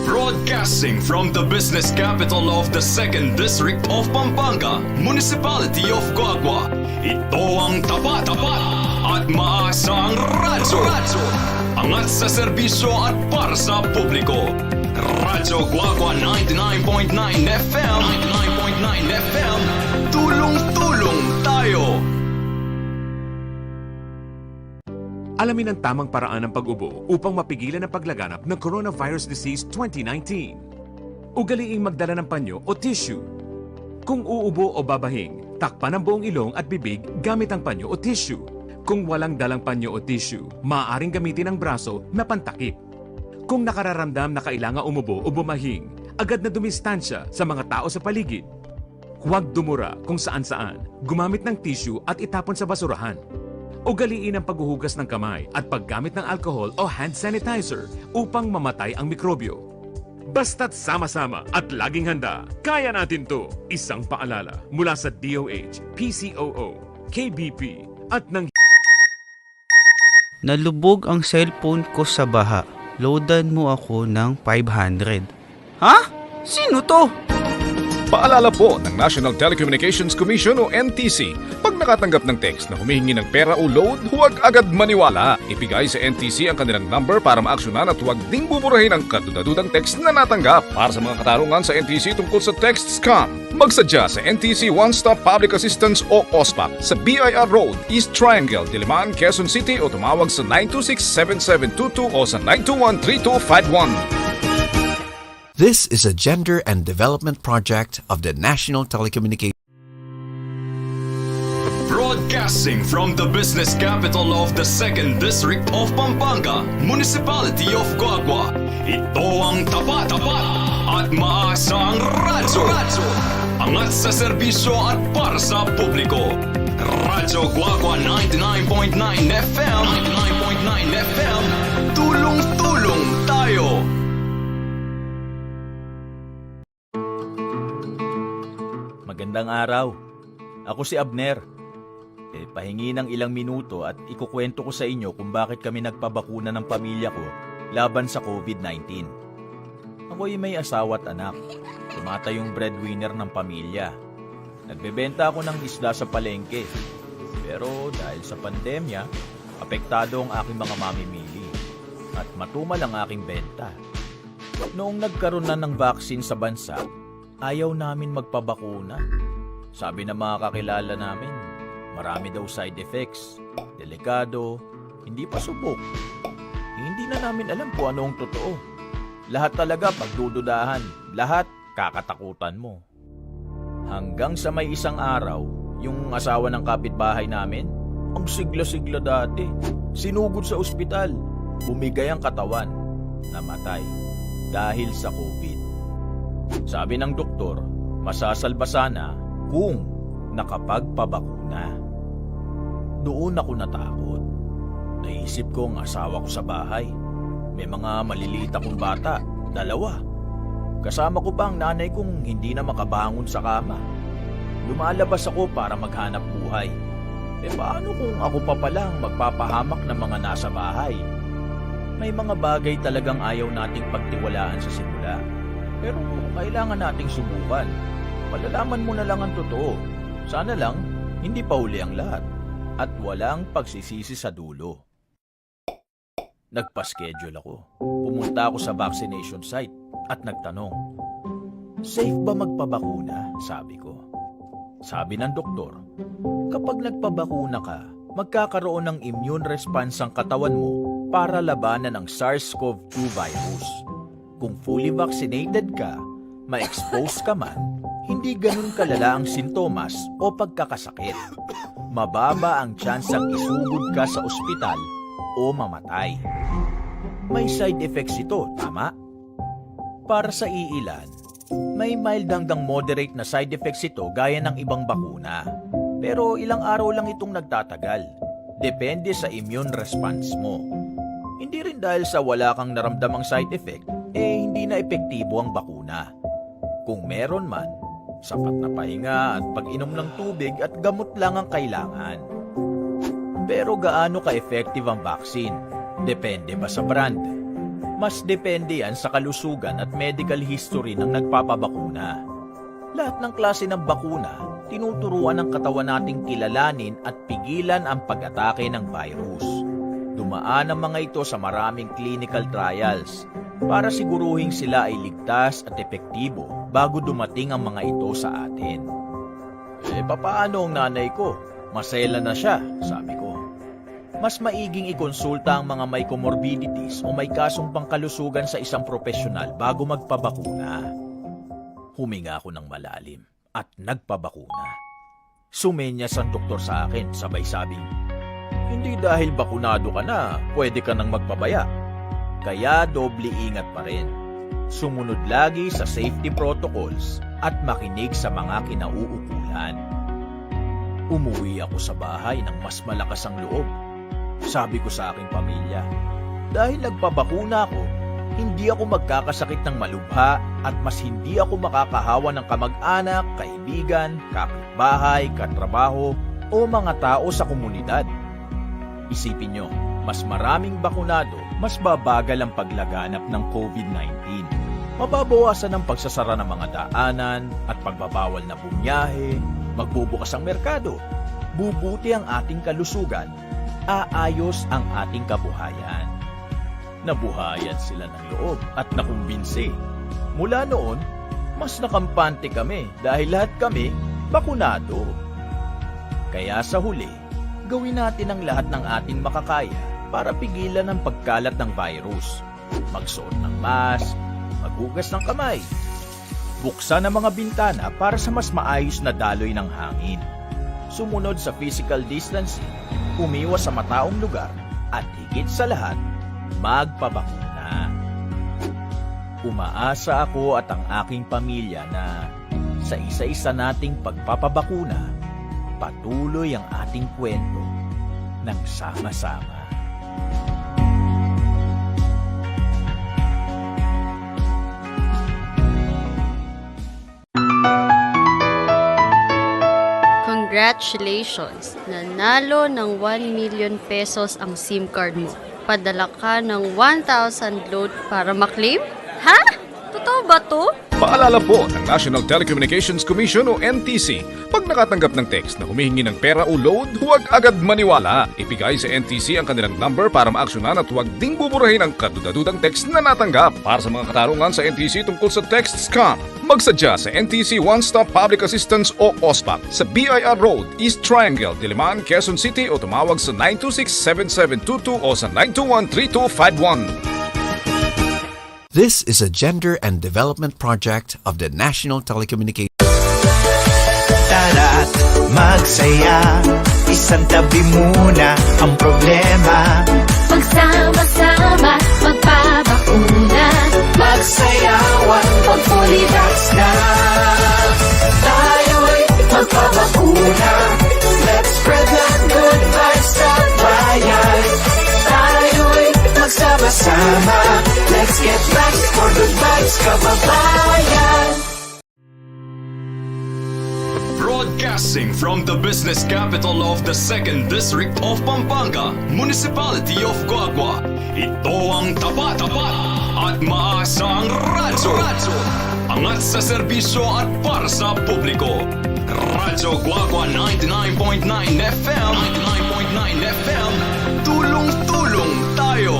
Broadcasting from the business capital of the Second District of Pampanga, Municipality of Guagua, ito ang tapat, tapat at maasang radyo. Angat sa serbisyo at para sa publiko. Radyo Guagua ninety-nine point nine F M. Ninety-nine point nine F M. Tulong-tulong tayo. Alamin ang tamang paraan ng pag-ubo upang mapigilan ang paglaganap ng coronavirus disease twenty nineteen. Ugaliing magdala ng panyo o tissue. Kung uubo o babahing, takpan ang buong ilong at bibig gamit ang panyo o tissue. Kung walang dalang panyo o tissue, maaaring gamitin ang braso na pantakip. Kung nakararamdam na kailangan umubo o bumahing, agad na dumistansya sa mga tao sa paligid. Huwag dumura kung saan-saan, gumamit ng tissue at itapon sa basurahan. Ugaliin ang paghuhugas ng kamay at paggamit ng alcohol o hand sanitizer upang mamatay ang mikrobyo. Basta't sama-sama at laging handa, kaya natin 'to. Isang paalala mula sa D O H, P C O O, K B P, at ng Nalubog ang cellphone ko sa baha. Loadan mo ako ng five hundred. Ha? Sino 'to? Paalala po ng National Telecommunications Commission o N T C, pag nakatanggap ng text na humihingi ng pera o load, huwag agad maniwala. Ibigay sa N T C ang kanilang number para maaksyonan at huwag ding buburahin ang kadudadudang text na natanggap. Para sa mga katanungan sa N T C tungkol sa text scam, magsadya sa N T C One Stop Public Assistance o OSPAC sa B I R Road, East Triangle, Diliman, Quezon City o tumawag sa nine two six seven seven two two o sa nine two one three two five one. This is a gender and development project of the National Telecommunications. Broadcasting from the business capital of the Second District of Pampanga, Municipality of Guagua, ito ang tapat, tapat at maasang radyo. Angat sa serbisyo at para sa publiko. Radyo Guagua ninety-nine point nine F M, ninety-nine point nine F M, tulong-tulong tayo. Magandang araw. Ako si Abner. E, pahingi ng ilang minuto at ikukwento ko sa inyo kung bakit kami nagpabakuna ng pamilya ko laban sa COVID nineteen. Ako'y may asawa at anak. Tumatayong breadwinner ng pamilya. Nagbebenta ako ng isda sa palengke. Pero dahil sa pandemya, apektado ang aking mga mamimili. At matumal ang aking benta. Noong nagkaroon na ng vaccine sa bansa, ayaw namin magpabakuna. Sabi ng mga kakilala namin, marami daw side effects, delikado, hindi pa subok. Hindi na namin alam kung ano ang totoo. Lahat talaga pagdududahan, lahat kakatakutan mo. Hanggang sa may isang araw, yung asawa ng kapitbahay namin, ang sigla-sigla dati, sinugod sa ospital, bumigay ang katawan, namatay dahil sa COVID. Sabi ng doktor, masasalba sana kung nakapagpabakuna. Doon ako natakot. Naisip ko ang asawa ko sa bahay. May mga maliliit akong bata, dalawa. Kasama ko pa ang nanay kong hindi na makabangon sa kama. Lumalabas ako para maghanap buhay. E paano kung ako pa pala ang magpapahamak ng mga nasa bahay? May mga bagay talagang ayaw nating pagtiwalaan sa simula. Pero kailangan nating subukan. Malalaman mo na lang ang totoo. Sana lang, hindi pa huli ang lahat. At walang pagsisisi sa dulo. Nagpa-schedule ako. Pumunta ako sa vaccination site at nagtanong, "Safe ba magpabakuna?" sabi ko. Sabi ng doktor, "Kapag nagpabakuna ka, magkakaroon ng immune response ang katawan mo para labanan ang SARS-CoV two virus. Kung fully vaccinated ka, ma-expose ka man, hindi ganun kalala ang sintomas o pagkakasakit. Mababa ang tsansang isugod ka sa ospital o mamatay." May side effects ito, tama? Para sa iilan, may mild hanggang moderate na side effects ito gaya ng ibang bakuna. Pero ilang araw lang itong nagtatagal. Depende sa immune response mo. Hindi rin dahil sa wala kang naramdamang side effect, eh hindi na epektibo ang bakuna. Kung meron man, sapat na pahinga at pag-inom ng tubig at gamot lang ang kailangan. Pero gaano ka-effective ang vaccine? Depende ba sa brand? Mas depende yan sa kalusugan at medical history ng nagpapabakuna. Lahat ng klase ng bakuna, tinuturuan ng katawan nating kilalanin at pigilan ang pag-atake ng virus. Dumaan ang mga ito sa maraming clinical trials para siguruhing sila ay ligtas at epektibo bago dumating ang mga ito sa atin. "Eh, papaano ang nanay ko? Masela na siya," sabi ko. Mas maiging ikonsulta ang mga may comorbidities o may kasong pangkalusugan sa isang propesyonal bago magpabakuna. Huminga ako ng malalim at nagpabakuna. Sumenyas ang doktor sa akin, sabay sabing, "Hindi dahil bakunado ka na, pwede ka nang magpabaya." Kaya doble ingat pa rin. Sumunod lagi sa safety protocols at makinig sa mga kinauukulan. Umuwi ako sa bahay nang mas malakas ang loob. Sabi ko sa aking pamilya, "Dahil nagpabakuna ako, hindi ako magkakasakit ng malubha at mas hindi ako makakahawa ng kamag-anak, kaibigan, kapitbahay, katrabaho, o mga tao sa komunidad." Isipin nyo, mas maraming bakunado, mas babagal ang paglaganap ng COVID nineteen. Mababawasan ang pagsasara ng mga daanan at pagbabawal na bumiyahe, magbubukas ang merkado, bubuti ang ating kalusugan, aayos ang ating kabuhayan. Nabuhayan sila ng loob at nakumbinsi. Mula noon, mas nakampante kami dahil lahat kami bakunado. Kaya sa huli, gawin natin ang lahat ng ating makakaya para pigilan ang pagkalat ng virus. Magsuot ng mask, maghugas ng kamay, buksan ang mga bintana para sa mas maayos na daloy ng hangin. Sumunod sa physical distancing, umiwas sa mataong lugar, at higit sa lahat, magpabakuna. Umaasa ako at ang aking pamilya na sa isa-isa nating pagpapabakuna, patuloy ang ating kwento ng sama-sama. Congratulations! Nanalo ng one million pesos ang SIM card mo. Padala ka ng one thousand load para maklaim? Ha? Totoo ba 'to? Paalala po ng National Telecommunications Commission o N T C, pag nakatanggap ng text na humihingi ng pera o load, huwag agad maniwala. Ibigay sa N T C ang kanilang number para maaksyonan at huwag ding buburahin ang kadudadudang text na natanggap. Para sa mga katarungan sa N T C tungkol sa text scam, magsadya sa N T C One Stop Public Assistance o OSPAC sa B I R Road, East Triangle, Diliman, Quezon City o tumawag sa nine two six seven seven two two o sa nine two one three two five one. This is a gender and development project of the National Telecommunications. Tara't magsaya, isang tabi muna ang problema. Magsama-sama, magpabakuna. Magsayawan, mag-fully vax na. Tayo'y magpabakuna. Let's spread the good vibes sa bayan. Tayo'y magsama-sama. Let's get vax for good vibes, kababayan. Broadcasting from the business capital of the Second District of Pampanga, Municipality of Guagua, ito ang tapat, tapat at maasang radyo. Radyo. Angat sa serbisyo at para sa publiko. Radyo Guagua ninety-nine point nine F M. Ninety-nine point nine F M. Tulong-tulong tayo.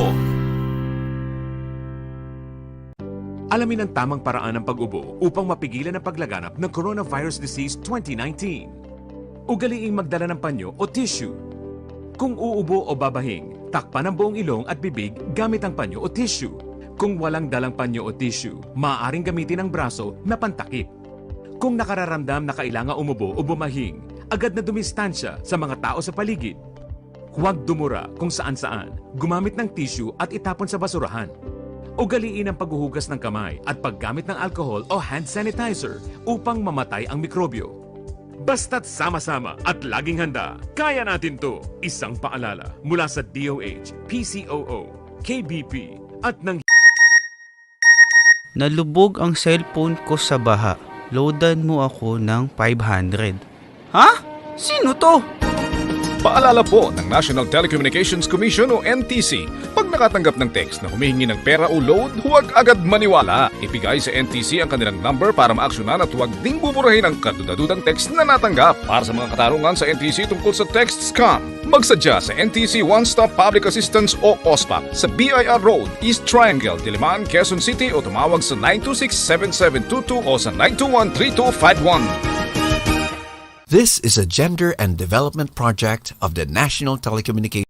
Alamin ang tamang paraan ng pag-ubo upang mapigilan ang paglaganap ng coronavirus disease twenty nineteen. Ugaliing magdala ng panyo o tissue. Kung uubo o babahing, takpan ang buong ilong at bibig gamit ang panyo o tissue. Kung walang dalang panyo o tissue, maaaring gamitin ang braso na pantakip. Kung nakararamdam na kailangan umubo o bumahing, agad na dumistansya sa mga tao sa paligid. Huwag dumura kung saan-saan, gumamit ng tissue at itapon sa basurahan. Ugaliin ang paghuhugas ng kamay at paggamit ng alcohol o hand sanitizer upang mamatay ang mikrobyo. Basta't sama-sama at laging handa, kaya natin 'to. Isang paalala mula sa D O H, P C O O, K B P at ng Nalubog ang cellphone ko sa baha. Loadan mo ako ng five hundred. Ha? Sino 'to? Paalala po ng National Telecommunications Commission o N T C, pag nakatanggap ng text na humihingi ng pera o load, huwag agad maniwala. Ibigay sa N T C ang kanilang number para maaksyonan at huwag ding buburahin ang kadudadudang text na natanggap. Para sa mga katarungan sa N T C tungkol sa text scam, magsadya sa N T C One Stop Public Assistance o OSPAC sa B I R Road, East Triangle, Diliman, Quezon City o tumawag sa nine two six seven seven two two o sa nine two one three two five one. This is a gender and development project of the National Telecommunications.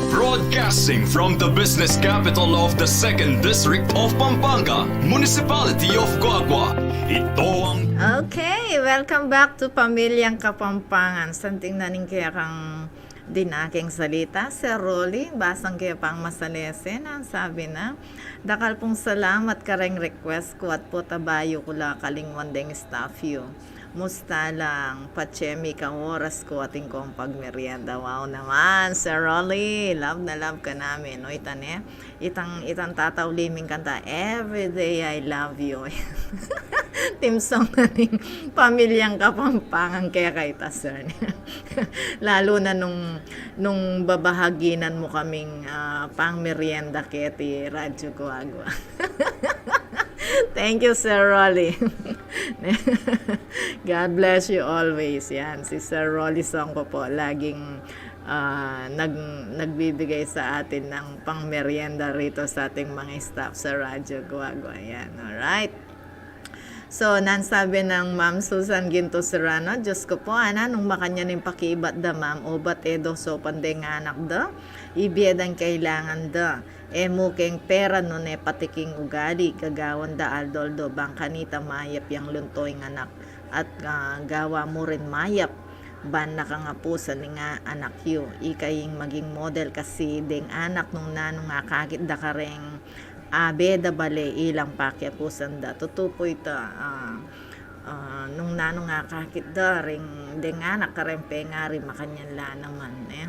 Broadcasting from the business capital of the Second District of Pampanga, Municipality of Guagua. Ito ang Okay, welcome back to Pamilyang Kapampangan. Santing naning kaya kang dinaking salita, Sir Rolly, basang kaya pang masalese, ang sabi na, "Dakal pung salamat kareng request ku at pota bayu ku la kalingwan deng staff yu." Musta lang, patse mika oras ku atin kung pagmerienda. Wow naman, Sir Rolly. Love na love ka namin. O, ita ne, itang, itang tatauliming kanta, Every Day I Love You. Theme song na ning pamilyang Kapampangan keka ita, sir. Lalu na nung, nung babahaginan mu kaming, ah, pangmerienda keti Radyo Guagua. Thank you, Sir Rolly. God bless you always. Yan, si Sir Rolly Songko po, laging, ah, nag-, nagbibigay sa atin ng pangmerienda rito sa ating mga staff sa Radyo Guagua. Yan, alright. So, nanu sabi nang Ma'am Susan Ginto Serrano, Diyos ko po, ana, nung makanyan ing pakibat da, Ma'am, obat e do saupan deng anak da, ibie dang kailangan da. E mu keng pera nune pati king ugali, gagawan da aldo-aldo, bang kanita mayap yang lunto ing anak, at, ah, gawa mu rin mayap, ban na kangapusan ing a-, anak yu. Ika ing maging model kasi deng anak nung nanu ing akakit da kareng abe da bale, ilang pakiapusan da. Tutu pu ita, ah, ah, nung nanu ing akakit da ring deng anak kareng pengari, makanyan la naman, e.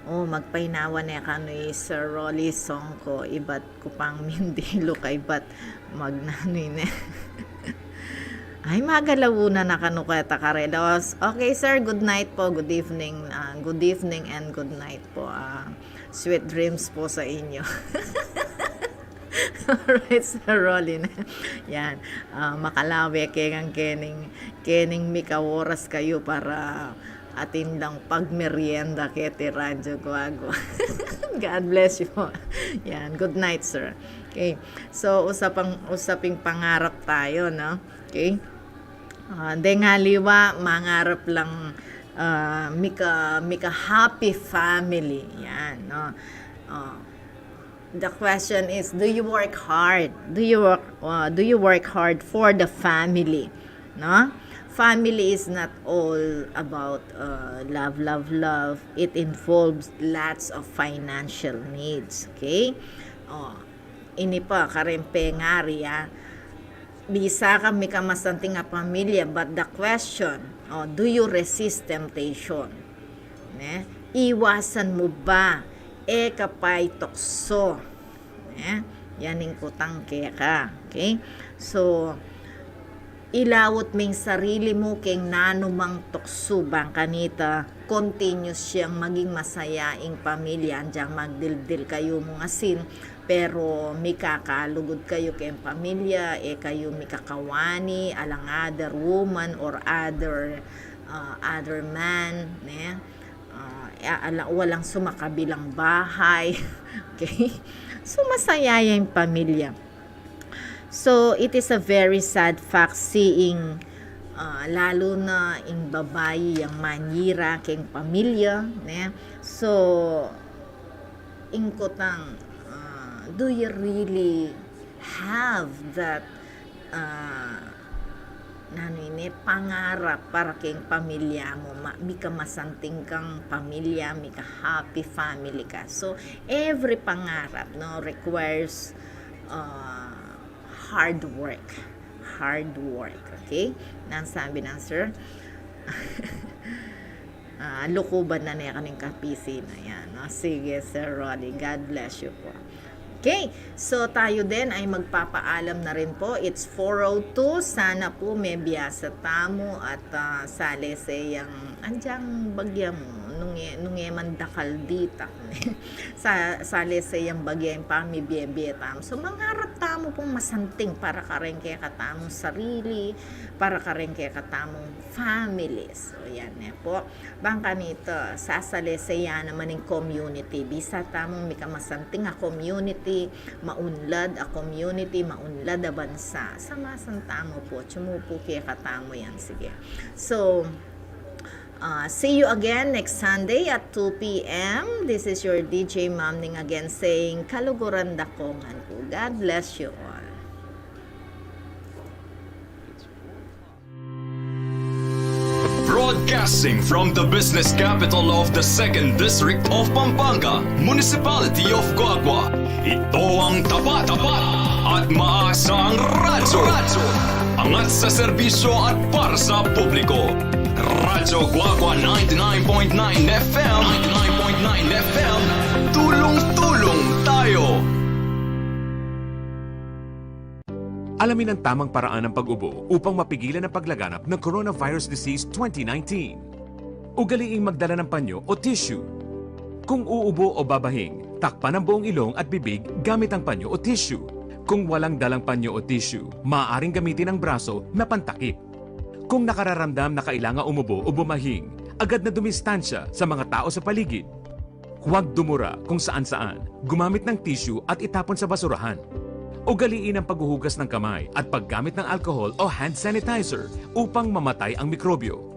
O, magpainawa ne kanu i Sir Rolly Songko, ibat ku pang mindilu kaybat magnanu ne. Ay, magalauna na kanu keta karelos. Okay, sir, good night po, good evening, ah, good evening and good night po. Ah, sweet dreams po sa inyo. Alright, Sir Rolly. Yan. Ah, makalawe ke kang kening, kening mika oras kayu para atin lang pagmerienda keti Radyo Guagua. God bless you po. Yan. Good night, sir. Okay. So, usapang, usaping pangarap tayo, no? Okay. Ah, deng aliwa, mangarap lang, ah, mika, mika happy family. Yan, no? Ah, the question is, do you work hard? Do you work, uh, do you work hard for the family? No? Family is not all about, uh, love, love, love. It involves lots of financial needs, okay? O, ini pa, kareng pengari, ah. Bisa kang mika masanting a pamilya, but the question, o, do you resist temptation? Ne? Iwasan mu ba? E ka pa ituksu. Ne? Yan ing kutang keka. Okay? So, ilaut me ing sarili mu keng nanumang tuksu, bang kanita continuous yang maging masaya ing pamilya, agyang magdildil kayu mung asin, pero mika kalugud kayu keng pamilya, e kayu mika kawani alang other woman or other, uh, other man, ne? Ah, e, ala, walang sumakabilang bahay. Okay? So, masaya yang pamilya. So, it is a very sad fact seeing, ah, lalu na ing babai yang manyira keng pamilya, ne? So, ing kutang, ah, do you really have that, ah, nanu ini, pangarap para keng pamilya mu, ma-, mika masanting kang pamilya, mika happy family ka. So, every pangarap, no, requires, uh, hard work. Hard work, okay? Nanu sabi nang sir? Ah, lukuban na ne kanu ing kapisina yan, no? Sige, Sir Rolly. God bless you po. Okay, so tayo din ay magpapaalam na rin po. It's four oh two. Sana po mebiasa tamu at, ah, salese yang, agyang bagya mu, nung e, nung e man dakal ditak. Sa, salese yang bagya ing pamibie-bie tamu. So, mangarap tamu pung masanting para kareng kekatamung sarili, para kareng kekatamung families. So, yan ne po. Bang kanita, sasalesean naman ing community. Bisa tamung mika masanting a community, maunlad a community, maunlad a bansa. Samasan tamu po, tumupu kekatamu yan. Sige. So, uh, see you again next Sunday at two p.m. This is your D J Ma'am Ning again saying, kaluguran da kongan ku. God bless you all. Broadcasting from the business capital of the second District of Pampanga, Municipality of Guagua, ito ang tapat, tapat at maasang radyo. Angat sa serbisyo at para sa publiko. Radyo Guagua ninety-nine point nine F M. Ninety-nine point nine F M. Tulong-tulong tayo. Alamin ang tamang paraan ng pag-ubo upang mapigilan ang paglaganap ng coronavirus disease twenty nineteen. Ugaliing magdala ng panyo o tissue. Kung uubo o babahing, takpan ang buong ilong at bibig gamit ang panyo o tissue. Kung walang dalang panyo o tissue, maaaring gamitin ang braso na pantakip. Kung nakararamdam na kailangan umubo o bumahing, agad na dumistansya sa mga tao sa paligid. Huwag dumura kung saan-saan. Gumamit ng tissue at itapon sa basurahan. Ugaliin ang paghuhugas ng kamay at paggamit ng alcohol o hand sanitizer upang mamatay ang mikrobyo.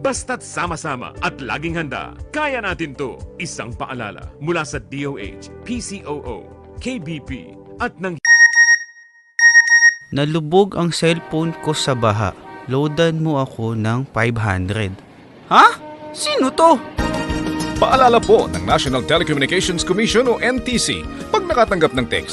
Basta't sama-sama at laging handa, kaya natin 'to. Isang paalala mula sa D O H, P C O O, K B P, at ng Nalubog ang cellphone ko sa baha. Loadan mo ako ng five hundred. Ha? Sino 'to? Paalala po ng National Telecommunications Commission o N T C, pag nakatanggap ng text